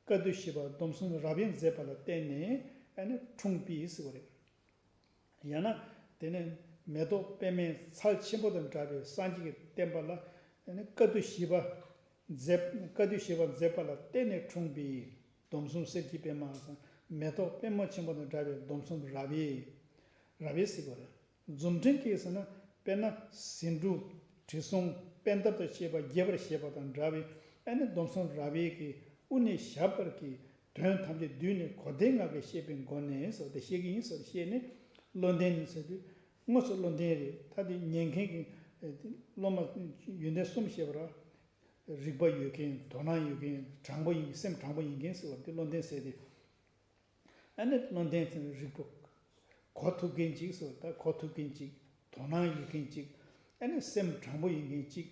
བཀའ་བསྡུ་ཞེས་པ་སྡོམ་གསུམ་རབ་དབྱེ་མཛད་པ་ལ་བརྟེན་ནས་ཨ་ནི་འཁྲུངས་པའི་ཟེར་བ་རེད། ཡང་ན་དེ་ནས་མེ་ཏོག་པདྨའི་ཚལ་ཆེན་པོ་དང་འདྲ་བའི་སངས་རྒྱས་ཀྱི་བསྟན་པ་ལ་ཨ་ནི་བཀའ་བསྡུ་ཞེས་པ་མཛད། བཀའ་བསྡུ་ཞེས་པ་མཛད་པ་ལ་བརྟེན་ནས་འཁྲུངས་པའི་སྡོམ་གསུམ་གསེར་གྱི་པདྨ་ཟེར། མེ་ཏོག་པདྨ་ཆེན་པོ་དང་འདྲ་བའི་སྡོམ་གསུམ་རབ་དབྱེ། རབ་དབྱེ་ཟེར་བ་རེད། འཛུམ་ཕྲེང་གིས་ཟེར་ན་དཔེར་ན་ཟེའུ་འབྲུ། དྲི་བསུང་། པད་འདབ་དང་བཅས་པ་རྒྱས་པར་བཤད་པ་དང་འདྲ་བའི་ཨ་ནི་སྡོམ་གསུམ་རབ་དབྱེ་གི་དབུ་ནས་ཞབས་བར་གྱི་དོན་ཐམས་ཅད་བསྡུས་ནས་གོ་བདེ་ངག་གིས་བཤད་པའི་སྒོ་ནས་ཟེར་བ་དེ་བཤད་ཀྱི་ཡིན་ཟེར་བཤད་ནས། བློ་ལྡན་ནི་ཟེར་དུས་དངོས་སུ་བློ་ལྡན་རེད། ད་དེ་ཉན་མཁན་གྱི་ཨེ་དེ་སློབ་མ་ཡོན་ཏན་གསུམ་བཤད་པ་རེད། རིག་པ་ཡོད་མཁན། དོ་སྣང་ཡོད་མཁན། དྲང་པོ་ཡིན་མཁན། སེམས་དྲང་པོ་ཡིན་མཁན་ཟེར་བ་དེ་བློ་ལྡན་ཟེར་ཏེ། ཨ་ནི་བློ་ལྡན་ཟེར་ན་རིག་པ་གོ་ཐུབ་མཁན་ཅིག་ཟེར་བ་ད་གོ་ཐུབ་མཁན་ཅིག་དོ་སྣང་ཡོད་མཁན་ཅིག་ཨ་ནི་སེམས་དྲང་པོ་ཡིན་མཁན་ཅིག་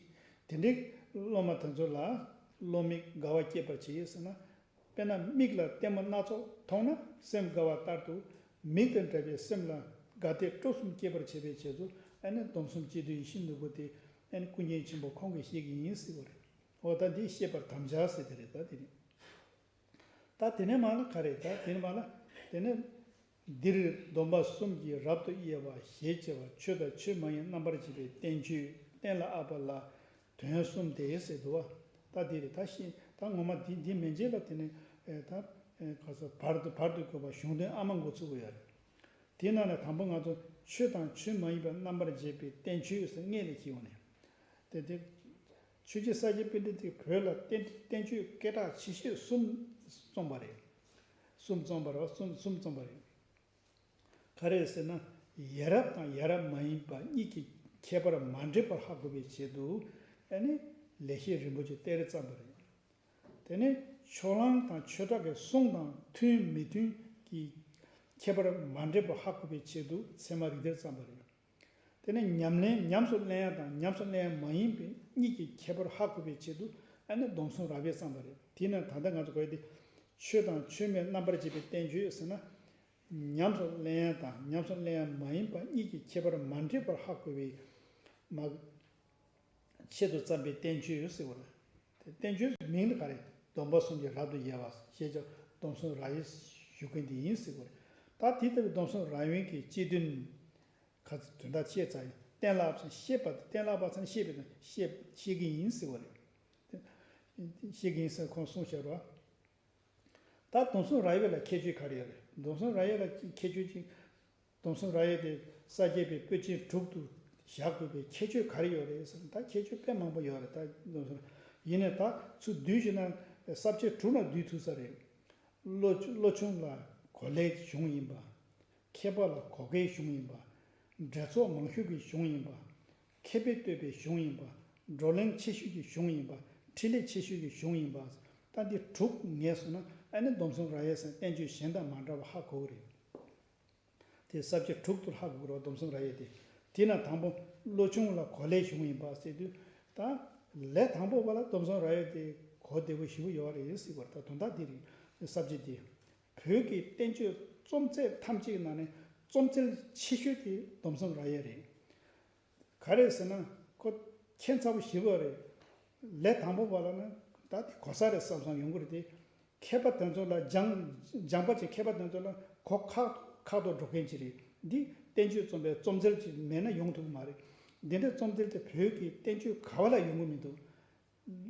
དེ་འདྲའི་སློབ་མ་དེ་ཚོ་ལ་བློ་མིག་དགའ་བ་སྐྱེད་པར་བྱེད་ཟེར་ན། དཔེར་ན་མིག་ལ་ལྟད་མོ་སྣ་ཚོགས་མཐོང་ན་སེམས་དགའ་བ་ལྟར་དུ། མིག་དང་འདྲ་བའི་སེམས་ལ་དགའ་དད་སྤྲོ་གསུམ་སྐྱེད་པར་བྱེད་པའི་ཆེད་དུ་ཨ་ནི་སྡོམ་གསུམ་སྤྱི་དོན་ཡིད་བཞིན་ནོར་བུ་དེ་ཨ་ནི་ཀུན་མཁྱེན་ཆེན་པོ་ཁོང་གིས་བཤད་ཀྱི་ཡིན་ཟེར་བ་རེད། འོ་ད་འདི་བཤད་པར་དམ་བཅའ་ཟེར་དེ་རེད། ད་དེ་ནི། ད་དེ་ནས་མ་ལ་ག་རེ། ད་དེ་ནས་མ་ལ། དེ་ནས་འདིར་སྡོམ་པ་གསུམ་གྱིས་རབ་ཏུ་དབྱེ་བ་ཞེས་བྱ་བ་ཆོས་དང་ཆོས་མ་ཡིན་རྣམ་པར་འབྱེད་པའི་བསྟན་བཅོས་གཏན་ལ་དབབ་པ་ལ་དོན་གསུམ་སྟེ་ཟེར་འདུག་བ། ད་འདི་རེད། ད་ཤེས་ད་ངོ་མ་འདི་འདི་མན་ཆད་ལ་དེ་ནས་ཨེ་ད་ཨེ་ག་ས་བར་དུ་བར་དུ་དགོས་པ་གཞུང་དོན་ཨ་མ་འགོ་ཚུགས་དགོས་ཡ་རེད། དེའི་ནང་ནས་དང་པོ་ང་ཚོ་ཆོས་དང་ཆོས་མ་ཡིན་པའི་རྣམ་པར་འབྱེད་པའི་བསྟན་བཅོས་ཟེར་སྔོན་ལ་ཁྱེར་ཡོང་ནས། དེ་དེ། ཆོས་རྗེ་ས་སྐྱ་པཎྜི་ཏས་བོད་ལ་བསྟན་བསྟན་བཅོས་སྐད་གྲགས་ཆེ་ཤོས་གསུམ་རྩོམ་པ་རེད། གསུམ་རྩོམ་པ་རེད་བ། གསུམ་གསུམ་རྩོམ་པ་རེད། ག་རེ་ཟེར་ན། ཡ་རབས་དང་ཡ་རབས་མ་ཡིན་པ་གཉིས་ཀྱི་ཁྱད་པར་མ་འདྲེས་པར་ཧ་གོ་བའི་ཆེད་དུ་ཨ་ནི་ལེགས་བཤད་རིན་པོ་ཆེ་གཏེར་རེ་བརྩམས་པ་རེད། དེ་ནས་ཕྱོགས་གླང་དང་ཆོས་གྲགས་ཀྱི་གསུང་དང་མཐུན་མི་མཐུན་གྱི་ཁྱད་པར་མ་འདྲེས་པ་ཧ་གོ་བའི་ཆེད་དུ་ཚད་མ་རིགས་གཏེར་བརྩམས་པ་རེད། དེ་ནས་ཉམས་ལེན་ཉམས་སུ་ལེན་ཡ་དང་ཉམས་སུ་ལེན་ཡ་མ་ཡིན་པའི་གཉིས་ཀྱི་ཁྱད་པར་ཧ་གོ་བའི་ཆེད་དུ་ཨ་ནི་སྡོམ་གསུམ་རབ་དབྱེ་བརྩམས་པ་རེད། དེས་ན་ད་ལྟ་ང་ཚོ་གོ་ཡ་དེ་ཆོས་དང་ཆོས་མིན་རྣམ་པར་འབྱེད་པའི་བསྟན་བཅོས་ཟེར་ན། ཉམས་སུ་ལེན་ཡ་དང་ཉམས་སུ་ལེན་ཡ་མ་ཡིན་པ་གཉིས་ཀྱི་ཁྱད་པར་མ་འདྲེས་པར་ཧ་གོ་བའི་མ། ཆེད་དུ་བརྩམས་པའི་བསྟན་བཅོས་ཟེར་བ་རེད། དེ་བསྟན་བཅོས་མིང་ནི་ག་རེ། སྡོམ་པ་གསུམ་གྱིས་རབ་ཏུ་དབྱེ་བ་ཞེས་བྱ་སྡོམ་གསུམ་རབ་དབྱེ་ཞུ་མཁན་དེ་ཡིན་ཟེར་བ་རེད། ད་དེ་ལྟ་བུའི་སྡོམ་གསུམ་རབ་དབྱེ་གི་སྤྱི་དོན་ག་ཚོད་དོན་དག་བཤད་ཚར་ཡིན། གཏན་ལ་དབབ་ཚར་བཤད་པ་དེ་གཏན་ལ་དབབ་ཚར་བཤད་པའི་དོན་བཤད་བཤད་ཀྱི་ཡིན་ཟེར་བ་རེད། བཤད་ཀྱི་ཡིན་ཟེར་ཁོང་གསུངས་བཞག་རོགས། ད་སྡོམ་གསུམ་རབ་དབྱེ་ལ་ཁྱད་ཆོས་ག་རེ་ཡོད་རེད། སྡོམ་གསུམ་རབ་དབྱེ་ལ་ཁྱད་ཆོས་ཅིག་སྡོམ་གསུམ་རབ་དབྱེ་དེ་ས་སྐྱ་པའི་པོད་ཆེན་དྲུག་ཏུ་བཞག་དགོས་པའི་ཁྱད་ཆོས་ག་རེ་ཡོད་རེད་ཟེར་ན། ད་ཁྱད་ཆོས་དཔེ་མང་པོ་ཡོད་རེད། ད་སྡོམ་གསུམ་ཡིན་ནའི་ད་ཚུར་བསྡུས་ཞུས་ན་ས་བཅད་དྲུག་ནང་བསྡུས་ཐུབ་ས་རེད། བློ་བློ་ཆུང་ལ་གོ་ལའི་གཞུང་ཡིན་པ། མཁས་པ་ལ་གོ་བརྡའི་གཞུང་ཡིན་པ། འགྲེལ་ཚོགས་མང་ཤོས་ཀྱི་གཞུང་ཡིན་པ། མཁས་པས་བསྟོད་པའི་གཞུང་ཡིན་པ། བགྲོ་གླེང་ཆེ་ཤོས་ཀྱི་གཞུང་ཡིན་པ། འཕྲིན་ལས་ཆེ་ཤོས་ཀྱི་གཞུང་ཡིན་པ། ད་འདི་དྲུག་ངེས་སོང་ན་ཨ་ནི་སྡོམ་གསུམ་རབ་དབྱེ་ཟེར་བསྟན་བཅོས་གཞན་དང་མ་འདྲ་བ་ཧ་གོ་གི་རེད། དེ་ས་བཅད་དྲུག་ཏུ་ཧ་གོ་གི་རེད་བ། སྡོམ་གསུམ་རབ་དབྱེ་དེ། དེས་ན་དང་པོ་བློ་ཆུང་ལ་གོ་ལའི་གཞུང་ཡིན་པ་ཟེར་དུས་ད་ལས་དང་པོ་བ་ལ་སྡོམ་གསུམ་རབ་དབྱེ་དེ་གོ་བདེ་པོ་ཞེ་པོ་ཡོད་རེད་ཟེར་བ་རེད། ད་དོན་དག་འདི་རེད། ས་བཅད་དེ། བོད་ཀྱི་བསྟན་བཅོས་རྩོམ་ཚད་ཐམས་ཅད་ཀྱི་ནང་ནས་རྩོམ་རྩལ་ཆེ་ཤོས་དེ་སྡོམ་གསུམ་རབ་དབྱེ་རེད། ག་རེ་ཟེར་ན་ཁོ་ཁྱད་མཚར་པོ་ཞེ་པོ་རེད། ལས་དང་པོ་པ་ལ་ནི་ད་དེ་གོ་ས་རེད་བསམ་བསམ་ཡོང་གི་རེད་དེ། མཁས་པ་དེ་ཚོ་ལ་སྦྱང་སྦྱངས་པ་ཅིག་མཁས་པ་དེ་ཚོ་ལ་གོ་ཁག་ཏུ་ཁག་ཏུ་འགྲོ་མཁན་ཅིག་རེད། འདི་བསྟན་བཅོས་རྩོམ་པའི་རྩོམ་རྩལ་ཅིག་མེད་ན་ཡོང་ཐུབ་ཀྱི་མ་རེད། འདི་འདྲའི་རྩོམ་རྩལ་དེ་བོད་ཀྱི་བསྟན་བཅོས་ག་བ་ལ་ཡོང་གི་མི་འདུག་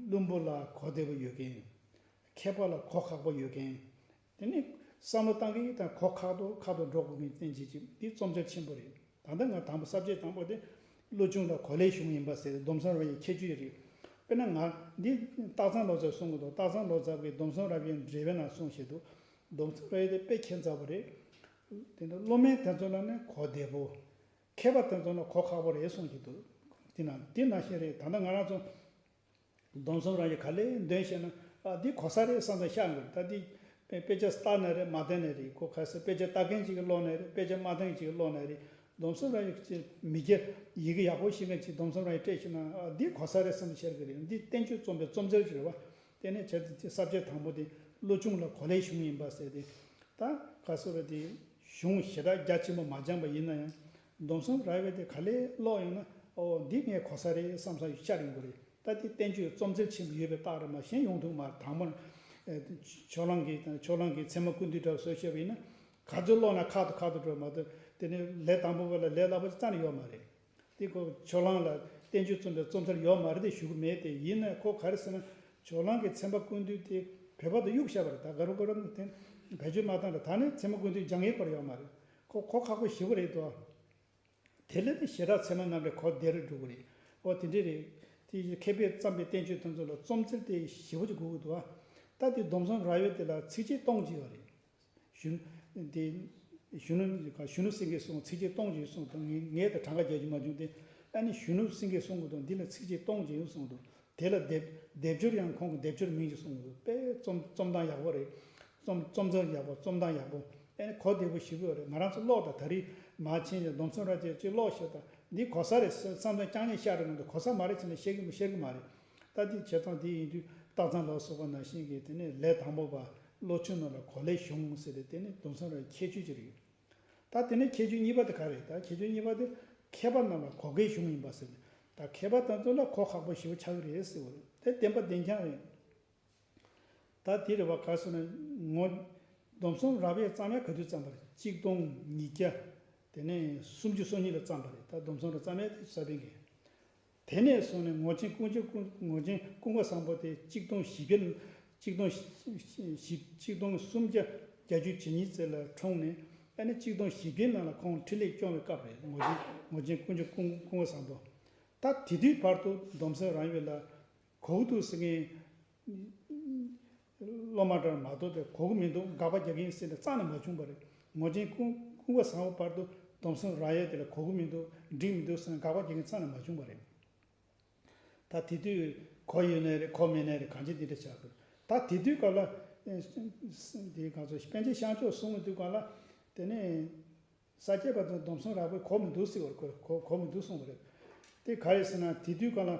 བླུན་པོ་ལ་གོ་བདེ་པོ་ཡོད་མཁན། མཁས་པ་ལ་གོ་ཁག་པོ་ཡོད་མཁན། དེ་ནི་བསམ་བློ་བཏང་གི་དང་གོ་ཁག་ཏུ་ཁག་ཏུ་འགྲོ་དགོས་མཁན་བསྟན་བཅོས་ཅིག་འདི་རྩོམ་རྩལ་ཆེན་པོ་རེད། ད་ལྟ་ང་དང་པོ་ས་བཅད་དང་པོ་དེ་བློ་ཆུང་ལ་གོ་ལའི་གཞུང་ཡིན་པ་ཟེར་ཏེ་སྡོམ་བཟང་རང་གི་ཁྱད་ཆོས་རེད། དཔེར་ན་ང་འདི་སྟག་ཚང་ལོ་ཙཱ་གསུང་གི་འདུག་སྟག་ཚང་ལོ་ཙཱ་གིས་སྡོམ་བཟང་རབ་དབྱེ་འགྲེལ་པའི་ནང་གསུངས་བཞིན་དུ། སྡོམ་བཟང་རབ་དབྱེ་དེ་དཔེ་ཁྱད་མཚར་པོ་རེད། དེ་འདྲ་བློ་དམན་དེ་ཚོ་ལ་ནི་གོ་བདེ་པོ། མཁས་པ་དེ་ཚོ་ལ་གོ་ཁག་པོ་རེད་གསུངས་བཞིན་འདུག་དེ་ན་དེ་ནང་བཞིན་རེད། ད་ལྟ་ང་རང་ཚོ་སྡོམ་བཟང་རབ་དབྱེ་ག་ལེར་འདོན་ཤེས་ན་ཨ་འདི་གོ་ས་རེད་བསམ་བསམ་ཤར་འགྲོ་རེད། ད་འདི་དཔེ་དཔེ་ཆ་ལྟ་ནའི་རེད། མ་བལྟས་ནའི་རེད། ཁོ་ག་ས་དཔེ་ཆ་ལྟ་མཁན་ཅིག་གིས་ཀློག་ནའི་རེད། དཔེ་ཆ་མ་ལྟ་མཁན་ཅིག་གིས་ཀློག་ནའི་རེད། སྡོམ་བཟང་རབ་དབྱེ་ཅིག་མི་སྐྱ་ཡི་གེ་ཡག་པོ་ཤེས་མཁན་ཅིག་སྡོམ་བཟང་རབ་དབྱེ་སྤྲད་ཤེས་ན་ཨ་འདི་གོ་ས་རེད་བསམ་བསམ་ཤར་གི་རེད། འདི་བསྟན་བཅོས་རྩོམ་པའི་རྩོམ་རྩལ་ཅིག་རེད་བ། དེ་ནས་བྱས་ཏེ་ས་བཅད་དང་པོ་དེ་བློ་ཆུང་ལ་གོ་ལའི་གཞུང་ཡིན་པ་ཟེར་ཏེ། ད་ག་ཟེར་བ་དེ་གཞུང་ཞེ་དྲག་རྒྱ་ཆེན་པོ་མ་སྦྱངས་པ་ཡིན་ན་ཡང་སྡོམ་བཟང་རབ་དབྱེ་དེ་ག་ལེར་ཀློག་ཡོང་ན་ཨོ་འདི་ངས་གོ་ས་རེད་བསམ་ས་ཤར་ཡོང་གི་རེད། ད་དེ་བསྟན་བཅོས་རྩོམ་རྩལ་ཆེན་པོ་ཡོད་པའི་རྟགས་རེད། མ་གཞན་ཡོང་ཐུབ་མ་རེད། དང་པོ་ནས་ཕྱོགས་གླང་གི་དང་ཕྱོགས་གླང་གི་ཚད་མ་ཀུན་བཏུས་འདྲ་བཟོ་བཤད་པ་ཡིན་ན་ག་ཚོད་ཀློག་ན་ཁག་ཏུ་ཁག་ཏུ་འགྲོ་མ་གཏོགས་དེ་ནས་ལས་དང་པོ་བ་ལ་ལས་སླ་པོ་ཅིག་རྩ་ནས་ཡོད་མ་རེད། དེ་ཁོ་ཕྱོགས་གླང་ལ་བསྟན་བཅོས་རྩོམ་པའི་རྩོམ་རྩལ་ཡོད་མ་རེད་དེ་ཞུ་གི་མེད་དེ། ཡིན་ན་ཁོ་ག་རེ་ཟེར་ན་ཕྱོགས་གླང་གི་ཚད་མ་ཀུན་བཏུས་དེ་བོད་པ་དང་གཡུག་བཞག་པ་རེད། ད་ག་རུ་ག་རུ་དེ་བེད་སྤྱོད་མ་བཏང་རེད། ད་ནི་ཚད་མ་ཀུན་བཏུས་སྦྱང་ཡས་སྐོར་ཡོད་མ་རེད། ཁོ་གོ་ཁག་པོ་ཞེ་པོ་རེད་དོ། དེ་ལས་ནི་ཞེ་དྲག་ཚད་མ་རྣམ་འགྲེལ་གོ་བདེ་རུ་འགྲོ་གི་རེད། ཨོ་དེ་འདྲས་རེད། དེ་མཁས་པས་བརྩམས་པའི་བསྟན་བཅོས་དེ་ཚོ་ལ་རྩོམ་རྩལ་དེ་ཞེ་པོ་ཅིག་དགོས་ཀྱི་འདུག་ཨ། ད་དེ་སྡོམ་བཟང་རབ་དབྱེ་དེ་ལ་ཚིགས་བཅད་སྟོང་ཅིག་ཡོད་རེད། གཞོན་དེ་གཞོན་ནུ་གཞོན་ནུ་སེང་གེས་གསུངས་ཚིགས་བཅད་སྟོང་ཅིག་གསུངས་དང་ངས་ངས་དེ་གྲངས་ཀ་རྒྱག་རྒྱུ་མ་བྱུང་སྟེ། ཨ་ནི་གཞོན་ནུ་སེང་གེས་གསུངས་གི་འདུག་འདི་ལ་ཚིགས་བཅད་སྟོང་ཅིག་ཡོད་གསུངས་འདུག་དེ་ལ་སྡེབ་སྡེབ་སྦྱོར་ཡང་ཁོང་གི་སྡེབ་སྦྱོར་མིང་ཅིག་གསུངས་འདུག་དཔེ་རྩོམ་རྩོམ་སྟངས་ཡག་པོ་རེད། རྩོམ་རྩོམ་རྩལ་ཡག་པོ། རྩོམ་སྟངས་ཡག་པོ། ཨ་ནི་གོ་བདེ་པོ་ཞེ་པོ་ཡོད་རེད། ང་རང་ཚོ་ཀློག་དང་ད་རེས་མ་ཕྱིན་ནས་སྡོམ་བཟང་རབ་དབྱེ་ཅིག་ཀློག་ཤེས་དང་འདི་གོ་ས་རེད་བསམ་བསམ་ཙང་ཀྱང་ཉན་ཤར་རེད་མ་གཏོགས་གོ་ས་མ་རེད་ཟེར་ནས་བཤད་གི་མི་བཤད་གི་མ་རེད། ད་འདི་བྱེད་སྟངས་འདི་ཡིན་དུས་སྟག་ཚང་ལ་སོགས་པ་ནང་བཞིན་གྱི་དེ་ནས་ལས་དང་པོ་པ་བློ་ཆུང་རྣམས་ལ་གོ་ལའི་གཞུང་ཟེར་ཏེ་དེ་ནི་སྡོམ་བཟང་རབ་དབྱེ་ཁྱད་ཆོས་ཅིག་རེད། ད་དེ་ནས་ཁྱད་ཆོས་གཉིས་པ་དེ་ག་རེད། ད་ཁྱད་ཆོས་གཉིས་པ་དེ་མཁས་པ་རྣམས་ལ་གོ་བརྡའི་གཞུང་ཡིན་པ་ཟེར་ནས། ད་མཁས་པ་དེ་ཚོ་ལ་གོ་ཁག་པོ་ཞེ་པོ་ཆགས་ཀྱི་རེད་ཟེར་བ་རེད། དེ་བདེན་པ་བདེན་རྐྱང་རེད། ད་དེ་རེད་བ། ག་ཟེར་ན་ངོ་སྡོམ་བཟང་རབ་དབྱེ་བརྩམས་ཡ་ག་དུས་བརྩམས་པ་རེད། གཅིག་སྟོང་ཉིས་བརྒྱ། དེ་ནས་སུམ་ཅུ་སོ་གཉིས་ལ་བརྩམས་པ་རེད། ད་སྡོམ་བཟང་རབ་བརྩམས་ཡ་དེ་ས་པཎ་གྱིས། དེ་ནས་བཟུང་ནས་ངོར་ཆེན་ཀུན་ཁྱབ་ཀུན་ངོར་ཆེན་ཀུན་དགའ་བཟང་པོ་དེ་གཅིག་སྟོང་བཞི་བརྒྱ། གཅིག་སྟོང་བཞི་གཅིག་སྟོང་སུམ་བརྒྱ་བརྒྱད་ཅུ་ཇེ་གཉིས་ཙམ་ལ་འཁྲུངས་ནས། ཨ་ནི་གཅིག་སྟོང་བཞི་བརྒྱའི་ནང་ལ་ཁོང་འཕྲིན་ལས་སྐྱོང་བའི་སྐབས་རེད། ངོར་ཆེན་ངོར་ཆེན་ཀུན་ཁྱབ་ཀུན་ཀུན་དགའ་བཟང་པོ། ད་དེ་དུས་བར་དུ་སྡོམ་བཟང་རབ་དབྱེ་ལ་གོ་གི་འདུག་ཟེར་མཁན་སློབ་མ་འདྲ་མ་གཏོགས་དེ་གོ་གི་མི་འདུག་དགག་པ་རྒྱག་གིན་ཟེར་ནས་རྩ་ནས་མ་བྱུང་བ་རེད། ངོར་ཆེན་ཀུན་ཀུན་དགའ་བཟང་པོ་བར་དུ་སྡོམ་བཟང་རབ་དབྱེ་དེ་ལ་གོ་གི་མི་འདུག་འགྲིག་མི་འདུག་ཟེར་ནས་དགག་པ་རྒྱག་མཁན་རྩ་ནས་མ་བྱུང་བ་རེད། ད་དེ་དུས་གོ་ཡོད་ནའི་རེད། གོ་མེད་ནའི་རེད། གང་ཅི་འདི་འདྲ་ཆགས་དགོས། ད་དེ་དུས་སྐབས་ལ་འདི་གང་ཚོ་པཎ་ཆེན་ཤངས་ཆོས་གསུང་གི་དུས་སྐབས་ལ་དེ་ནས་ས་སྐྱ་པ་དང་སྡོམ་བཟང་རབ་དབྱེ་གོ་མི་འདུག་ཟེར་བར་གོ་གོ་གོ་མི་འདུག་གསུངས་པ་རེད། དེ་ག་རེ་ཟེར་ན་དེ་དུས་སྐབས་ལ་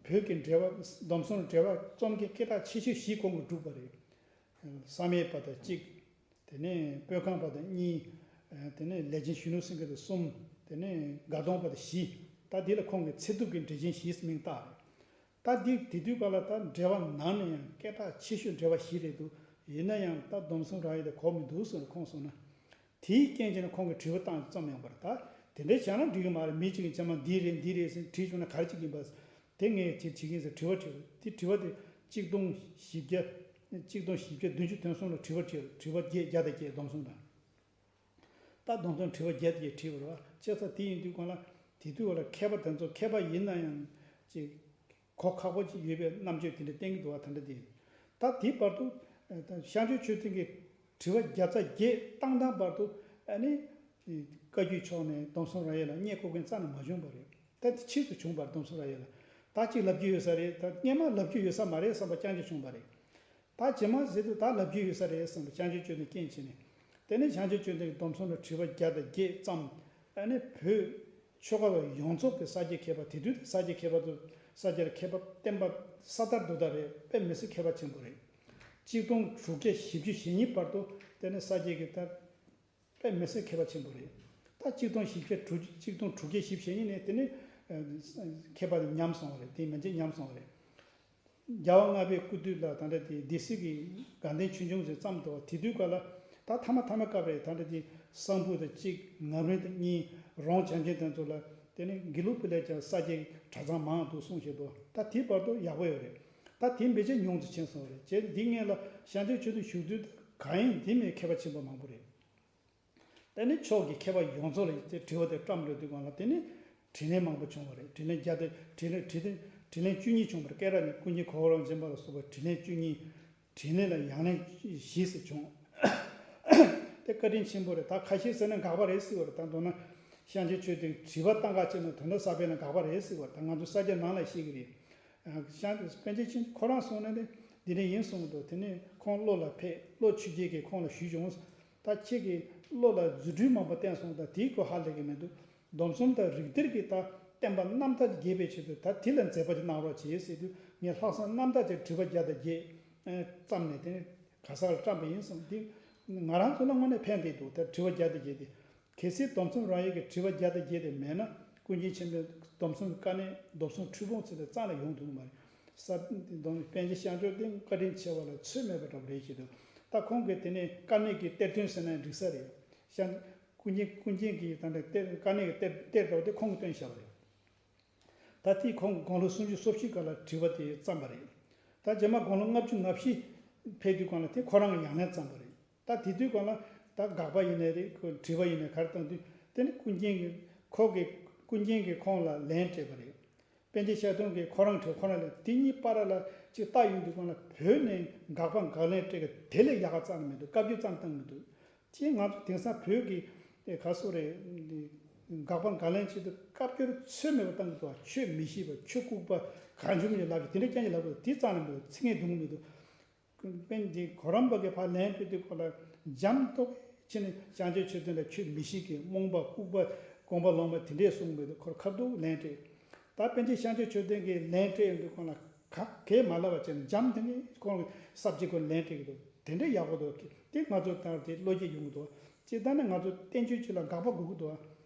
བོད་ཀྱི་འགྲེལ་པ་སྡོམ་བཟང་འགྲེལ་པ་རྩོམ་མཁན་སྐད་གྲགས་ཆེ་ཤོས་བཞི་ཁོང་གིས་བསྒྲུབས་པ་རེད། བསམ་ཡས་པ་དང་གཅིག་དེ་ནས་པོད་ཁང་པ་དང་གཉིས། དེ་ནས་ལས་ཅན་གཞོན་ནུ་སེང་གེ་དང་གསུམ། དེ་ནས་དགའ་གདོང་པ་དང་བཞི། ད་འདི་ལ་ཁོང་གིས་ཚེ་ཐུབ་ཀྱི་འགྲེལ་ཆེན་བཞི་ཟེར་མིང་བཏགས་རེད། ད་འདི་དེ་དུས་སྐབས་ལ་ད་འགྲེལ་པ་ནང་ནས་ཡང་སྐད་གྲགས་ཆེ་ཤོས་འགྲེལ་པ་བཞི་རེད་འདུག་ཡིན་ན་ཡང་ད་སྡོམ་བཟང་རབ་དབྱེ་དེ་གོ་མི་འདུག་ཟེར་ནས་ཁོང་གསུངས་ན། དེའི་རྐྱེན་བྱས་ནས་ཁོང་གིས་དྲི་བ་བཏང་རྩོམ་ཡོང་པ་རེད། ད་དེ་འདྲའི་བྱས་ན་འགྲིག་གི་མ་རེད། མི་གཅིག་གིས་རྗེས་མ་འདི་རེད་འདི་རེད་ཟེར་དྲིས་བྱུང་ན་ག་རེ་བྱེད་ཀྱི་ཡིན་པ། དེ་ངས་ཅིག་བྱེད་ཀྱི་ཡིན་ཟེར་དྲི་བ་དྲིས་པ་རེད། དེ་དྲི་བ་དེ་གཅིག་སྟོང་བཞི་བརྒྱ། གཅིག་སྟོང་བཞི་བརྒྱ་བདུན་ཅུ་དོན་གསུམ་ལ་དྲི་བ་དྲིས། དྲི་བ་བརྒྱད་བརྒྱ་དང་བརྒྱད་སྡོམ་བཟང་དང་། ད་སྡོམ་བཟང་དྲི་བ་བརྒྱད་དེ་དྲིས་པ་རེད་བ། བྱས་ཙང་དེ་ཡིན་དུས་སྒང་ལ་དེ་དུས་བ་ལ་མཁས་པ་དེ་ཚོ་མཁས་པ་ཡིན་ན་ཡང་ཅིག་གོ་ཁག་པོ་ཅིག་ཡོད་པའི་རྣམ་དཔྱོད་དེ་འདྲ་བསྟན་གྱི་འདུག་བ། ད་འདྲ་དེ་ཡིན། ད་དེའི་བར་དུ་ཤངས་ཆོས་ཆོས་སྡིངས་ཀྱི་དྲི་བ་བརྒྱ་རྩ་བརྒྱད་བཏང་བཏང་བར་དུ་ཨ་ནི་བཀའ་བརྒྱུད་ཕྱོགས་ནས་སྡོམ་བཟང་རབ་དབྱེ་ལ་བསྙད་བཀུར་མཁན་རྩ་ནས་མ་བྱུང་བ་རེད། ད་དེ་ཕྱིས་སུ་བྱུང་བར་སྡོམ་བཟང་རབ་དབྱེ་ལ་ད་ཅིག་ལབ་རྒྱུ་ཡོད་ས་རེད། ད་སྔོན་མ་ལབ་རྒྱུ་ཡོད་ས་མ་རེད་བསམ་པ་རྐྱང་རྐྱང་བྱུང་བ་རེད། ད་རྗེས་མ་ཟེར་དུས་ད་ལབ་རྒྱུ་ཡོད་ས་རེད་བསམ་པ་ཤངས་ཆོས་ཆོས་སྡིངས་རྐྱེན་བྱས་ནས། དེ་ནས་ཤངས་ཆོས་ཆོས་སྡིངས་ཀྱི་སྡོམ་བཟང་ལ་དྲི་བ་བརྒྱ་དང་བརྒྱད་བརྩམས། ཨ་ནི་བོད་ཆོལ་ཁ་ཡོངས་རྫོགས་ཀྱི་ས་སྐྱའི་མཁས་པ། དེ་དུས་ས་སྐྱའི་མཁས་པ་ཚོ་ས་སྐྱར་མཁས་པ་བསྟན་པ་ས་དར་རྡོ་དར་རེད། དཔེ་མི་སྲིད་མཁས་པ་ཆེན་པོ་རེད། གཅིག་སྟོང་དྲུག་བརྒྱ་བཞི་བཅུ་ཞེ་གཉིས་བར་དུ་དེ་ནས་ས་སྐྱའི་གི་ད་དཔེ་མི་སྲིད་མཁས་པ་ཆེན་པོ་རེད། ད་གཅིག་སྟོང་བཞི་བརྒྱ་དྲུག་གཅིག་སྟོང་དྲུག་བརྒྱ་བཞི་བཅུ་ཞེ་གཉིས་ནས་དེ་ནས་ མཁས་པ་དེ་ཉམས་སོང་བ་རེད། དེ་མན་ཆད་ཉམས་སོང་བ་རེད། རྒྱལ་བ་ལྔ་པའི་སྐུ་དུས་ལ་ད་ལྟ་དེ་སྡེ་སྲིད་ཀྱི་དགའ་ལྡན་ཆོས་འབྱུང་ཟེར་བརྩམས་འདུག་དེ་དུས་སྐབས་ལ་ད་ཐ་མ་ཐ་མ་སྐབས་རེད། ད་ལྟ་དེ་གསང་ཕུ་དང་གཅིག་ངམ་རིང་དང་གཉིས། རོང་བྱམས་ཆེན་དེ་ཚོ་ལ་དེ་ནི་དགེ་ལུགས་པ་ལས་ཀྱང་ས་སྐྱའི་གྲྭ་ཚང་མང་འདུག་གསུངས་བཞིན་འདུག་ད་དེ་བར་དུ་ཡག་པོ་ཡོད་རེད། ད་དེ་མི་ཆེ་ཉུང་དུ་ཕྱིན་སོང་བ་རེད། བྱས་འདི་སྔོན་ལ་ཤཱཀྱ་མཆོད་རྟེན་བཞུགས་དུས་གང་ཡིན་འདི་མི་མཁས་པ་ཆེན་པོ་མང་པོ་རེད། དེ་ནི་ཕྱོགས་ཀྱི་མཁས་པ་ཡོངས་རྫོགས་ལ་དེ་དྲི་བ་དེ་བཀྲམ་འགྲོ་དུས་སྒང་ལ་དེ་ནི་དྲིས་ལན་མང་པོ་བྱུང་བ་རེད། དྲིས་ལན་བརྒྱ་དང་དྲིས་ལན་དྲིས་ལན་དྲིས་ལན་བཅུ་གཉིས་བྱུང་བ་རེད། སྐད་གྲགས་ནི་ཀུན་མཁྱེན་གོ་བོ་རབ་འབྱམས་པ་ལ་སོགས་པ་དྲིས་ལན་བཅུ་གཉིས། དྲིས་ལན་ལ་ཡང་ལན་བཞི་ཟེར་བྱུང་། དེ་བཀའ་དྲིན་ཆེན་པོ་རེད། ད་ཁ་ཤས་ཟེར་ན་དགག་པ་རེད་ཟེར་བ་རེད། ད་མདོར་ན་ཤཱཀྱ་མཆོད་རྟེན་དྲི་བ་བཏང་ག་བྱས་ན་དོན་དག་གསར་པ་ལ་དགག་པ་རེད་ཟེར་བ་རེད། ད་ང་ཚོ་ས་སྐྱ་ནང་ལ་བཤད་ཀྱི་རེད། ཤཱཀྱ་པཎ་ཆེན་ཆོས་རྒྱལ་ཁོ་རང་སོང་ན་ནི་འདི་འདྲ་ཡིན་གསུངས་འདུག་དེ་ནས་ཁོང་བློ་ལ་ཕེབས། བློ་ཆོས་རྒྱལ་གྱིས་ཁོང་ལ་ཞུས་བྱུང་། ད་ཁྱེད་ཀྱིས་བློ་ལ་རྫུ་འཕྲུལ་མང་པོ་བསྟན་སོང་། ད་དེའི་སྐོར་ཧ་ལས་ཀྱི་མི་འདུག་སྡོམ་གསུམ་དང་རིགས་གཏེར་གྱི་ད་བསྟན་པ་རྣམ་དག་རྒྱས་པའི་ཆེད་དུ་ད་དེ་ལ་མཛད་པ་ཅིག་གནང་རོགས་བྱེད་ཟེར་དུས། ངས་ལྷག་བསམ་རྣམ་དག་ཅིག་དྲི་བ་བརྒྱ་དང་བརྒྱད་བརྩམས་ནས་དེ་ནས་ག་ས་ལ་བཀྲམ་པ་ཡིན་གསུངས། འདི་ང་རང་ཚོ་ལ་དངོས་གནས་ཕན་བདེ་འདུག་ད་དྲི་བ་བརྒྱ་དང་བརྒྱད་དེ། གལ་སྲིད་སྡོམ་གསུམ་རང་ཡིག་གི་དྲི་བ་བརྒྱ་དང་བརྒྱད་དེ་མེད་ན་ཀུན་མཁྱེན་ཆེན་པོའི་སྡོམ་གསུམ་གྱི་དཀའ་གནད། སྡོམ་གསུམ་འཁྲུལ་སྤོང་ཚུལ་དེ་རྩ་ནས་ཡོང་ཐུབ་ཀྱི་མ་རེད། ས་སྡོམ་པཎ་ཆེན་ཤཱཀྱ་མཆོག་དེ་བཀའ་དྲིན་ཆེ་བ་ལ་ཚོད་མེད་པ་འདྲ་པོ་རེད་ཞེས་འདུག་ད་ཁོང་གིས་དེ་ནས་དཀའ་གནད་ཀྱི་གཏེར་སྟོན་ཟེར་ན་འགྲིག་ས་རེད། ཤཱཀྱ་ཀུན་མཁྱེན་ཀུན་མཁྱེན་གྱིས་ད་ལྟ་གཏེར་དཀའ་གནད་ཀྱི་གཏེར་གཏེར་འདྲ་པོ་དེ་ཁོང་གིས་བཏོན་བཞག་པ་རེད། ད་དེ་ཁོང་དགུང་ལོ་སུམ་ཅུ་སོ་བཞི་སྐབས་ལ་དྲི་བ་དེ་བརྩམས་པ་རེད། ད་རྗེས་མ་དགུང་ལོ་ལྔ་བཅུ་ང་བཞི་ཕེབས་དུས་སྒང་ལ་དེ་ཁོ་རང་གིས་ཡང་ལན་བརྩམས་པ་རེད། ད་དེ་དུས་སྒང་ལ་ད་དགག་པ་ཡིན་ནའི་རེད། ཁོ་དྲི་བ་ཡིན་ནའི་ག་རེ་བཏང་དུས་དེ་ནི་ཀུན་མཁྱེན་གྱིས་ཁོ་གིས་ཀུན་མཁྱེན་གྱིས་ཁོང་ལ་ལན་སྤྲད་པ་རེད། པཎ་ཆེན་ཤཱཀྱ་ཐུབ་ཀྱིས་ཁོ་རང་དྲི་བ་ཁོ་རང་ལན། དེ་གཉིས་བར་ལ་ཅིག་རྟགས་ཡོང་དུས་སྒང་ལ་བོད་ནས་དགག་པ་དགག་ལན་སྤྲད་ཀྱི་དེ་ལས་ཡག་ག་རྩ་ནས་མི་འདུག་བཀའ་བཀྱོན་ཙམ་བཏང་མི་འདུག་ཅེས་ང་ཚོ་དེང་སང་བོད་ཀྱི་ཨེ་ག་སོ་རེད། འདི་དགག་པ་དགག་ལན་ཆེད་དུ་བཀའ་བཀྱོན་ཚོད་མེད་པ་བཏང་གི་འདུག་ཆོས་མི་ཤེས་པ། ཆོས་ལྐུགས་པ། གང་བྱུང་མིན་ལབ་ཀྱི་དེ་འདྲ་རྐྱང་རྐྱང་ལབ་དགོས། དེ་རྩ་ནས་མི་འདུག་ཚིག་ངན་བརྡུང་མི་འདུག་དཔེ་འདི་གོ་རམས་པ་གིས་ཕར་ལན་སྤྲད་དུས་སྐོར་ལ་འཇམ་ཏོག་ཕྱིན་ནས་ཤཱཀྱ་མཆོད་རྟེན་ལ་ཆོས་མི་ཤེས་མཁན། རྨོངས་པ། ལྐུགས་པ། དགོངས་པ་ལོག་མ། དེ་འདྲས་གསུངས་མི་འདུག་ཁོར་ཁ་ཐུག་ལན་སྤྲད། ད་པཎ་ཆེན་ཤཱཀྱ་མཆོད་རྟེན་གྱིས་ལན་སྤྲད་ཡོང་དུས་སྒང་ལ་ག་གས་མ་ལབ་པ་བྱས་ནས་འཇམ་དེ་ནས་ཁོང་གི་ས་བཅད་ཁོ་ལན་སྤྲད་ཀྱི་འདུག་དེ་འདྲ་ཡག་པོ་འདུག་དེ་ང་ཚོ་ལྟར་དེ་བློ་སྐྱེད་ཡོང་གི་འདུག་སྤྱིར་བཏང་ནས་ང་ཚོ་བསྟན་བཅོས་ཅིག་ལ་དགག་པ་དགོས་ཀྱི་འདུག་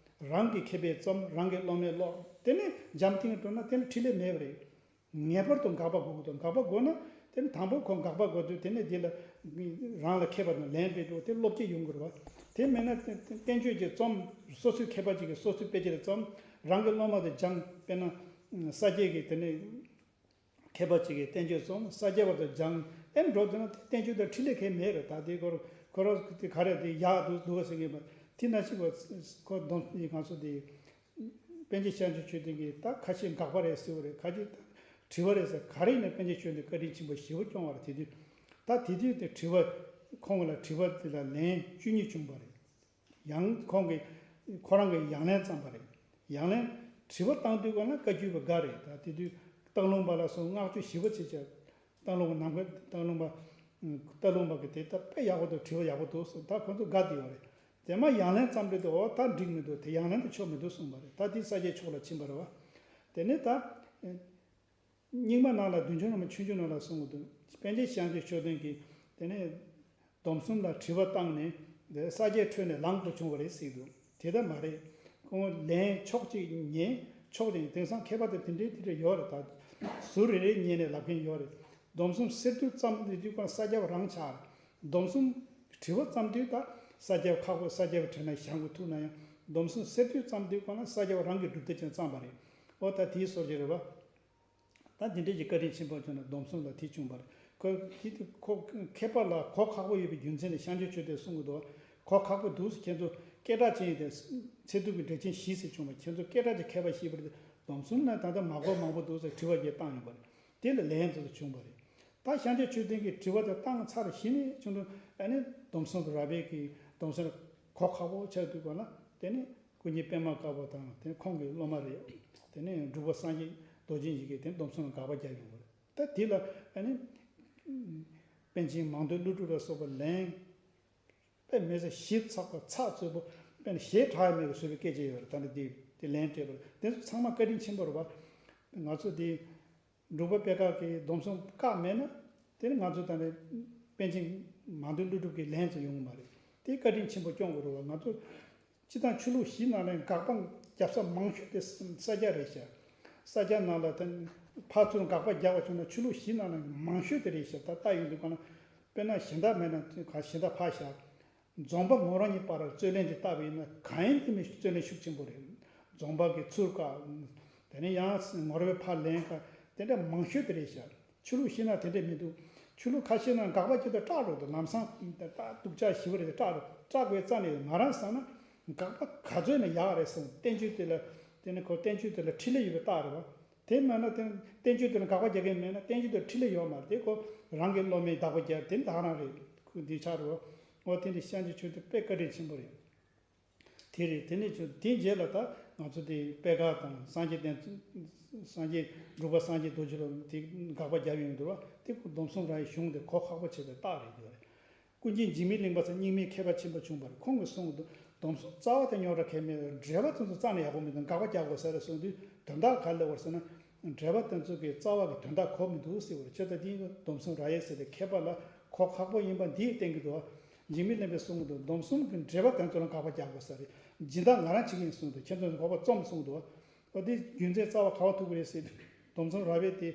རང་གི་མཁས་པས་རྩོམ། རང་གི་སློབ་མས་ཀློག་དེ་ནས་འཇམ་ཐིང་འགྲོ་ན་དེ་ནི་འཕྲིན་ལས་མེད་པ་རེད། ངེས་པར་དུ་དགག་པ་དགོས་ཀྱི་འདུག་དགག་པ་དགོས་ན་དེ་ནི་དང་པོ་ཁོ་དགག་པ་དགོས་དུས་དེ་ནས་འདི་ལ་རང་ལ་མཁས་པ་དང་ལན་སྤྲད་འདུག་དེ་བློ་སྐྱེད་ཡོང་དགོས་རེད་བ། དེ་མེད་ན་བསྟན་བཅོས་ཀྱི་རྩོམ། སོ་སོའི་མཁས་པ་ཅིག་གིས་སོ་སོའི་དཔེ་ཆ་ལ་རྩོམ། རང་གི་སློབ་མ་དང་སྦྱངས། དཔེར་ན་ས་སྐྱའི་གི་དེ་ནས་མཁས་པ་ཅིག་གིས་བསྟན་བཅོས་རྩོམ། ས་སྐྱ་པ་དང་སྦྱངས། ཨེ་འགྲོ་དུས་ན་དེ་བསྟན་བཅོས་དང་འཕྲིན་ལས་གང་ཡང་མེད་རེད། ད་དེ་ཁོ་རང་ཁོ་རང་དེ་ག་རེ་དེ་ཡག་འདུག་འདུག་ག་ཟེར་མཁན་པ་དེ་ན་ཞིག་པ་ཁོ་སྡོམ་ཡིག་ང་ཚོ་དེ། པཎ་ཆེན་ཤཱཀྱ་མཆོད་རྟེན་གྱི་ད་ཁ་ཤས་དགག་པ་རེད་ཟེར་བ་རེད། ཁ་ཤས་དྲི་བ་རེད་ཟེར། ག་རེ་ཡིན་ན་པཎ་ཆེན་ཆོས་འདི་བཀའ་དྲིན་ཆེན་པོ་ཞེ་པོ་སྐྱོང་བ་རེད། དེ་དུས་ད་དེ་དུས་དེ་དྲི་བ་ཁོང་ལ་དྲི་བ་དེ་ལ་ལན་བཅུ་གཉིས་བྱུང་བ་རེད། ཡང་ཁོང་གིས་ཁོ་རང་གིས་ཡང་ལན་བརྩམས་པ་རེད། ཡང་ལན་དྲི་བ་བཏང་དུས་ག་ན་བཀའ་བརྒྱུད་པ་འགའ་རེད། ད་དེ་དུས་སྟག་ལུང་པ་ལ་སོགས་བསྔགས་བརྗོད་ཞེ་པོ་བྱེད་ཅག་སྟག་ལུང་པ་ནམ་མཁའ་སྟག་ལུང་པ། སྟག་ལུང་པ་གི་དེ་ད་དཔེ་ཡག་པོ་འདུག་དྲི་བ་ཡག་པོ་འདུག་གསུངས། ད་ཁོ་ཚོ་དགའ་བསྡད་ཡོད་རེད། དེ་མ་ཡང་ལན་བརྩམས་དུས་དེ་འོ་ད་འགྲིག་མི་འདུག་དེ་ཡང་ལན་དེ་ཆོག་མི་འདུག་གསུངས་པ་རེད། ད་དེ་ས་སྐྱའི་ཕྱོགས་ལ་ཕྱིན་པ་རེད་བ། དེ་ནས་ད་རྙིང་མ་ནང་ལ་བདུད་འཇོམས་རོལ་མོ་ཆོས་འབྱུང་ནང་ལ་གསུངས་འདུག་པཎ་ཆེན་ཤཱཀྱ་མཆོད་རྟེན་གྱི་དེ་ནས་སྡོམ་གསུམ་ལ་དྲི་བ་བཏང་ནས་དེ་ས་སྐྱའི་ཁྲོད་ནས་ལངས་འགྲོ་བྱུང་བ་རེད་ཟེར་འདུག་དེ་ལྟར་མ་རེད། ཁོང་ལན་ཕྱོགས་གཅིག་ཉན། ཕྱོགས་གཅིག་དེང་སང་མཁས་པ་དང་དེ་འདྲའི་དེ་འདྲ་ཡོད་རེད། ད་ཟུར་རེ་རེ་ཉན་ནས་ལབ་མཁན་ཡོད་རེད། སྡོམ་གསུམ་གསེར་ཐུབ་བརྩམས་དེ་དུས་ཀྱང་ས་སྐྱ་པ་རང་ཆགས་རེད། སྡོམ་གསུམ་དྲི་བ་བརྩམས་དུས་ད་ས་སྐྱ་པ་ཁག་པོ་ས་སྐྱ་པ་དྲན་ན་བཞེངས་དགོས་ཐུག་ན་ཡང་སྡོམ་གསུམ་གསེར་ཐུབ་བརྩམས་དུས་ཀྱང་ན་ས་སྐྱ་པ་རང་གི་སྒྲུབ་སྡེ་ཅན་བརྩམས་པ་རེད། འོ་ད་དེའི་སོར་གྱི་རེད་བ། ད་འདི་འདྲའི་གི་བཀའ་དྲིན་ཆེན་པོ་བྱུང་ན་སྡོམ་གསུམ་ལ་དེ་བྱུང་བ་རེད། ཁོ་དེ་དུས་ཁོ་མཁས་པ་ལ་གོ་ཁག་པོ་ཡོད་པའི་རྒྱུ་མཚན་ལ་ཤཱཀྱ་མཆོད་རྟེན་གསུང་གི་འདུག་གོ་ཁག་པོ་འདུག་ཁྱེད་ཚོ་སྐད་གྲགས་ཅན་དེ་ཚེ་ཐུབ་ཀྱི་འགྲེལ་ཆེན་བཞི་ཟེར་བྱུང་བ། ཁྱེད་ཚོ་སྐད་གྲགས་ཀྱི་མཁས་པ་ཞིག་པར་སྡོམ་གསུམ་ན་ད་ལྟ་མ་གོ་མང་པོ་འདུག་ཟེར་དྲི་བ་བརྒྱད་བཏང་ཡོད་པ་རེད། དེ་ལ་ལན་དེ་ཚོ་བྱུང་བ་རེད། ད་ཤཱཀྱ་མཆོད་རྟེན་གྱི་དྲི་བ་དེ་བཏང་ཚར་གཞི་ནས་བྱུང་དུས་ཨ་ནི་སྡོམ་གསུམ་ར་བས་ཀྱི་སྡོམ་གསུམ་གོ་ཁག་པོ་ཆགས་དུས་ག་ན་དེ་ནི་ཀུན་མཁྱེན་པད་མ་དཀར་པོ་དང་དེ་ཁོང་གི་སློབ་མ་རེད། དེ་ནས་འབྲུག་པ་སངས་རྒྱས་རྡོ་རྗེ་འཆང་གིས་དེ་སྡོམ་གསུམ་ལ་དགག་པ་རྒྱག་ཡོང་བ་རེད། ད་དེ་ལ་ཨ་ནི་པཎ་ཆེན་མང་ཐོས་ཀླུ་སྒྲུབ་ལ་སོགས་པ་ལན་དཔེ་མི་སྲིད་ཞིབ་ཚགས་པ་ཚགས་ཚུད་པོ་དཔེ་ཞེ་དྲག་མེད་པའི་བཟོ་བའི་སྐད་ཆ་ཡོད་རེད། ད་ནི་དེ་དེ་ལན་སྤྲད་པ་རེད། དེ་ཚོ་ཚང་མ་བཀའ་དྲིན་ཆེན་པོ་རེད་བ། ང་ཚོ་དེ་འབྲུག་པ་པད་དཀར་གྱིས་སྡོམ་གསུམ་བཀག་མེད་ན་དེ་ནི་ང་ཚོ་ད་ནི་པཎ་ཆེན་མང་ཐོས་ཀླུ་སྒྲུབ་ཀྱི་ལན་ཚོ་ཡོང་གི་མ་རེད། དེ་བཀའ་དྲིན་ཆེན་པོ་སྐྱོང་དགོས་རེད་བ། ང་ཚོ་སྤྱི་དང་ཆོས་ལུགས་བཞི་ནང་ནས་དགག་པ་ རྒྱབ་ས་མང་ཤོས་དེ་ས་སྐྱ་རེད་ཤག་ས་སྐྱ་ནང་ལ་དེ་ཕར་ཚུར་དགག་པ་རྒྱག་པ་བྱུང་ན་ཆོས་ལུགས་བཞི་ནང་ལ་མང་ཤོས་དེ་རེད་ཤག་ད་ལྟ་ཡོང་དུས་གང་ལ་དཔེར་ན་གཞན་དག་མེད་ན་ག་གཞན་དག་ཕར་བཞག་རྫོང་པ་ངོ་རང་གཉིས་བར་ལ་རྩོད་གླེང་དེ་བལྟ་བ་ཡིན་ན་གང་ཡིན་དེ་མིན་རྩོད་གླེང་ཤུགས་ཆེན་པོ་རེད། རྫོང་པ་གི་ཚུར་བཀག་དེ་ནས་ཡང་ངོ་ར་བའི་ཕར་ལེན་བཀག་དེ་འདྲ་མང་ཤོས་དེ་རེད་ཤག་ཆོས་ལུགས་ཤིག་ན་དེ་འདྲས་མི་འདུག་ཆོས་ལུགས་ཁ་ཤས་ན་དགག་པ་བྱེད་དུས་སྐྲག་རོགས་འདུག་ལམ་སང་ད་སྡུག་ཅག་ཞི་བ་རེད་སྐྲག་རོགས་སྐྲག་དགོས་རྩ་ནས་ང་རང་བསམ་ན་དགག་པ་ག་ཚོད་ན་ཡག་རེད་བསམ་བསྟན་བཅོས་དེ་ལ་དེ་ནི་ཁོ་བསྟན་བཅོས་དེ་ལ་འཕྲིན་ལས་ཡོད་པའི་རྟགས་རེད་བ། དེ་མིན་ན་དེ་བསྟན་བཅོས་དེ་ལ་དགག་པ་རྒྱག་མཁན་མེད་ན་བསྟན་བཅོས་དེ་ལ་འཕྲིན་ལས་ཡོད་མ་རེད་དེ་ཁོ་རང་གི་སློབ་མའི་བདག་པོ་རྒྱག་དེ་ད་ག་རང་རེད་ཁོ་འདི་ཆགས་རོགས། འོ་དེ་འདྲས་བཤད་རྒྱུ་ཆོས་དེ་དཔེ་བཀའ་དྲིན་ཆེན་པོ་རེད། དེ་རེད། དེ་ནས་ཚུར་དེའི་རྗེས་ལ་ད་ང་ཚོ་དེ་པད་དཀར་དང་སངས་རྒྱས་བསྟན་སངས་རྒྱས་འབྲུག་པ་སངས་རྒྱས་རྡོ་རྗེ་ལ་དེ་དགག་པ་རྒྱབ་ཡོང་འདུག་བ་དེ་སྡོམ་གསུམ་ར་ཡི་གཞུང་དེ་གོ་ཁག་པོ་བྱས་པའི་རྟགས་རེད་འདུག་བ། ཀུན་མཁྱེན་འཇིགས་མེད་གླིང་པ་ཚོ་རྙིང་མའི་མཁས་པ་ཆེན་པོ་བྱུང་བར་ཁོང་གིས་གསུངས་འདུག་སྡོམ་གསུམ་རྩ་བ་དེ་རྙོག་དྲ་གལ་མེད་འགྲེལ་པ་དེ་ཚོ་རྩ་ནས་ཡག་པོ་མི་འདུག་དགག་པ་རྒྱག་དགོས་ས་རེད་གསུངས་དུས་དོན་དག་ག་རེ་སླེབས་པ་རེད་ཟེར་ན། འགྲེལ་པ་དེ་ཚོ་གི་རྩ་བ་གི་དོན་དག་གོ་མི་འདུག་ཟེར་བ་རེད། བྱས་ཙང་དེ་ཡིན་སྡོམ་གསུམ་ར་ཡི་ཟེར་ཏེ་མཁས་པ་ལ་གོ་ཁག་པོ་ཡིན་པ་འདིས་བསྟན་གྱི་འདུག་འཇིགས་མེད་གླིང་པས་གསུངས་འདུག་སྡོམ་གསུམ་གྱི་འགྲེལ་པ་དེ་ཚོ་ལ་དགག་པ་རྒྱག་དགོས་ས་རེད། སྦྱིན་བདག་ང་རང་བྱེད་ཀྱི་ཡིན་གསུངས་འདུག་ཁྱེད་ཚོས་འགོག་པ་རྩོམ་གསུངས་འདུག་འོ་དེ་རྒྱུ་མཚན་རྩ་བ་ག་བ་ཐུག་གི་རེད་ཟེར་དུས་སྡོམ་གསུམ་ར་བས་དེ་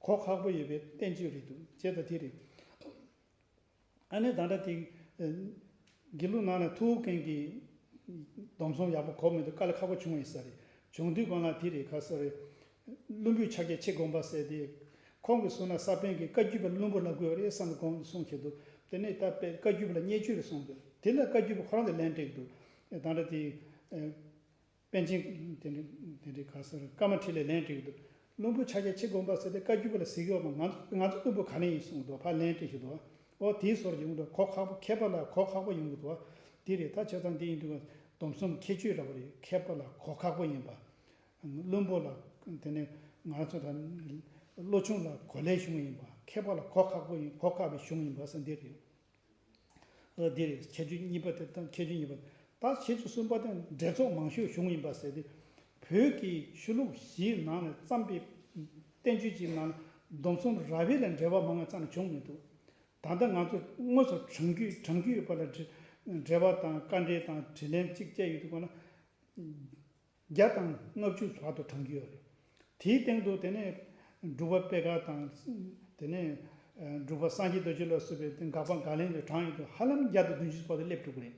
གོ་ཁག་པོ་ཡོད་པའི་བསྟན་བཅོས་རེད་འདུག་བྱས་ཙང་དེ་རེད། ཨ་ནི་ད་ལྟ་དེ་དགེ་ལུགས་ནང་ན་ཐུའུ་བཀྭན་གྱིས་སྡོམ་གསུམ་ཡག་པོ་གོ་མི་འདུག་དཀའ་ལས་ཁག་པོ་བྱུང་བ་ཡིན་ས་རེད། བྱུང་དུས་གང་ལ་དེ་རེད་ག་ས་རེད། བླུན་པོའི་ཕྱག་རྒྱ་ཆེ་དགོངས་པ་ཟེར་ཏེ། ཁོང་གིས་གསུངས་ན་ས་པཎ་གྱིས་བཀའ་བརྒྱུད་པ་བླུན་པོ་ལབ་དགོས་རེད་བསམ་གྱི་དགོངས་གསུངས་བྱེད་དུ། དེ་ནས་ད་དཔེ་བཀའ་བརྒྱུད་པ་ལ་བརྙས་བཅོས་རེད་གསུངས་འདུག་དེ་ལ་བཀའ་བརྒྱུད་པ་ཁོ་རང་གིས་ལན་སྤྲད་འདུག་ད་ལྟ་དེ། པཎ་ཆེན་དེ་འདྲ་དེ་འདྲའི་ག་ས་རེད་ཀརྨ་འཕྲིན་ལས་ལན་སྤྲད་འདུག་བླུན་པོ་ཕྱག་རྒྱ་ཆེ་དགོངས་པ་ཟེར་ཏེ་བཀའ་བརྒྱུད་པ་ལ་ཟེར་གྱི་ཡོད་པ་ང་ཚོ་ང་ཚོ་བླུན་པོ་ག་ནས་ཡིན་གསུངས་འདུག་ཕར་ལན་སྤྲད་བཞིན་འདུག་འོ་དེའི་སོར་ཡོང་འདུག་གོ་ཁག་པོ་མཁས་པ་ལ་གོ་ཁག་པོ་ཡོང་གི་འདུག་དེ་རེད། ད་བྱས་ཙང་འདི་ཡིན་དུས་སྡོམ་གསུམ་ཁྱད་ཆོས་ར་བ་རེད། མཁས་པ་ལ་གོ་ཁག་པོ་ཡིན་པ། བླུན་པོ་ལ་དེ་ནས་ང་ཚོ་ད་བློ་ཆུང་ལ་གོ་ལའི་གཞུང་ཡིན་པ། མཁས་པ་ལ་གོ་ཁག་པོ་ཡིན་གོ་ཁག་པའི་གཞུང་ཡིན་པ་ཟེར་འདི་རེད། འདི་རེད། ཁྱད་ཆོས་གཉིས་པ་དེ་དང་ཁྱད་ཆོས་གཉིས་པ། ད་ཁྱད་ཆོས་གསུམ་པ་དེ་འགྲེལ་ཚོགས་མང་ཤོས་གཞུང་ཡིན་པ་ཟེར་ཏེ། བོད་ཀྱི་ཆོས་ལུགས་བཞིའི་ནང་ནས་བརྩམས་པའི་བསྟན་བཅོས་ཀྱི་ནང་སྡོམ་གསུམ་ར་བའི་ལས་འགྲེལ་པ་མང་བ་རྩ་ནས་བྱུང་མི་འདུག་ད་ལྟ་ང་ཚོ་དངོས་སུ་དྲང་རྒྱུས་དྲང་རྒྱུས་ཡོད་པ་ལ་འགྲེལ་འགྲེལ་པ་དང་དཀའ་འགྲེལ་དང་དྲིས་ལན་གཅིག་བཅས་ཡོད་དུས་གང་ལ། བརྒྱ་དང་ལྔ་བཅུ་བར་དུ་བགྲང་རྒྱུ་ཡོད་རེད། དེའི་སྟེང་དུ་དེ་ནས་འབྲུག་པ་པད་དཀར་དང་། དེ་ནས་འབྲུག་པ་སངས་རྒྱས་རྡོ་རྗེ་ལ་སོགས་པའི་དེ་དགག་པ་དགག་ལན་དུ་བགྲངས་ཡོད་དུས་ཧ་ལམ་བརྒྱ་དང་བདུན་ཅུ་བར་དུ་སླེབས་འགྲོ་གི་རེད།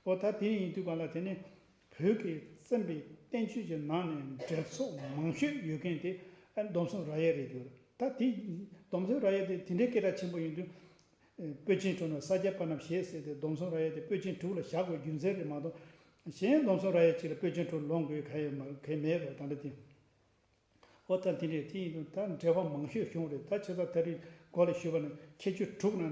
འོ་ད་དེ་ཡིན་དུས་གང་ལ་དེ་ནས་བོད་ཀྱི་བརྩམས་པའི་བསྟན་བཅོས་ཀྱི་ནང་ནས་འགྲེལ་ཚོགས་མང་ཤོས་ཡོད་མཁན་དེ་ཨ་སྡོམ་གསུམ་ར་ཡས་རེད་འདུག་ད་དེ་སྡོམ་གསུམ་ར་ཡས་དེ་དེ་འདྲའི་སྐད་གྲགས་ཆེན་པོ་ཡིན་དུས། པཎ་ཆེན་དྲུག་ན་ས་སྐྱ་པ་རྣམས་ཞེས་ཟེར་ཏེ་སྡོམ་གསུམ་ར་ཡས་དེ་པཎ་ཆེན་དྲུག་ལ་བཞག་དགོས་རྒྱུ་མཚན་རེད་མ་གཏོགས། གཞན་སྡོམ་གསུམ་ར་ཡས་གཅིག་ལ་པཎ་ཆེན་དྲུག་ལོངས་དགོས་གལ་ཡོད་མ་གལ་མེད་རེད་ད་འདྲ་དེ། འོ་ད་དེ་འདྲས་དེ་ཡིན་དུས་ད་འགྲེལ་པ་མང་ཤོས་བྱུང་རེད། ད་ཆ་ཚང་ད་རེས་འགོ་ལ་ཞུས་པ་ནི་ཁྱད་ཆོས་དྲུག་ནང་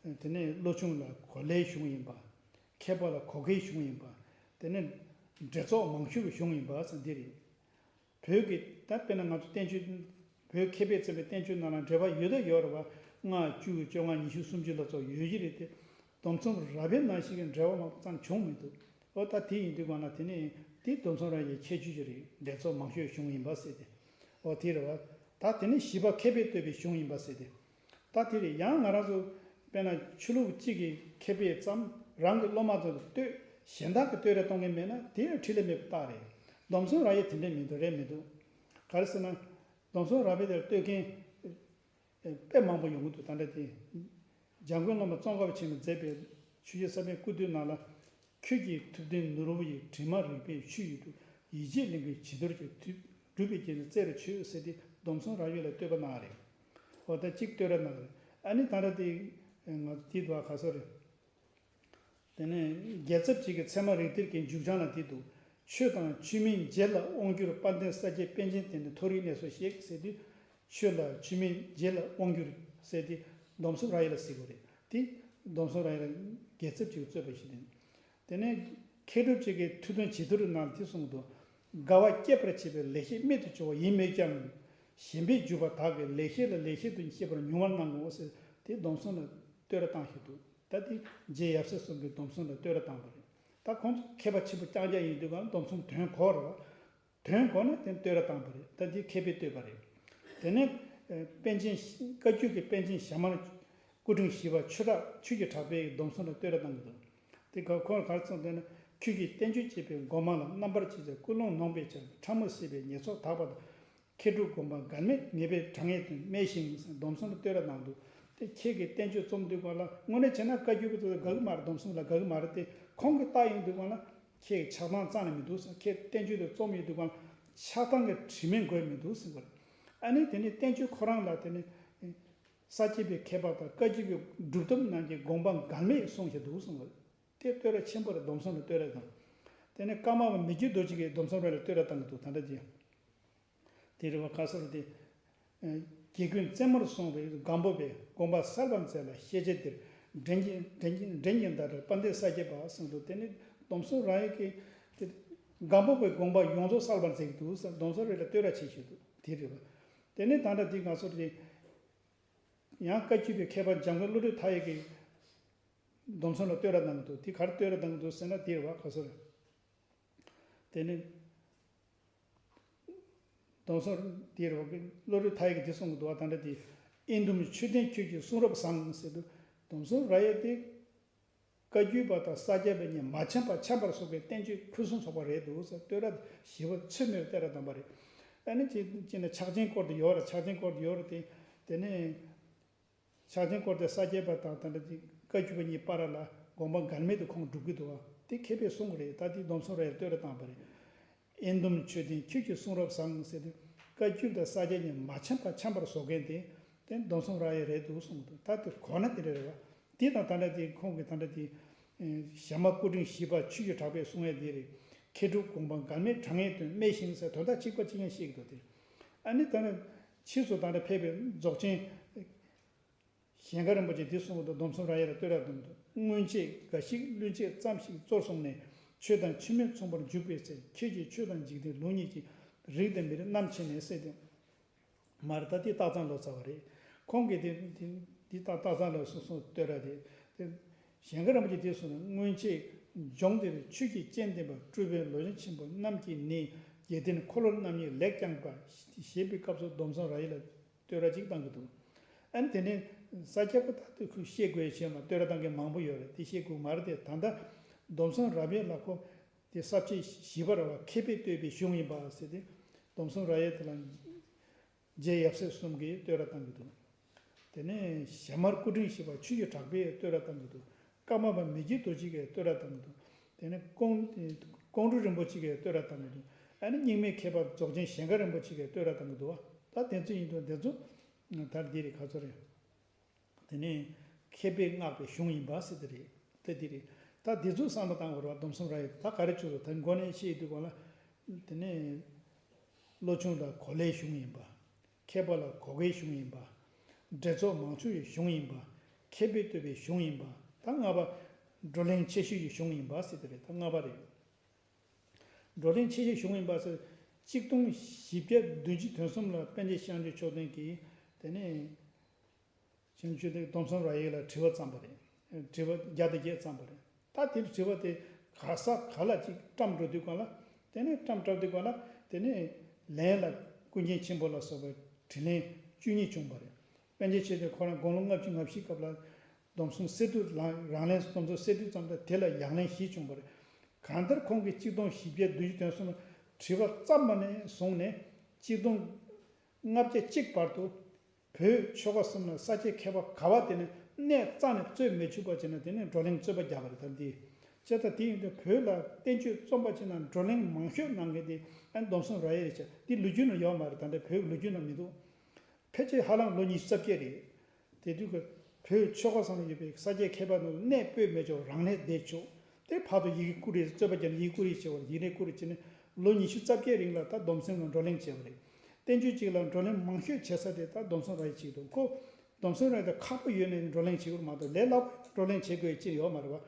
ནས་དེ་ནས་བློ་ཆུང་ལ་གོ་ལའི་གཞུང་ཡིན་པ། མཁས་པ་ལ་གོ་ཁའི་གཞུང་ཡིན་པ། དེ་ནས་འགྲེལ་ཚོགས་མང་ཤོས་ཀྱི་གཞུང་ཡིན་པ་ཟེར་འདི་རེད། བོད་ཀྱི་ད་དཔེར་ན་ང་ཚོ་བསྟན་བཅོས། བོད་མཁས་པས་བརྩམས་པའི་བསྟན་བཅོས་ནང་ལ་འགྲེལ་པ་ཡོད་ད་ཡོད་རེད་བ། ལྔ། བཅུ། བཅོ་ལྔ། ཉི་ཤུ། སུམ་ཅུ་ལ་སོགས་ཡོད་ཀྱི་རེད་དེ། སྡོམ་གསུམ་ར་བའི་ནང་བཞིན་གྱི་འགྲེལ་པ་མང་པོ་ཙམ་བྱུང་མི་འདུག་འོ་ད་དེ་ཡིན་དུས་གང་ལ་དེ་ནས་དེ་སྡོམ་གསུམ་ར་བའི་ཁྱད་ཆོས་ཅིག་རེད། འགྲེལ་ཚོགས་མང་ཤོས་གཞུང་ཡིན་པ་ཟེར་ཏེ། འོ་དེ་རེད་བ། ད་དེ་ནས་བཞི་པ་མཁས་པས་བསྟོད་པའི་གཞུང་ཡིན་པ་ཟེར་ཏེ། ད་དེ་རེད། ཡང་ང་རང་ཚོ་དཔེར་ན་ཆོས་ལུགས་གཅིག་གི་མཁས་པས་བརྩམས། རང་གི་སློབ་མ་ཚོ་ལ་བསྟོད། གཞན་དག་གིས་བསྟོད་ར་གཏོང་མཁན་མེད་ན་དེ་ཡང་འཕྲིན་ལས་མེད་པའི་རྟགས་རེད། སྡོམ་གསུམ་ར་ཡས་དེ་འདྲས་མི་འདུག་རེད་མི་འདུག་ག་རེ་ཟེར་ན། སྡོམ་གསུམ་ར་བའི་དེར་བསྟོད་མཁན་དཔེ་མང་པོ་ཡོང་གི་འདུག་ད་ལྟ་དེ། འཇམ་མགོན་བླ་མ་ཙོང་ཁ་པ་ཆེན་པོས་མཛད་པའི་ཆོས་རྗེ་ས་པཎ་སྐུ་བསྟོད་ནང་ལ། ཁྱོད་ཀྱི་ཐུབ་བསྟན་ནོར་བུ་ཡིས། དྲི་མ་རིག་པའི་ཆུ་ཡི་གྲུ། ཡིད་ཆེས་གླིང་གི་བྱི་དོར་གྱིས། གྲུབ་པའི་རྒྱལ་མཚན་རྩེ་རུ་ཆུད་ཟེར་ཏེ་སྡོམ་གསུམ་ར་བའི་ལ་བསྟོད་པ་གནང་བ་རེད། འོ་ད་གཅིག་བསྟོད་ར་གནང་བ་རེད། ཨ་ནི་ད་ལྟ་དེ་ང་ཚོ་དེ་དུ་བ་ག་ས་རེད། དེ་ནས་རྒྱལ་ཚབ་ཅིག་གི་ཚད་མ་རིགས་གཏེར་གྱི་མཇུག་བྱང་ལ་དེ་འདུག་ཆོས་དང་ཆོས་མིན་བརྗེ་ལ་དབང་བསྒྱུར། དཔལ་ལྡན་ས་སྐྱའི་པཎ་ཆེན་དེ་ནི། མཐོ་རིས་གནས་སུ་གཤེགས་ཟེར་དུས། ཆོས་ལ་ཆོས་མིན་བརྗེ་ལ་དབང་བསྒྱུར་ཟེར་ཏེ་སྡོམ་གསུམ་ར་ཡས་ལ་ཟེར་དགོས་རེད་དེ། སྡོམ་གསུམ་ར་ཡས་ལ་རྒྱལ་ཚབ་ཅིག་གིས་གཙོས་པ་ཞིག་ཡིན། དེ་ནས་མཁས་གྲུབ་ཅིག་གིས་ཐུབ་བསྟན་བྱི་དོར་ནང་དེ་གསུངས་འདུག་དགའ་བ་སྐྱེད་པར་བྱེད་པའི་ལེགས་བཤད་རྨད་དུ་བྱུང་བ་ཡིན་མོད་ཀྱང་། ཞེན་པས་བརྒྱུད་པ་དག་གིས་ལེགས་བཤད་ལ་ལེགས་བཤད་དུ་ཤེས་པར་མྱོང་བར་གནང་ངོ་ཟེར་དེ་སྡོམ་གསུམ་ལ་བསྟོད་ར་བཏང་བཞིན་འདུག་ད་དེ་རྗེ་ཡབ་སྲས་གསུམ་གྱིས་སྡོམ་གསུམ་ལ་བསྟོད་ར་བཏང་བ་རེད། ད་ཁོང་ཚོ་མཁས་པ་ཆེན་པོ་རྐྱང་རྐྱང་ཡིན་དུས་གང་སྡོམ་གསུམ་དོན་གོ་ར་བ། དོན་གོ་ན་དེ་བསྟོད་ར་བཏང་བ་རེད། ད་འདི་མཁས་པས་བསྟོད་པ་རེད། དེ་ནས་པཎ་ཆེན་བཀའ་བརྒྱུད་ཀྱི་པཎ་ཆེན་ཞྭ་དམར་སྐུ་ཕྲེང་བཞི་པ་ཆོས་གྲགས་ཆོས་ཀྱི་གྲགས་པས་སྡོམ་གསུམ་ལ་བསྟོད་ར་བཏང་གི་འདུག་དེ་ག་ཁོང་ག་རེ་གསུངས་དེ་ནི་ ཁྱོད་ཀྱིས་བསྟན་བཅོས་བྱས་པའི་མགོ་མ་ལ། རྣམ་པར་ཕྱེ་བྱས་ཀུན་སློང་ནོངས་པའི་ཆར། ཕྲ་མོ་བསྲེས་པའི་ཉེས་ཚོགས་དག་པ་དང་། མཁས་གྲུབ་དགོངས་པ་འགལ་མེད་ངེས་པའི་དྲང་ངེས་དོན་སྨྲས་ཤིང་ཟེར། སྡོམ་གསུམ་ལ་བསྟོད་ར་གནང་འདུག་དེ་ཁྱེད་ཀྱིས་བསྟན་བཅོས་རྩོམ་དུས་སྒང་ལ་དངོས་གནས་བྱས་ན་བཀའ་བརྒྱུད་པ་ཚོ་དགའ་གི་མ་རེད། སྡོམ་གསུམ་ལ་དགའ་གི་མ་རེད་དེ། ཁོང་གིས་བལྟ་ཡོང་དུས་སྒང་ལ་ཁྱེད་ཀྱི་ཆགས་སྡང་རྩ་ནས་མི་འདུག་ཟེར། ཁྱེད་བསྟན་བཅོས་དེ་རྩོམ་ཡོང་དུས་སྒང་ལ་ཆགས་སྡང་གི་དྲི་མས་གོས་མི་འདུག་ཟེར་བ་རེད། ཨ་ནི་དེ་ནི་བསྟན་བཅོས་ཁོ་རང་ལ་དེ་ནི་ས་སྐྱེས་པའི་མཁས་པ་དང་བཀའ་བརྒྱུད་པའི་སྒྲུབ་ཐབས་རྣམས་ཀྱི་དགོངས་པ་འགལ་མེད་གསུངས་བཞག་འདུག་གསུངས་པ་རེད། དེ་བསྟོད་ར་ཆེན་པོ་རེད། སྡོམ་གསུམ་ལ་བསྟོད་ར་དང་། དེ་ནས་ཀརྨ་པ་མི་བསྐྱོད་རྡོ་རྗེ་གིས་སྡོམ་གསུམ་ར་ལ་བསྟོད་ར་བཏང་གི་འདུག་ད་ལྟ་ཅི། དེ་རེད་བ། ག་ས་རེད་དེ། རྒྱལ་ཀུན་རྩེ་མོར་སོང་བའི་སྒམ་པོ་པས། དགོངས་པ་གསལ་བར་མཛད་ལ་ཤེས་བྱ་འདིར། འདྲེན་གྱི་འདྲེན་གྱི་འདྲེན་གྱི་ཟླ་གྲོགས་དཔལ་ལྡན་ས་སྐྱེས་པ་གསུངས་འདུག་དེ་ནི་སྡོམ་གསུམ་ར་ཡ་གིས་དེ་སྒམ་པོ་པའི་དགོངས་པ་ཡོངས་རྫོགས་གསལ་བར་མཛད་ཀྱི་འདུག་ཟེར། སྡོམ་གསུམ་ར་ཡ་ལ་བསྟོད་ར་བྱེད་བཞིན་འདུག་དེ་རེད་བ། དེ་ནི་ད་ལྟ་འདི་ང་ཚོ་རེད། ཡང་བཀའ་བརྒྱུད་པའི་མཁས་པ་འཇམ་མགོན་བློ་གྲོས་མཐའ་ཡས་ཀྱིས་སྡོམ་གསུམ་ལ་བསྟོད་ར་གནང་གི་འདུག་དེ་ག་རེ་བསྟོད་ར་གནང་གི་འདུག་ཟེར་ན་དེ་རེད་བ། ག་ས་རེད། དེ་ནི་སྡོམ་གསུམ་དེ་རེད་བ། བློ་གྲོས་མཐའ་ཡས་ཀྱིས་དེ་གསུང་གི་འདུག་བ། ད་ལྟ་དེ། ཨེ་འདུམ་མཆོད་རྟེན་ཁྱོད་ཀྱི་གསུང་རབ་བཟང་ཟེར་དུས། སྡོམ་གསུམ་ར་ཡ་དེ་བཀའ་བརྒྱུད་པ་དང་ས་སྐྱ་པ་གཉིས་མ་འཆམ་པ་འཆམ་པར་བཟོ་བའི་བསྟན་བཅོས་ཕུན་སུམ་ཚོགས་པ་རེད་འདུག་ཟེར། བསྟོད་ར་ཞེས་པ་ཚོད་མེད་པར་བསྟོད་ར་བཏང་པ་རེད། ཨ་ནི་ཅི་ཅི་ན་ཕྱག་ཆེན་སྐོར་དུ་ཡོད་ར། ཕྱག་ཆེན་སྐོར་དུ་ཡོད་ར་དེ། དེ་ནས། ཕྱག་ཆེན་སྐོར་དེ་ས་སྐྱ་པ་དང་ད་ལྟ་ཅིག་བཀའ་བརྒྱུད་པ་གཉིས་བར་ལ་དགོངས་པ་འགལ་མེད་དུ་ཁོང་སྒྲུབ་ཀྱི་འདུག་བ། དེ་མཁས་པས་གསུང་གི་རེད། ད་དེ་སྡོམ་གསུམ་ར་ཡར་བསྟོད་ར་བཏང་པ་རེད། ཨེ་འདུམ་མཆོད་རྟེན་ཁྱོད་ཀྱི་གསུང་རབ་བཟང་ཟེར་དུས། བཀའ་བརྒྱུད་དང་ས་སྐྱ་གཉིས་མ་འཆམ་པ་འཆམ་པར་བཟོ་མཁན་དེ། དེ་སྡོམ་གསུམ་ར་ཡ་རེད་འདུག་གསུངས་འདུག་ད་དེ་གོ་ན་དེ་འདྲ་རེད་བ། དེ་དང་ད་ལྟ་དེ་ཁོང་གིས་ད་ལྟ་དེ། ཞྭ་དམར་སྐུ་ཕྲེང་བཞི་པ་ཆོས་ཀྱི་གྲགས་པས་གསུང་ཡ་དེ་རེད། མཁས་གྲུབ་དགོངས་པ་འགལ་མེད་དྲང་ངེས་དོན་སྨྲས་ཤིང་ཟེར། དོན་དག་གཅིག་པ་གཅིག་རྐྱང་བཤད་ཀྱི་འདུག་དེ། ཨ་ནི་ད་ནི་ཕྱིས་སུ་ད་ལྟ་ཕེབས་པའི་རྫོགས་ཆེན་ཞལ་དཀར་རིན་པོ་ཆེས་འདི་གསུངས་འདུག་སྡོམ་གསུམ་ར་ཡ་ལ་བསྟོད་ར་གཏོང་འདུག་སྔོན་ཆད་འགའ་ཞིག་བླུན་ཆེ་ཙམ་ཞིག་གཙོར་བཟུང་ནས། ཆོས་དང་ཆོས་མིན་མཚུངས་པར་འཇུག་པའི་ཚེ། ཁྱེད་ཀྱིས་ཆོས་དང་འཇིག་རྟེན་ལུགས་གཉིས་ཀྱི། རིགས་དང་མི་རིགས་རྣམ་ཕྱེ་ནས་ཟེར་ཏེ། མ་རེད། ད་འདི་སྟག་ཚང་ལོ་ཙཱ་བ་རེད། ཁོང་གིས་འདི་འདི་འདི་སྟག་སྟག་ཚང་ལོ་གསུངས་གསུངས་བསྟོད་ར་རེད་དེ། ཞལ་དཀར་རིན་པོ་ཆེས་འདི་གསུངས་ནས། སྔོན་ཆད་ལྗོངས་འདིར་ཆོས་ཀྱི་སྤྱན་ལྡན་པ། སྤྲུལ་པའི་ལོ་ཆེན་ཆེན་པོ་རྣམས་ཀྱིས་ནི། རྒྱལ་བསྟན་འཁོར་ལོ་རྣམ་གཉིས་ལེགས་བསྐྱངས་པ། ཞེས་པའི་སྐབས་སུ་སྡོམ་གསུམ་ར་ཡ་ལ་བསྟོད་ར་ཅིག་བཏང་གི་འདུག་ཨ་ནི་དེ་ནས་ས་སྐྱ་པ་ད་ལྟ་ཁོས་བཤད་དགོས་ཞེས་མ་བསྟོད་ར་བཏང་མཁན་མང་པོ་ཡོད་རེད། དེ་བཤད་དགོས་མ་རེད་དེ། ད་ལྟ་སྡོམ་གསུམ་ར་ཡ་ལ་ཁོ་དེ་ས་བཅད་བཞི་པ་ར་བ་མཁས་པས་བསྟོད་པའི་གཞུང་ཡིན་པ་ཟེར་ཏེ། སྡོམ་གསུམ་ར་ཡ་དེ་ལ་རྗེ་ཡབ་སྲས་གསུམ་གྱིས་བསྟོད་ར་བཏང་གི་འདུག་དེ་ནས་ཞྭ་དམར་སྐུ་ཕྲེང་བཞི་པ་ཆོས་ཀྱི་གྲགས་པས་བསྟོད་ར་བཏང་གི་འདུག་ཀརྨ་པ་མི་བསྐྱོད་རྡོ་རྗེ་གིས་བསྟོད་ར་བཏང་གི་འདུག་དེ་ནས་ཀོང་ཀོང་སྤྲུལ་རིན་པོ་ཆེ་གིས་བསྟོད་ར་བཏང་གི་འདུག་ཨ་ནི་རྙིང་མའི་མཁས་པ་རྫོགས་ཆེན་ཞལ་དཀར་རིན་པོ་ཆེ་གིས་བསྟོད་ར་བཏང་གི་འདུག་བ། ད་དེ་ཚོ་ཡིན་དུས་དེ་ཚོ་ད་འདི་རེད། ག་ཚོད་རེད། དེ་ནས་མཁས་པས་བསྔགས་པའི་གཞུང་ཡིན་པ་ཟེར་དེ་རེད། དེ་འདི་རེད། ད་འདི་ཚོ་བསམ་བློ་བཏང་དགོས་རེད་བ། སྡོམ་གསུམ་ར་ཡ་ད་ག་རེ་བྱུང་སོང་། ད་མགོ་ནས་བཤད་དུས་གོང་ལ། དེ་ནས་བློ་ཆུང་ལ་གོ་ལའི་གཞུང་ཡིན་པ། མཁས་པ་ལ་གོ་གེའི་གཞུང་ཡིན་པ། འགྲེལ་ཚོགས་མང་ཆུང་ཡི་གཞུང་ཡིན་པ། མཁས་པས་བསྟོད་པའི་གཞུང་ཡིན་པ། ད་ལྔ་པ། བགྲོ་གླེང་ཆེ་ཤོས་ཀྱི་གཞུང་ཡིན་པ་ཟེར་དེ་རེད། ད་ལྔ་པ་རེད། བགྲོ་གླེང་ཆེ་ཤོས་གཞུང་ཡིན་པ་ཟེར། གཅིག་སྟོང་བཞི་བརྒྱ་བདུན་ཅུ་དོན་གསུམ་ལ་པཎ་ཆེན་ཤཱཀྱ་མཆོག་ལྡན་གྱིས་དེ་ནས། བྱང་ཆུབ་ཏུ་སྡོམ་གསུམ་ར་ཡ་ལ་དྲི་བ་བརྩམས་པ་རེད། དྲི་བ་བརྒྱ་དང་བརྒྱད་བརྩམས་པ་རེད། ད་དེ་དྲི་བ་དེ་ག་ས་ག་ལ་ཅིག་བཀྲམ་འགྲོ་དུས་གང་ལ། དེ་ནས་བཀྲམ་བཀྲམ་དུས་གང་ལ། དེ་ནས་ལན་ལ་ཀུན་མཁྱེན་ཆེན་པོ་ལ་སོགས་པའི་དྲིས་ལན་བཅུ་གཉིས་བྱུང་བ་རེད། པཎ་ཆེན་ཆོས་ཀྱི་ཁོ་རང་དགུང་ལོ་ལྔ་བཅུ་ང་བཞི་སྐབས་ལ་སྡོམ་གསུམ་གསེར་ཐུབ་ལ་རང་ལན་སྡོམ་གསུམ་གསེར་ཐུབ་བརྩམས་ཏེ་དེ་ལ་ཡང་ལན་བཞི་བྱུང་བ་རེད། གང་ལྟར་ཁོང་གིས་གཅིག་སྟོང་བཞི་བརྒྱ་བདུན་ཅུ་དོན་གསུམ་ལ་དྲི་བ་བརྩམས་པ་ནས་བཟུང་ནས་གཅིག་སྟོང་ལྔ་བརྒྱ་གཅིག་བར་དུ། བོད་ཆོལ་ཁ་གསུམ་ལ་ས་སྐྱའི་མཁས་པ་ག་བ་དེ་ནི་གནས་རྩ་ནས་རྩོད་མི་ཆོག་པ་བྱས་ན་དེ་ནི་བགྲོ་གླེང་རྩོད་པ་རྒྱག་པ་རེད། ད་འདི་བྱས་ཙང་དེ་ཡིན་དུས་བོད་ལ་བསྟན་བཅོས་རྩོམ་པ་བྱས་ན་བགྲོ་གླེང་མང་ཤོས་གནང་མཁན་དེ་ཨ་ནི་སྡོམ་གསུམ་ར་ཡ་རེད་བྱས། འདི་ལོ་རྒྱུས་ནང་ཡོད་མ་རེད། ད་ལྟ་བོད་ལོ་རྒྱུས་ནང་མི་འདུག་ཕལ་ཆེར་ཧ་ལམ་ལོ་ཉི་ཤུ་རྩ་བརྒྱད་རེད། དེ་དུས་ཀྱི་བོད་ཆོལ་ཁ་གསུམ་ལ་ཡོད་པའི་ས་སྐྱའི་མཁས་པ་རྣམས་གནས་སྤོས་མི་ཆོག་རང་གནས་བསྡད་ཆོག་དེ་བར་དུ་ཡི་གེ་བསྐུར་རེས་རྩོད་པ་བརྒྱབ་ནས་ཡི་གེ་བསྐུར་རེས་བྱས་པ་རེད། ཡིག་རིགས་བསྐུར་རེས་བྱས་ནས་ལོ་ཉི་ཤུ་རྩ་བརྒྱད་རིང་ལ་ད་སྡོམ་གསུམ་ལ་བགྲོ་གླེང་བྱས་པ་རེད། བསྟན་བཅོས་གཅིག་ལ་བགྲོ་གླེང་མང་ཤོས་བྱེད་ས་དེ་ད་སྡོམ་གསུམ་ར་ཡ་གཅིག་འདུག་ཁོ་སྡོམ་གསུམ་ར་ཡ་དེ་ཁག་པོ་ཡོད་ནས་བགྲོ་གླེང་བྱེད་དགོས་མ་གཏོགས་ལས་སླ་པོ་བགྲོ་གླེང་བྱེད་དགོས་ཅི་ཡོད་མ་རེད་བ།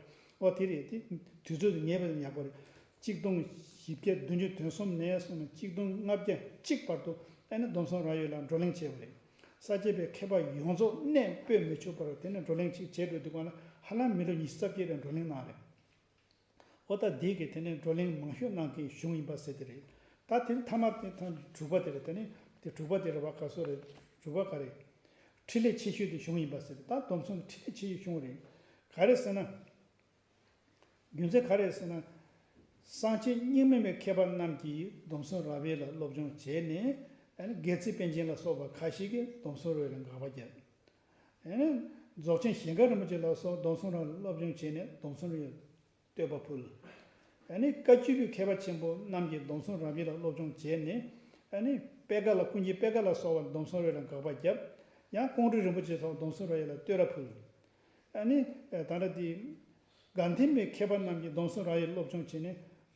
འོ་དེ་རེད། དེ་དུས་ཚོད་དེ་ངེས་པ་ཡག་པོ་རེད། གཅིག་སྟོང་བཞི་བརྒྱ་བདུན་ཅུ་དོན་གསུམ་ནས་བཟུང་ནས་གཅིག་སྟོང་ལྔ་བརྒྱ་གཅིག་བར་དུ་ཨ་ནི་སྡོམ་གསུམ་ར་ཡ་ལ་བགྲོ་གླེང་བྱས་པ་རེད། ས་སྐྱ་པའི་མཁས་པ་ཡོངས་རྫོགས་གནས་སྤོས་མི་ཆོག་པར་དེ་ནས་བགྲོ་གླེང་ཅིག་བྱས་འགྲོ་དུས་གང་ལ་ཧ་ལམ་མི་ལོ་ཉི་ཤུ་རྩ་བརྒྱད་རེ་བགྲོ་གླེང་གནང་རེད། འོ་ད་འདི་གིས་དེ་ནས་བགྲོ་གླེང་མང་ཤོས་གནང་མཁན་གཞུང་ཡིན་པ་ཟེར་དེ་རེད། ད་དེ་ནི་ཐ་མ་དེ་ཐ་དྲུག་པ་དེ་རེད། དེ་ནི་དེ་དྲུག་པ་དེ་རེད་བ། ག་སོ་རེད། དྲུག་པ་ག་རེད། འཕྲིན་ལས་ཆེ་ཤོས་དེ་གཞུང་ཡིན་པ་ཟེར། ད་སྡོམ་གསུམ་འཕྲིན་ལས་ཆེ་ཤོས་གཞུང་རེད། ག་རེ་ཟེར་ན། རྒྱུ་མཚན་ག་རེ་ཟེར་ན། སངས་རྒྱས་རྙིང་མ་མའི་མཁས་པ་རྣམས་ཀྱིས་སྡོམ་བཟུང་རབ་དབྱེ་ལ་སློབ་སྦྱོང་བྱས་ནས། ཨ་ནི་རྒྱལ་རྩེ་པཎ་ཆེན་ལ་སོགས་པ་ཁ་ཤས་ཀྱིས་སྡོམ་བཟུང་རབ་དབྱེ་ལ་དགག་པ་བརྒྱབ། ཨ་ནི་རྫོགས་ཆེན་ཞིང་ཁམས་རིན་པོ་ཆེ་ལ་སོགས་སྡོམ་བཟུང་རབ་དབྱེ་ལ་སློབ་སྦྱོང་བྱས་ནས་སྡོམ་བཟུང་རབ་དབྱེ་ལ་བསྟོད་པ་ཕུལ། ཨ་ནི་བཀའ་བརྒྱུད་པའི་མཁས་པ་ཆེན་པོ་རྣམས་ཀྱིས་སྡོམ་བཟུང་རབ་དབྱེ་ལ་སློབ་སྦྱོང་བྱས་ནས། ཨ་ནི་པད་དཀར་ལ་ཀུན་མཁྱེན་པད་དཀར་ལ་སོགས་པ་སྡོམ་བཟུང་རབ་དབྱེ་ལ་དགག་པ་བརྒྱབ། ཡང་ཀོང་སྤྲུལ་རིན་པོ་ཆེ་སོགས་སྡོམ་བཟུང་རབ་དབྱེ་ལ་བསྟོད་ར་ཕུལ། ཨ་ནི་ད་ལྟ་དེ་དགའ་ལྡན་པའི་མཁས་པ་རྣམས་ཀྱིས་སྡོམ་བཟུང་རབ་དབྱེ་སློབ་སྦྱོང་བྱས་ནས།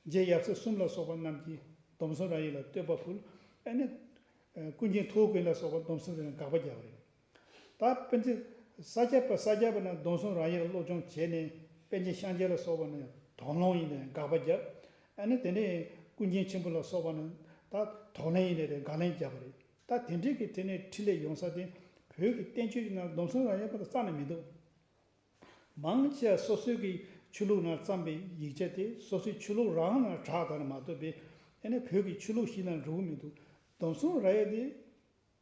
རྗེ་ཡབ་སྲས་གསུམ་ལ་སོགས་པ་རྣམས་ཀྱིས་སྡོམ་བཟུང་རབ་དབྱེ་ལ་བསྟོད་པ་ཕུལ། ཨ་ནི་ཀུན་མཁྱེན་ཐུའུ་བཀྭན་ལ་སོགས་པ་སྡོམ་བཟུང་རབ་དབྱེ་ལ་དགག་པ་བརྒྱབ་པ་རེད། ད་པཎ་ཆེན་ས་སྐྱ་པ་ས་སྐྱ་པ་རྣམས་སྡོམ་བཟུང་རབ་དབྱེ་ལ་སློབ་སྦྱོང་བྱས་ནས། པཎ་ཆེན་ཤཱཀྱ་ལ་སོགས་པ་རྣམས་དོགས་སློང་ཡིན་ནས་དགག་པ་བརྒྱབ། ཨ་ནི་དེ་ནས་ཀུན་མཁྱེན་ཆེན་པོ་ལ་སོགས་པ་རྣམས་ད་དོགས་སློང་ཡིན་ནས་དགག་ལན་བརྒྱབ་པ་རེད། ད་དེ་འདྲའི་གི་དེ་ནས་འཕྲིན་ལས་ཡོང་ས་དེ། བོད་ཀྱི་བསྟན་བཅོས་ཀྱི་ནང་སྡོམ་བཟུང་རབ་དབྱེ་པ་དང་རྩ་ནས་མི་འདུག་མང་ཆེ་བ་སོ་སོའི་གི་ཆོས་ལུགས་ནང་བརྩམས་པའི་ཡིག་ཆ་དེ། སོ་སོའི་ཆོས་ལུགས་རང་ནང་གྲགས་དང་མ་གཏོགས་པའི། ཨ་ནི་བོད་ཀྱི་ཆོས་ལུགས་ཤིག་ནང་འགྲོ་གི་མི་འདུག་སྡོམ་བཟུང་རབ་དབྱེ་དེ་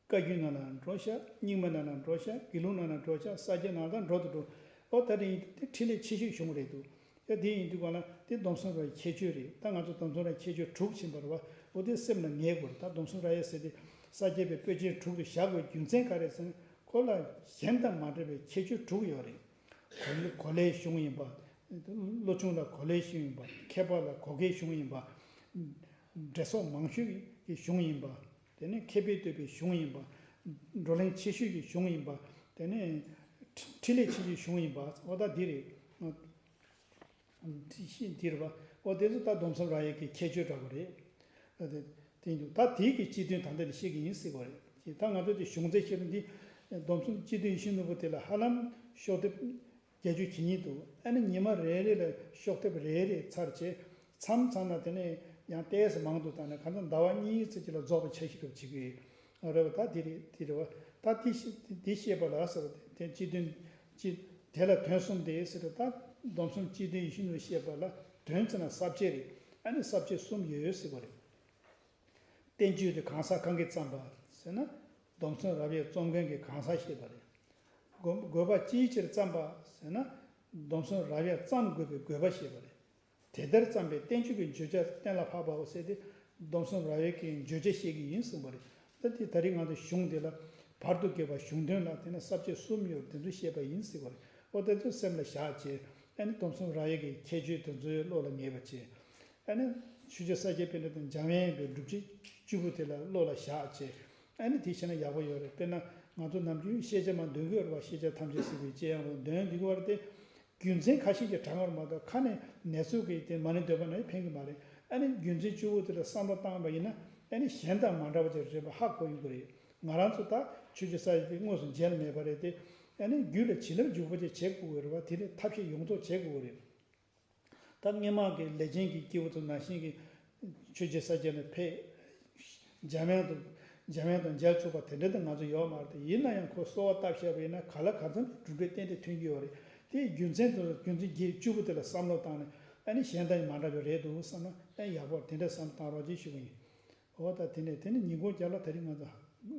བཀའ་བརྒྱུད་ནང་ལ་འགྲོ་ཤག་རྙིང་མ་ནང་ལ་འགྲོ་ཤག་དགེ་ལུགས་ནང་ལ་འགྲོ་ཤག་ས་སྐྱ་ནང་ལ་འགྲོ་དུ་འགྲོ། ཨོ་ད་དེ་ཡིན་དུས་དེ་འཕྲིན་ལས་ཆེ་ཤོས་བྱུང་བ་རེད་འདུག་ཡ་དེ་ཡིན་དུས་ག་ལ་དེ་སྡོམ་བཟུང་རབ་དབྱེ་ཁྱད་ཆོས་རེད། ད་ང་ཚོ་སྡོམ་བཟུང་རབ་དབྱེ་ཁྱད་ཆོས་དྲུག་ཕྱིན་པ་རེད་བ། ཨོ་དེ་སེམས་ལ་ངེས་དགོས་རེད། ད་སྡོམ་བཟུང་རབ་དབྱེ་ཟེར་དེ་ས་སྐྱ་པའི་པོད་ཆེན་དྲུག་ཏུ་བཞག་དགོས་རྒྱུ་མཚན་ག་རེ་ཟེར་ན། ཁོ་ལ་གཞན་དང་མ་འདྲ་བའི་ཁྱད་ཆོས་དྲུག་ཡོད་རེད། གོ་གོ་ལའི་གཞུང་ཡིན་པ། བློ་ཆུང་ལ་གོ་ལའི་གཞུང་ཡིན་པ། མཁས་པ་ལ་གོ་གོའི་གཞུང་ཡིན་པ། འབྲེལ་སོགས་མང་ཤོས་ཀྱི་གཞུང་ཡིན་པ། དེ་ནས་མཁས་པས་བསྟོད་པའི་གཞུང་ཡིན་པ། བགྲོ་གླེང་ཆེ་ཤོས་ཀྱི་གཞུང་ཡིན་པ། དེ་ནས་འཕྲིན་ལས་ཆེ་ཤོས་གཞུང་ཡིན་པ། འོ་ད་འདི་རེད། འདི་རེད་བ། འོ་དེ་ཚོ་ད་སྡོམ་བཟུང་རབ་དབྱེ་གི་ཁྱད་ཆོས་འདྲ་པོ་རེད། ད་དེ་དེ་འདུག་ད་དེའི་གི་སྤྱི་དོན་ད་ལྟ་ནས་བཤད་ཀྱི་ཡིན་ཟེར་བ་རེད། ད་ང་ཚོ་དེ་གཞུང་ཚད་བཤད་ན་འདི། སྡོམ་བཟུང་སྤྱི་དོན་ཡིད་བཞིན་ནོར་བུ་དེ་ལ་ཧ་ལམ་ཤོག་ལྡེབ་བརྒྱད་ཅུ་གྱ་གཉིས་འདུག་ཨ་ནི་ཉི་མ་རེ་རེ་ལ་ཤོག་ལྡེབ་རེ་རེ་ཚར་བྱས། མཚམས་མཚམས་ལ་དེ་ནས་ཡང་ཏོག་ཙམ་མང་དུ་བཏང་ནས། གང་ལྟར་ཟླ་བ་གཉིས་ཙམ་ཅིག་ལ་རྫོགས་པ་ཆ་ཞིག་ཏུ་བྱེད་ཀྱི་ཡོད་རེད་བ། ད་དེ་རེད། དེ་རེད་བ། ད་དེ་ཤེས་དེ་ཤེས་པ་ལ་ཟེར་བ་དེ་སྤྱི་དོན་སྤྱི་དེ་ལ་དོན་གསུམ་དེ་ཟེར་ཏེ། ད་སྡོམ་གསུམ་སྤྱི་དོན་ཡིད་བཞིན་ནོར་བུ་བཤད་པ་ལ་དོན་ཚན་ལ་ས་བཅད་རེད། ཨ་ནི་ས་བཅད་གསུམ་ཡོད་ཟེར་བ་རེད། བསྟན་བཅོས་དེ་གང་ཟག་གང་གིས་བརྩམས་པ་ཟེར་ན། སྡོམ་བཟུང་རབ་དབྱེ་རྩོམ་མཁན་གྱི་གང་ཟག་བཤད་པ་རེད། དགོས་དགོས་པ་ཅིའི་ཕྱིར་བརྩམས་པ་ཟེར་ན། སྡོམ་བཟུང་རབ་དབྱེ་བརྩམས་དགོས་པའི་དགོས་པ་བཤད་པ་རེད། དེ་ལྟར་བརྩམས་པའི་བསྟན་བཅོས་ཀྱི་བརྗོད་བྱ་གཏན་ལ་ཕབ་པའོ་ཟེར་ཏེ། སྡོམ་བཟུང་རབ་དབྱེ་གི་བརྗོད་བྱ་བཤད་ཀྱི་ཡིན་གསུངས་པ་རེད། ད་དེ་ད་རེས་ང་ཚོ་གཞུང་འདི་ལ་བར་དུ་གྱེས་པ་གཞུང་དོན་ལ་དེ་ནས་ས་བཅད་གསུམ་ཡོད། དེ་ཚོ་བཤད་པ་ཡིན་ཟེར་བ་རེད། ཨོ་དེ་ཚོ་སེམས་ལ་བཞག་བྱས། ཨ་ནི་སྡོམ་བཟུང་རབ་དབྱེ་གི་ཁྱད་ཆོས་དེ་ཚོའི་བློ་ལ་ངེས་པ་བྱས། ཨ་ནི་ཆོས་རྗེ་ས་སྐྱ་པཎྜི་ཏ་འཇམ་དབྱངས་པའི་སྒྲུབ་བྱེད་བཅུ་པོ་དེ་ལ་བློ་ལ་བཞག་བྱས། ཨ་ནི་དེ་བྱས་ན་ཡག་པོ་ཡོད་རེད། དཔེར་ན་ང་ཚོ་ནམ་རྒྱུན་ཤེས་བྱ་མར་འདོན་གྱི་ཡོད་རེད་བ། ཤེས་བྱ་ཐམས་ཅད་གཟིགས་པའི་དཔྱད་ཡངས་ལ་འདོན་འདི་གི་བར་དེ། རྒྱུ་མཚན་ཁ་ཤས་ཀྱིས་དྲངས་པར་མ་གཏོགས། ཁ་ནས་ནེ་ཙོ་གིས་དེ་མ་ཎི་འདོན་པ་ནི་ཕན་གྱི་མ་རེད། ཨ་ནི་རྒྱུ་མཚན་བཅུ་པོ་དེ་ལ་བསམ་བློ་བཏང་བ་ཡིན་ན། ཨ་ནི་གཞན་དང་མ་འདྲ་བ་ཅིག་རེད་པ་ཧ་གོ་ཡོང་གི་རེད། ང་རང་ཚོ་ད་ཆོས་རྗེ་ས་སྐྱ་དེ་དངོས་སུ་མཇལ་མེད་པ་རེད་དེ། ཨ་ནི་རྒྱུད་ལ་བྱིན་རླབས་འཇུག་པ་ཅིག་བྱེད་དགོས་ཀྱི་རེད་པ། དེ་ནི་ཐབས་ཤེས་ཡོངས་རྫོགས་བྱེད་དགོས་ཀྱི་རེད། ད་སྔོན་མ་གི་ལས་ཅན་གྱི་སྐྱེས་བུ་ཚོ་ནང་བཞིན་གྱི་ཆོས་རྗེ་ས་སྐྱ་ནས་ཕེབས། འཇམ་དབྱངས་དང་འཇམ་དབྱངས་དང་མཇལ་ཚུགས་པ་དེ་འདྲ་དེ་ང་ཚོ་ཡོད་མ་རེད་དེ། ཡིན་ན་ཡང་ཁོ་གསོལ་བ་བཏབ་བཞག་པ་ཡིན་ན། ག་ལ་གང་འཚམ་གྱི་གྲུབ་འབྲས་ཏན་ཏན་ཐོན་གྱི་ཡོད་རེད། དེ་རྒྱུ་མཚན་དང་རྒྱུ་མཚན་བརྒྱད་བཅུ་པོ་དེ་ལ་བསམ་བློ་བཏང་ནས། ཨ་ནི་གཞན་དང་མ་འདྲ་བ་རེད་འདུག་བསམ་ན། ཨ་ཡག་པོ་དེ་འདྲ་བསམ་བཏང་རོགས་ཅེས་ཞུ་གི་ཡིན། འོ་ད་དེ་ནས་དེ་ནས་ཉིན་གུང་རྒྱབ་ལ་ད་རིང་ང་ཚོ་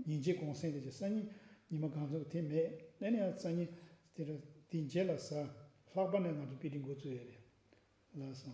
ཉིན་བྱེད་གུང་སེང་རེད་ཅེས། སང་ཉིན་ཉི་མ་གང་ཚོད་དེ་མེད། ཨ་ནི་ཡང་སང་ཉིན་དེ་ར་དེ་རྗེས་ལ་གཟའ་ལྷག་པ་ནས་ང་ཚོ་པི་ཏི་འགོ་བཙུགས་ཡོད་རེད། ལགས་སོ།